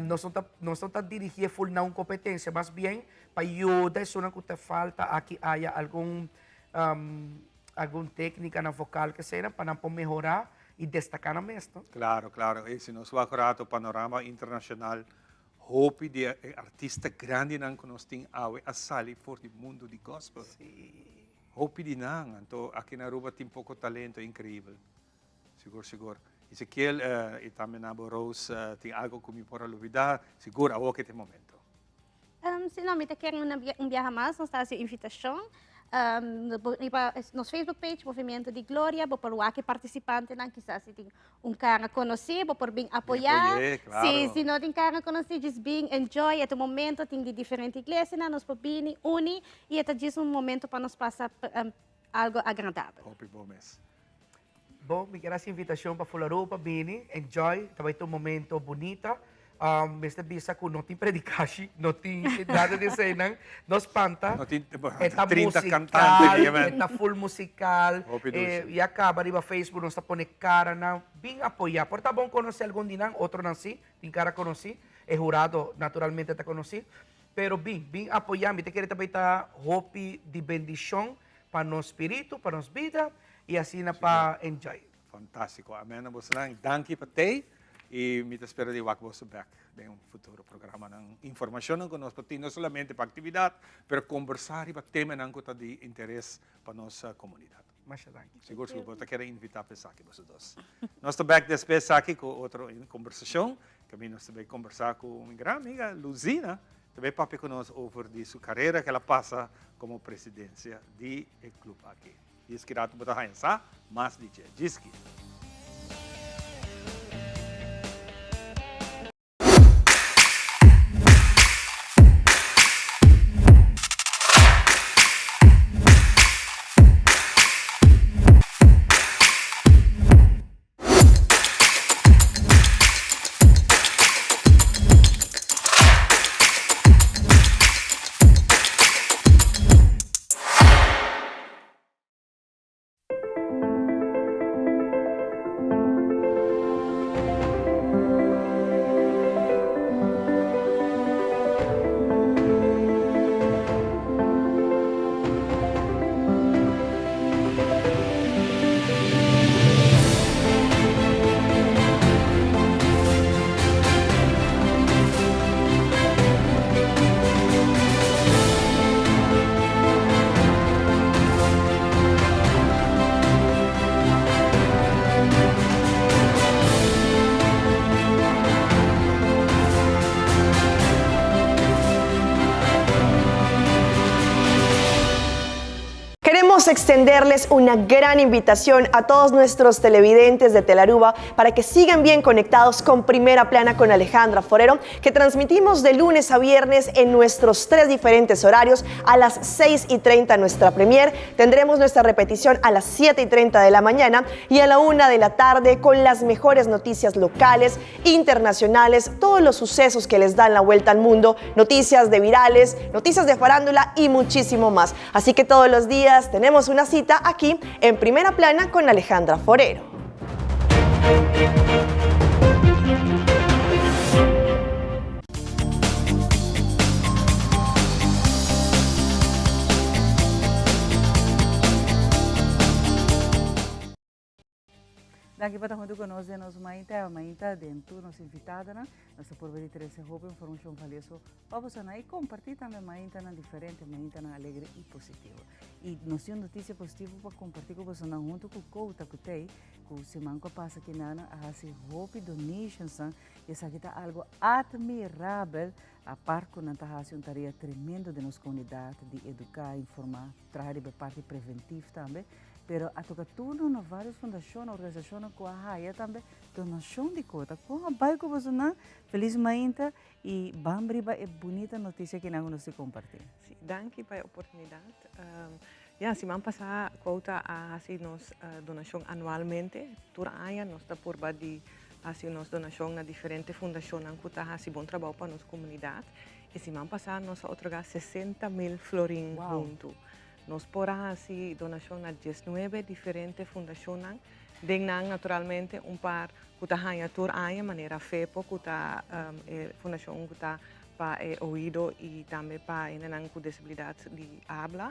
Nos no ta, nos no ta dirigi e full na un competencia, mas bien pa yuda esunnan ku ta falta aki aya algun, algun técnica na vocal ke eseinan pa nan por mehora y destaca nan mes, no? Claro, claro. Y si nos wak rato panorama internacional, hopi di e artista grandinan ku nos tin awe a sali for di mundo di gospel. Hopi di nan. Anto aki na Aruba tin poco talento increibel. Sigur sigur. Ezekiel y tambe na bo Rose tin algo cu mi por a lubida, sigur awor ke ta e momento. Si no, mi ta kere un biaha mas nos ta haci un invitacion riba nos Facebook page Movimiento di Gloria, bo por wak e participantenan, kisas si tin un cara conoci bo por bin apoya, si si no tin cara conoci djis bin enjoy, e ta un momento tin di diferente iglesianan nos por bini uni y e ta djis un momento pa nos pasa algo agradabel. Hopi bo mes. Bon, mi kier hasi invitacion pa full Aruba bini, enjoy, ta bay ta un momento bunita. Mester bisa cu no tin predicashi, no tin nada di eseynan, no spanta. No tin E ta 30 musical, cantante, e ta full musical. Hopi dushi. Ya caba riba Facebook nos ta pone caranan, bin apoya. Por ta bon conoce algun di nan, otronan si, tin cara conoci. E hurado naturalmente ta conoci. Pero bin, bin apoya, mi ta kere ta bay ta hopi di bendicion pa nos spiritu, pa nos bida y asina pa enjoy. Fantastico. Amen na bosonan. Danki pa tey y mi ta spera di wak boso bek den un futuro programanan. Informacionnan cu nos por tin no solamente pa actividad, pero conversa riba temanan cu ta di interes pa nos comunidad. Masha danki. Sigur sigur. Bo ta kere invita pa esaki boso dos. Nos ta bek despues aki cu otro conversacion. Caminda nos ta bay conversa cu mi gran amiga Luzina. Ta bay papia cu nos over di su carera cu el a pasa como presidencia di e club aki. Djis ki rato bo ta haña sa mas di dje. Djis ki. Queremos extenderles una gran invitación a todos nuestros televidentes de Telaruba para que sigan bien conectados con Primera Plana con Alejandra Forero, que transmitimos de lunes a viernes en nuestros tres diferentes horarios a las 6 y 30 nuestra premier. Tendremos nuestra repetición a las 7 y 30 de la mañana y a la 1 de la tarde con las mejores noticias locales, internacionales, todos los sucesos que les dan la vuelta al mundo, noticias de virales, noticias de farándula y muchísimo más. Así que todos los días tenemos una cita aquí en Primera Plana con Alejandra Forero. Danki pa ta huntu ku nos den nos mainta. E mainta den tur nos invitadonan. Nos ta purba di trese hopi informashon valioso pa bosonan i kompartí tambe maintanan diferente, maintanan alegre i positivo. I nos tin un notisia positivo pa kompartí ku bosonan huntu ku Kouta ku Tei, ku siman ku a pasa kinan a hasi hopi donationsnan i esaki ta algu admirabel apart ku nan ta hasi un tarea tremendo den nos komunidat di eduká, informá, traha riba e parti preventiv tambe. Pero a toca turno na varios fundacionnan, organisacionnan cu a haya tambe donacion di cota. Con a bay cu bosonan? Feliz mainta y ban riba e bunita noticia kinan cu nos tin comparti. Sí, danki pa e oportunidad. Ya, siman pasa Quota a haci nos donacion anualmente. Tur aña nos ta purba di haci nos donacion na diferente fundacionnan cu ta haci bon trabou pa nos comunidad. E siman pasa nos a otorga 60 mil florin hunto. Nos por a hasi donashon na 19 diferente fundashonnan. Den nan naturalmente un par ku ta haña tur aña manera FEPO ku ta e fundashon ku ta pa e oido i tambe pa hendenan ku desabilidat di abla.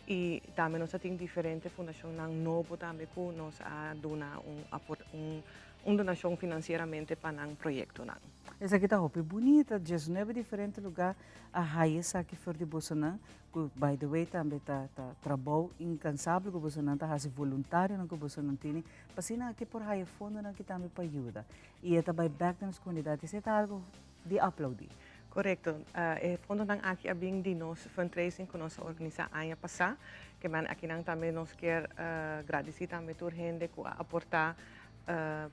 I tambe nos a tin diferente fundashonnan nobo tambe ku nos a duna un un un donashon finansieramente pa nan proyektonan. Esaki ta hopi bunita, 19 diferente lugá a haya esaki for di bosonan. Ku by the way tambe ta ta trabou inkansabel ku bosonan ta hasi, voluntarionan ku bosonan tini, pa asina aki por haya fondonan aki tambe pa yuda. I e ta bai bèk den nos komunidat. Esei ta algu di aplaudí. Korekto. E fondonan aki a bin di nos fundraising ku nos a organisá aña pasá. Ke men akinan tambe nos kier gradisí tambe tur hende ku a aportá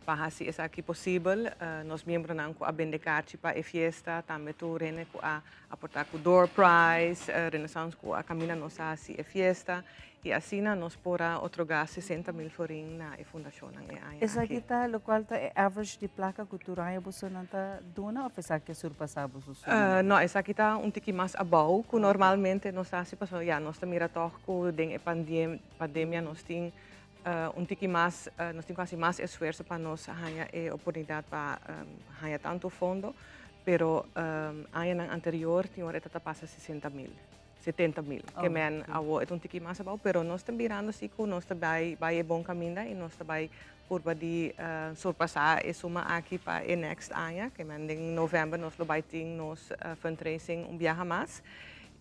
pa hasi esaki posibel. Nos miembronan ku a bende karchi pa e fiesta, tambe tur hende ku a aportá ku door prize, Renaissance ku a kaminda nos a hasi e fiesta i asina nos por a otorgá 60 mil florin na e fundashonnan e aña aki. Esaki ta lokual ta e average di plaka ku tur aña bosonan ta duna òf esaki a surpasá boso suma? No, esaki ta un tiki mas abou ku normalmente nos ta hasi pasobra ya nos ta mira tòg ku den e pandemia nos tin un tiki mas, nos tin ku hasi mas esfuerso pa nos haña e oportunidat pa haña tantu fondo, pero añanan anterior tin ora e ta pasa 60 mil, 70 mil. Ke men awor e ta un tiki mas abou, pero nos ta mirando si ku nos ta bai bai e bon kaminda i nos ta bai purba di surpasá e suma aki pa e next aña, ke men den novèmber nos lo bai tin nos fundraising un biaha mas.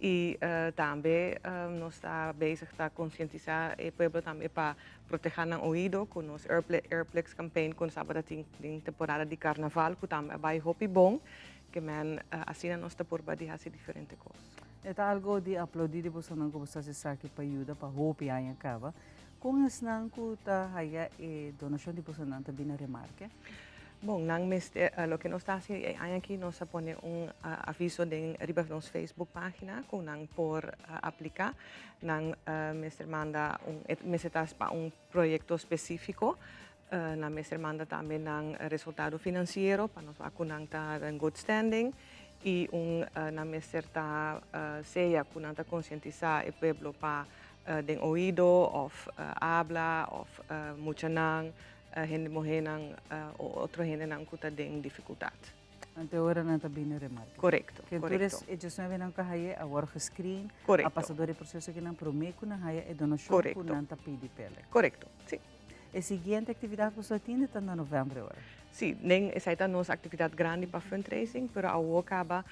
I tambe nos ta bezig ta konsientisá e pueblo tambe pa protehá nan oido ku nos Earplex campaign ku nos tabata tin den temporada di karnaval ku tambe a bai hopi bon, ke men asina nos ta purba di hasi diferente kos. E ta algo di aplaudí di bosonan ku bo sa hasi esaki pa yuda pa hopi aña kaba. Kon esnan ku ta haya e donashon di bosonan ta bini remarke? Bon, nan mester, loke nos ta hasi e aña aki nos a pone un aviso den riba nos Facebook página ku nan por apliká. Nan mester manda un, e mester ta pa un proyekto spesífiko. Nan mester manda tambe nan resultado finansiero pa nos wak ku nan ta den good standing i un nan mester ta sea ku nan ta konsientisá e pueblo pa den oido òf abla òf muchanan, hende muhénan o otro hendenan ku ta den difikultat. Anto e ora nan ta bini remarke. Korekto, Ke tur korekto. e 19 nan ku a haya a wòrdu gescreen, Korekto. a pasa dor e proseso ki nan promé ku nan haya e donashon ku nan ta pidi p'e. Korekto, si. E siguiente aktividat ku boso tin ta na novèmber e ora. Si, den esei ta nos aktividat grandi pa fundraising, pero awor kaba.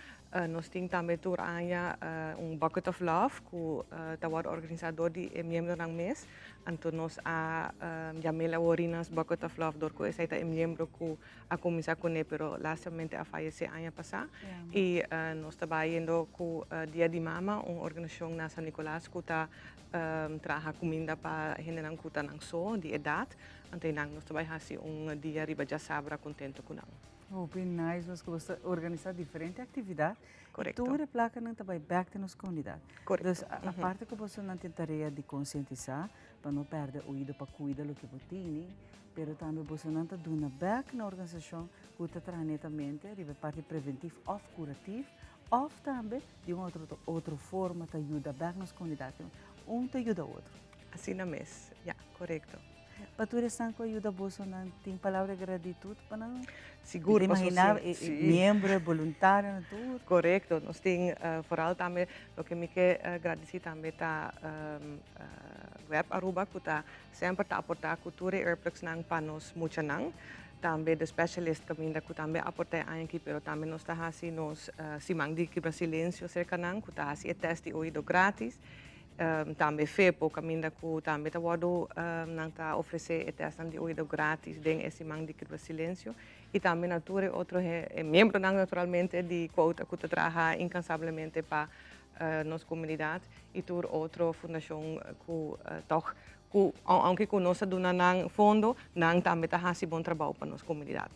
Nos tin tambe tur aña un Bucket of Love ku ta wòrdu organisá dor di e miembronan mes. Anto nos a yam'el awor Rina's Bucket of Love dor ku esei ta e miembro ku a kuminsá kuné pero lastimamente a fayesé aña pasá. I nos ta bayendo ku Dia di Mama, un organisashon na San Nicolas ku ta traha kuminda pa hendenan ku ta nan so di edat. Anto einan nos ta bai hasi un dia riba djasabra kontento ku nan. Hopi nice mas ku bo ta organisa diferente aktividat. Korekto. I tur e plakanan ta bai bèk den nos komunidat. Korekto. Dus aparte ku bosonan tin tarea di konsientisá pa no pèrdè oido pa kuida loke bo tini, pero tambe bosonan ta duna bèk na organisashon ku ta traha netamente riba e parti preventif òf kuratif òf tambe di un otro otro forma ta yuda bèk nos komunidat. Un ta yuda otro. Asina mes, ya, korekto. Pa tur esnan ku a yuda bosonan, tin palabra di gratitut pa nan? Sigur, Mi ta paso imaginá si, e si. miembro, e boluntarionan, tur. Korekto, nos tin vooral tambe loke mi ke gradisí tambe ta Web Aruba ku ta semper ta aportá ku tur e earplugsnan pa nos muchanan. Tambe The Specialist kaminda ku tambe a aportá e aña aki, pero tambe nos ta hasi nos siman di kibra silensio serka nan ku ta hasi e tèst di oido gratis. Tambe FEPO kaminda ku tambe ta wòrdu nan ta ofresé e tèstnan di oido grátis den e siman di Kibra Silensio i tambe na tur e otro e miembronan naturalmente di Quota ku ta traha inkansablemente pa nos komunidat i tur otro fundashon ku tòg ku ounke ku nos ta duna nan fondo nan tambe ta hasi bon trabou pa nos komunidat.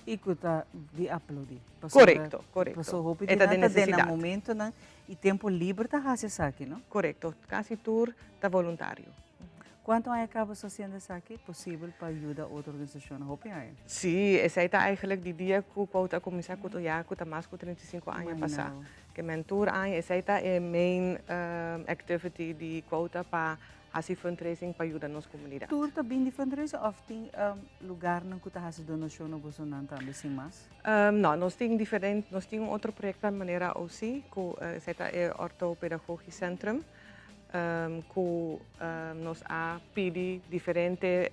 I ku ta di aplaudí. Korekto, korekto. Pasobra hopi di nan ta den nan momentonan I tempo liber ta hasi esaki, no? Korekto, kasi tur ta voluntario. Kuantu aña kaba bo hasiendo esaki posibel pa yuda otro organisashonnan? Hopi aña. Sí, esei ta eigenlijk di dia ku Quota a kuminsá ku ya ku ta mas ku 35 aña pasá. Ke men tur aña esei ta e main activity di Quota pa Hasi fundraising pa yuda nos komunidat. Tur ta bin di fundraising òf tin lugarnan ku ta hasi donashon na bosonan tambe sin mas? No, nos tin diferente, nos tin un otro proyekto manera OC ku esei ta e Orthopedagogisch Centrum ku nos a pidi diferente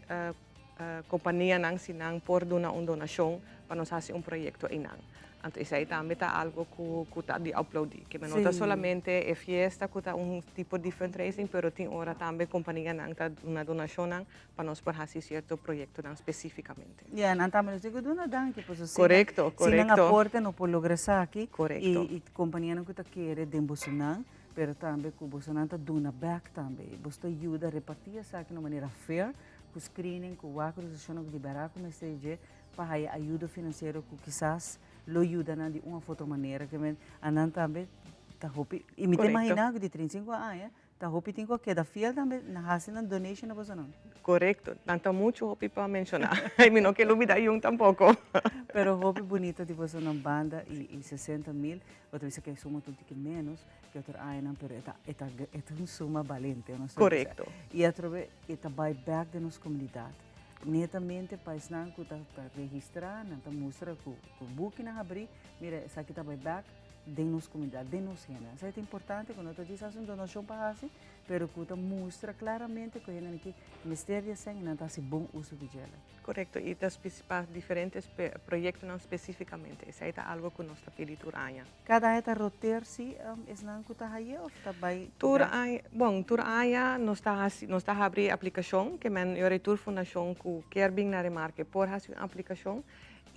kompanianan si nan por duna un donashon pa nos hasi un proyekto einan. Anto esei tambe ta algo ku ku ta di aplaudí. Ke no ta solamente e fiesta ku ta un tipo di fundraising, pero tin ora tambe kompanianan ta duna donashonnan pa nos por hasi sierto proyektonan spesífikamente. Ya, nan tambe nos tin ku duna danki pasobra sin Korekto, sin nan korekto. aporte no por logra esaki. Korekto. I i kompanianan ku ta kere den bosonan, pero tambe ku bosonan ta duna bèk tambe. Boso ta yuda repartí esaki na un manera fair, ku screening, ku wak organisashonnan ku di bèrdat ku mester dje pa haya ayudo finansiero ku kisas lo yuda nan di un òf otro manera. Ke men a nan tambe ta hopi, i mi ta imaginá ku di 35 aña ta hopi tin ku a keda fiel tambe na hasi nan donation na boso nan. Korekto, nan ta muchu hopi pa menshoná i mi no ke lubidá yun tampoko. Pero hopi bunito di boso nan banda i 60 mil, bo ta bisa ku e suma ta un tiki ménos ke otro añanan pero e ta e ta e ta un suma balente. Korekto. I atrobe e ta bai bèk den nos komunidat. Netamente pa esnan ku ta registrá, nan ta mustra ku ku bukinan habrí, mira esaki ta bai bèk den nos komunidat, den nos hende. Esei ta importante ku no ta djis hasi un donashon pa hasi, pero ku ta mustra klaramente ku e hendenan aki mester di esei i nan ta hasi bon uso di djele. Korekto, i ta pa diferente proyektonan spesífikamente. Esei ta algu ku nos ta pidi tur aña. Kada aña ta roteer si esnan ku ta haye of ta bai Tur aña, bon, tur aña nos ta hasi, nos ta habri e aplikashon, ke men yora tur fundashon ku kier bin na remarke por hasi un aplikashon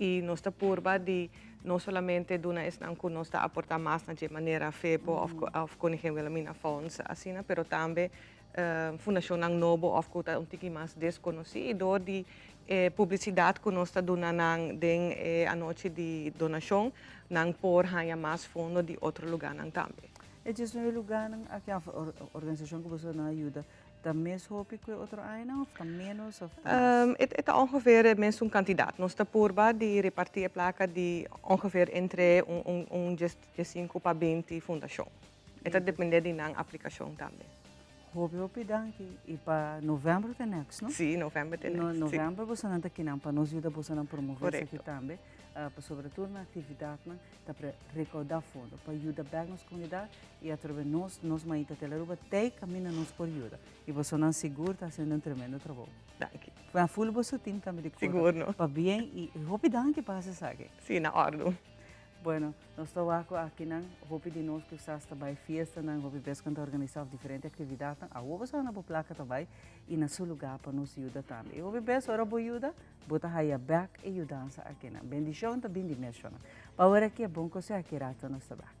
i nos ta purba di no solamente duna esnan ku nos ta aportá mas na dje manera FEPO of of Koningin Wilhelmina Fonds asina, pero tambe fundashonnan nobo of ku ta un tiki mas deskonosí i dor di e publisidat ku nos ta duna nan den e anochi di donashon nan por haña mas fondo di otro lugánan tambe. E diesnuebe lugánan aki òf organisashon ku boso nan a yuda ta mes hopi ku e otro añanan òf ta ménos òf ta mas? E ta ongeveer e mesun kantidat. Nos ta purba di repartí e plaka di ongeveer entre un un diesinku pa binti fundashon. E ta depende di nan aplikashon tambe. Hopi hopi danki y pa november ta next no? Si, november ta next. November bosonan ta kinan pa nos yuda bosonan promove esaki tambe. Pasobra tur nan actividadnan ta pa recauda fondo, pa yuda bek nos comunidad y atrobe nos, nos Mainta Telaruba t'ey caminda nos por yuda. Y bosonan sigur ta haciendo un tremendo trabou. Danki. Pa full boso team tambe di Sigur no. Pabien y hopi danki pa haci esaki. Si, na ordo. Bueno, nos ta wak ku akinan hopi di nos kisas ta bai fiestanan, hopi bes ku nan ta organisá òf diferente aktividatnan, awor bo sa unda bo plaka ta bai i na su lugá pa nos yuda tambe. I hopi bes ora bo yuda, bo ta haya bèk e yudansa akinan. Bendishon ta bin di mes shonnan. Pa awor aki e bon kosé aki rato nos ta bèk.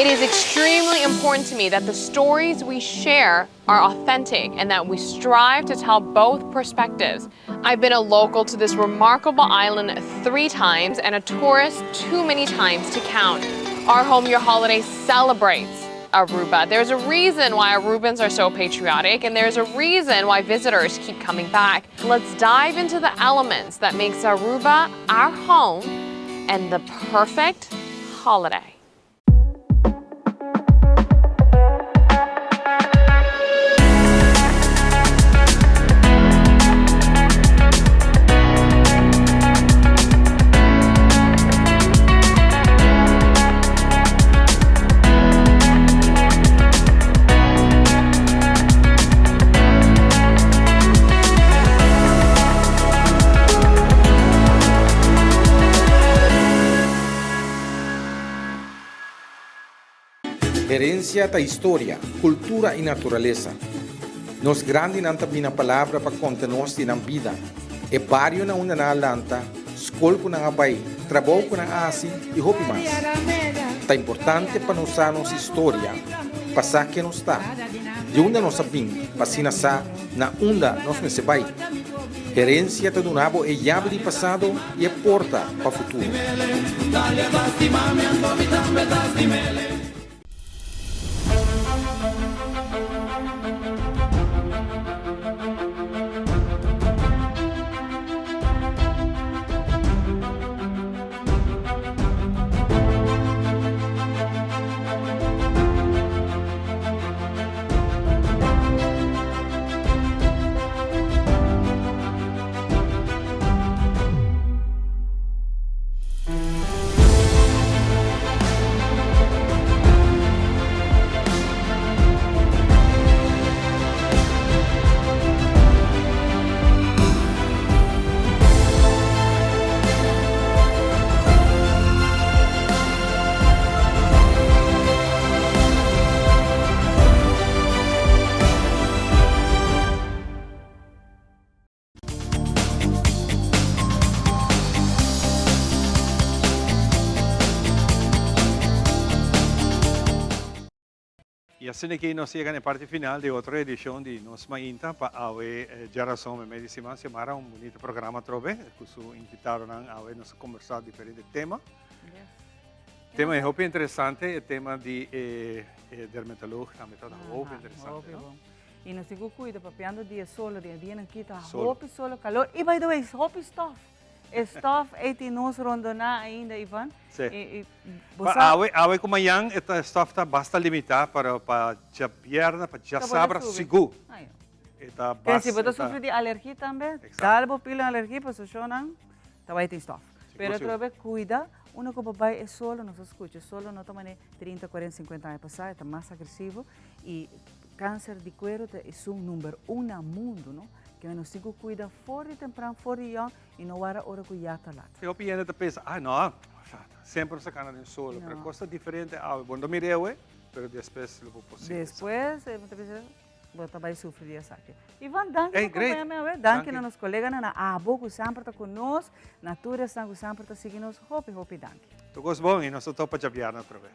It is extremely important to me that the stories we share are authentic and that we strive to tell both perspectives. I've been a local to this remarkable island three times and a tourist too many times to count. Our Home Your Holiday celebrates Aruba. There's a reason why Arubans are so patriotic and there's a reason why visitors keep coming back. Let's dive into the elements that makes Aruba our home and the perfect holiday. Herencia ta historia, cultura y naturalesa. Nos grandinan ta bina palabra pa conta nos di nan bida, e bario na unda nan a lanta, skol ku nan a bai, trabou ku nan a hasi i hopi mas. Ta importante pa nos sa nos historia, pa sa ken nos ta, di unda nos a bin, pa asina sa na unda nos mester bai. Herensia ta duna bo e yabi di pasado i e porta pa futuro. Y asina aki nos yega na e parti final di otro edicion di Nos Mainta pa awe djarason meimei di siman. Xiomara, un bunito programa atrobe cu su invitadonan awe nos a conversa diferente tema. Tema e hopi interesante, e tema di e dermatoloog tambe ta hopi interesante, no? Y nos tin cu cuida papiando di e solo, di e dianan kita hopi solo, calor y by the way hopi stof. E stof ey tin nos rondona ainda Ivan. Sí. Y, y Pa awe, awe cu mañan e ta stof ta basta limita, pero pa djabierna, pa djasabra sigur. E ta basta. Si bo ta sufri di alergia tambe, dal bo pila alergia pasobra shownan ta bay tin stof. Pero atrobe cuida, unda cu bo bay e solo, nos a scucha, e solo no ta mane 30, 40, 50 aña pasa, e ta mas agresivo y Cancer di cuero ta esun number un na mundo, no? Kende nos tin cu cuida for di tempran, for di yong y no wara ora cu ya ta lat. E hopi hende ta pensa, ah no, semper nos ta cana den solo, pero cos ta diferente awe. Bo no ta mira awe, pero despues lo bo por sinti esaki. Despues, bo ta bisa, bo ta bay sufri di esaki. Ivan, danki pa acompaña mi awe. Danki na nos coleganan, na abo cu semper ta cu nos, na tur esnan cu semper ta sigui nos. Hopi, hopi danki. Tur cos bon y nos ta topa djabièrnè atrobe.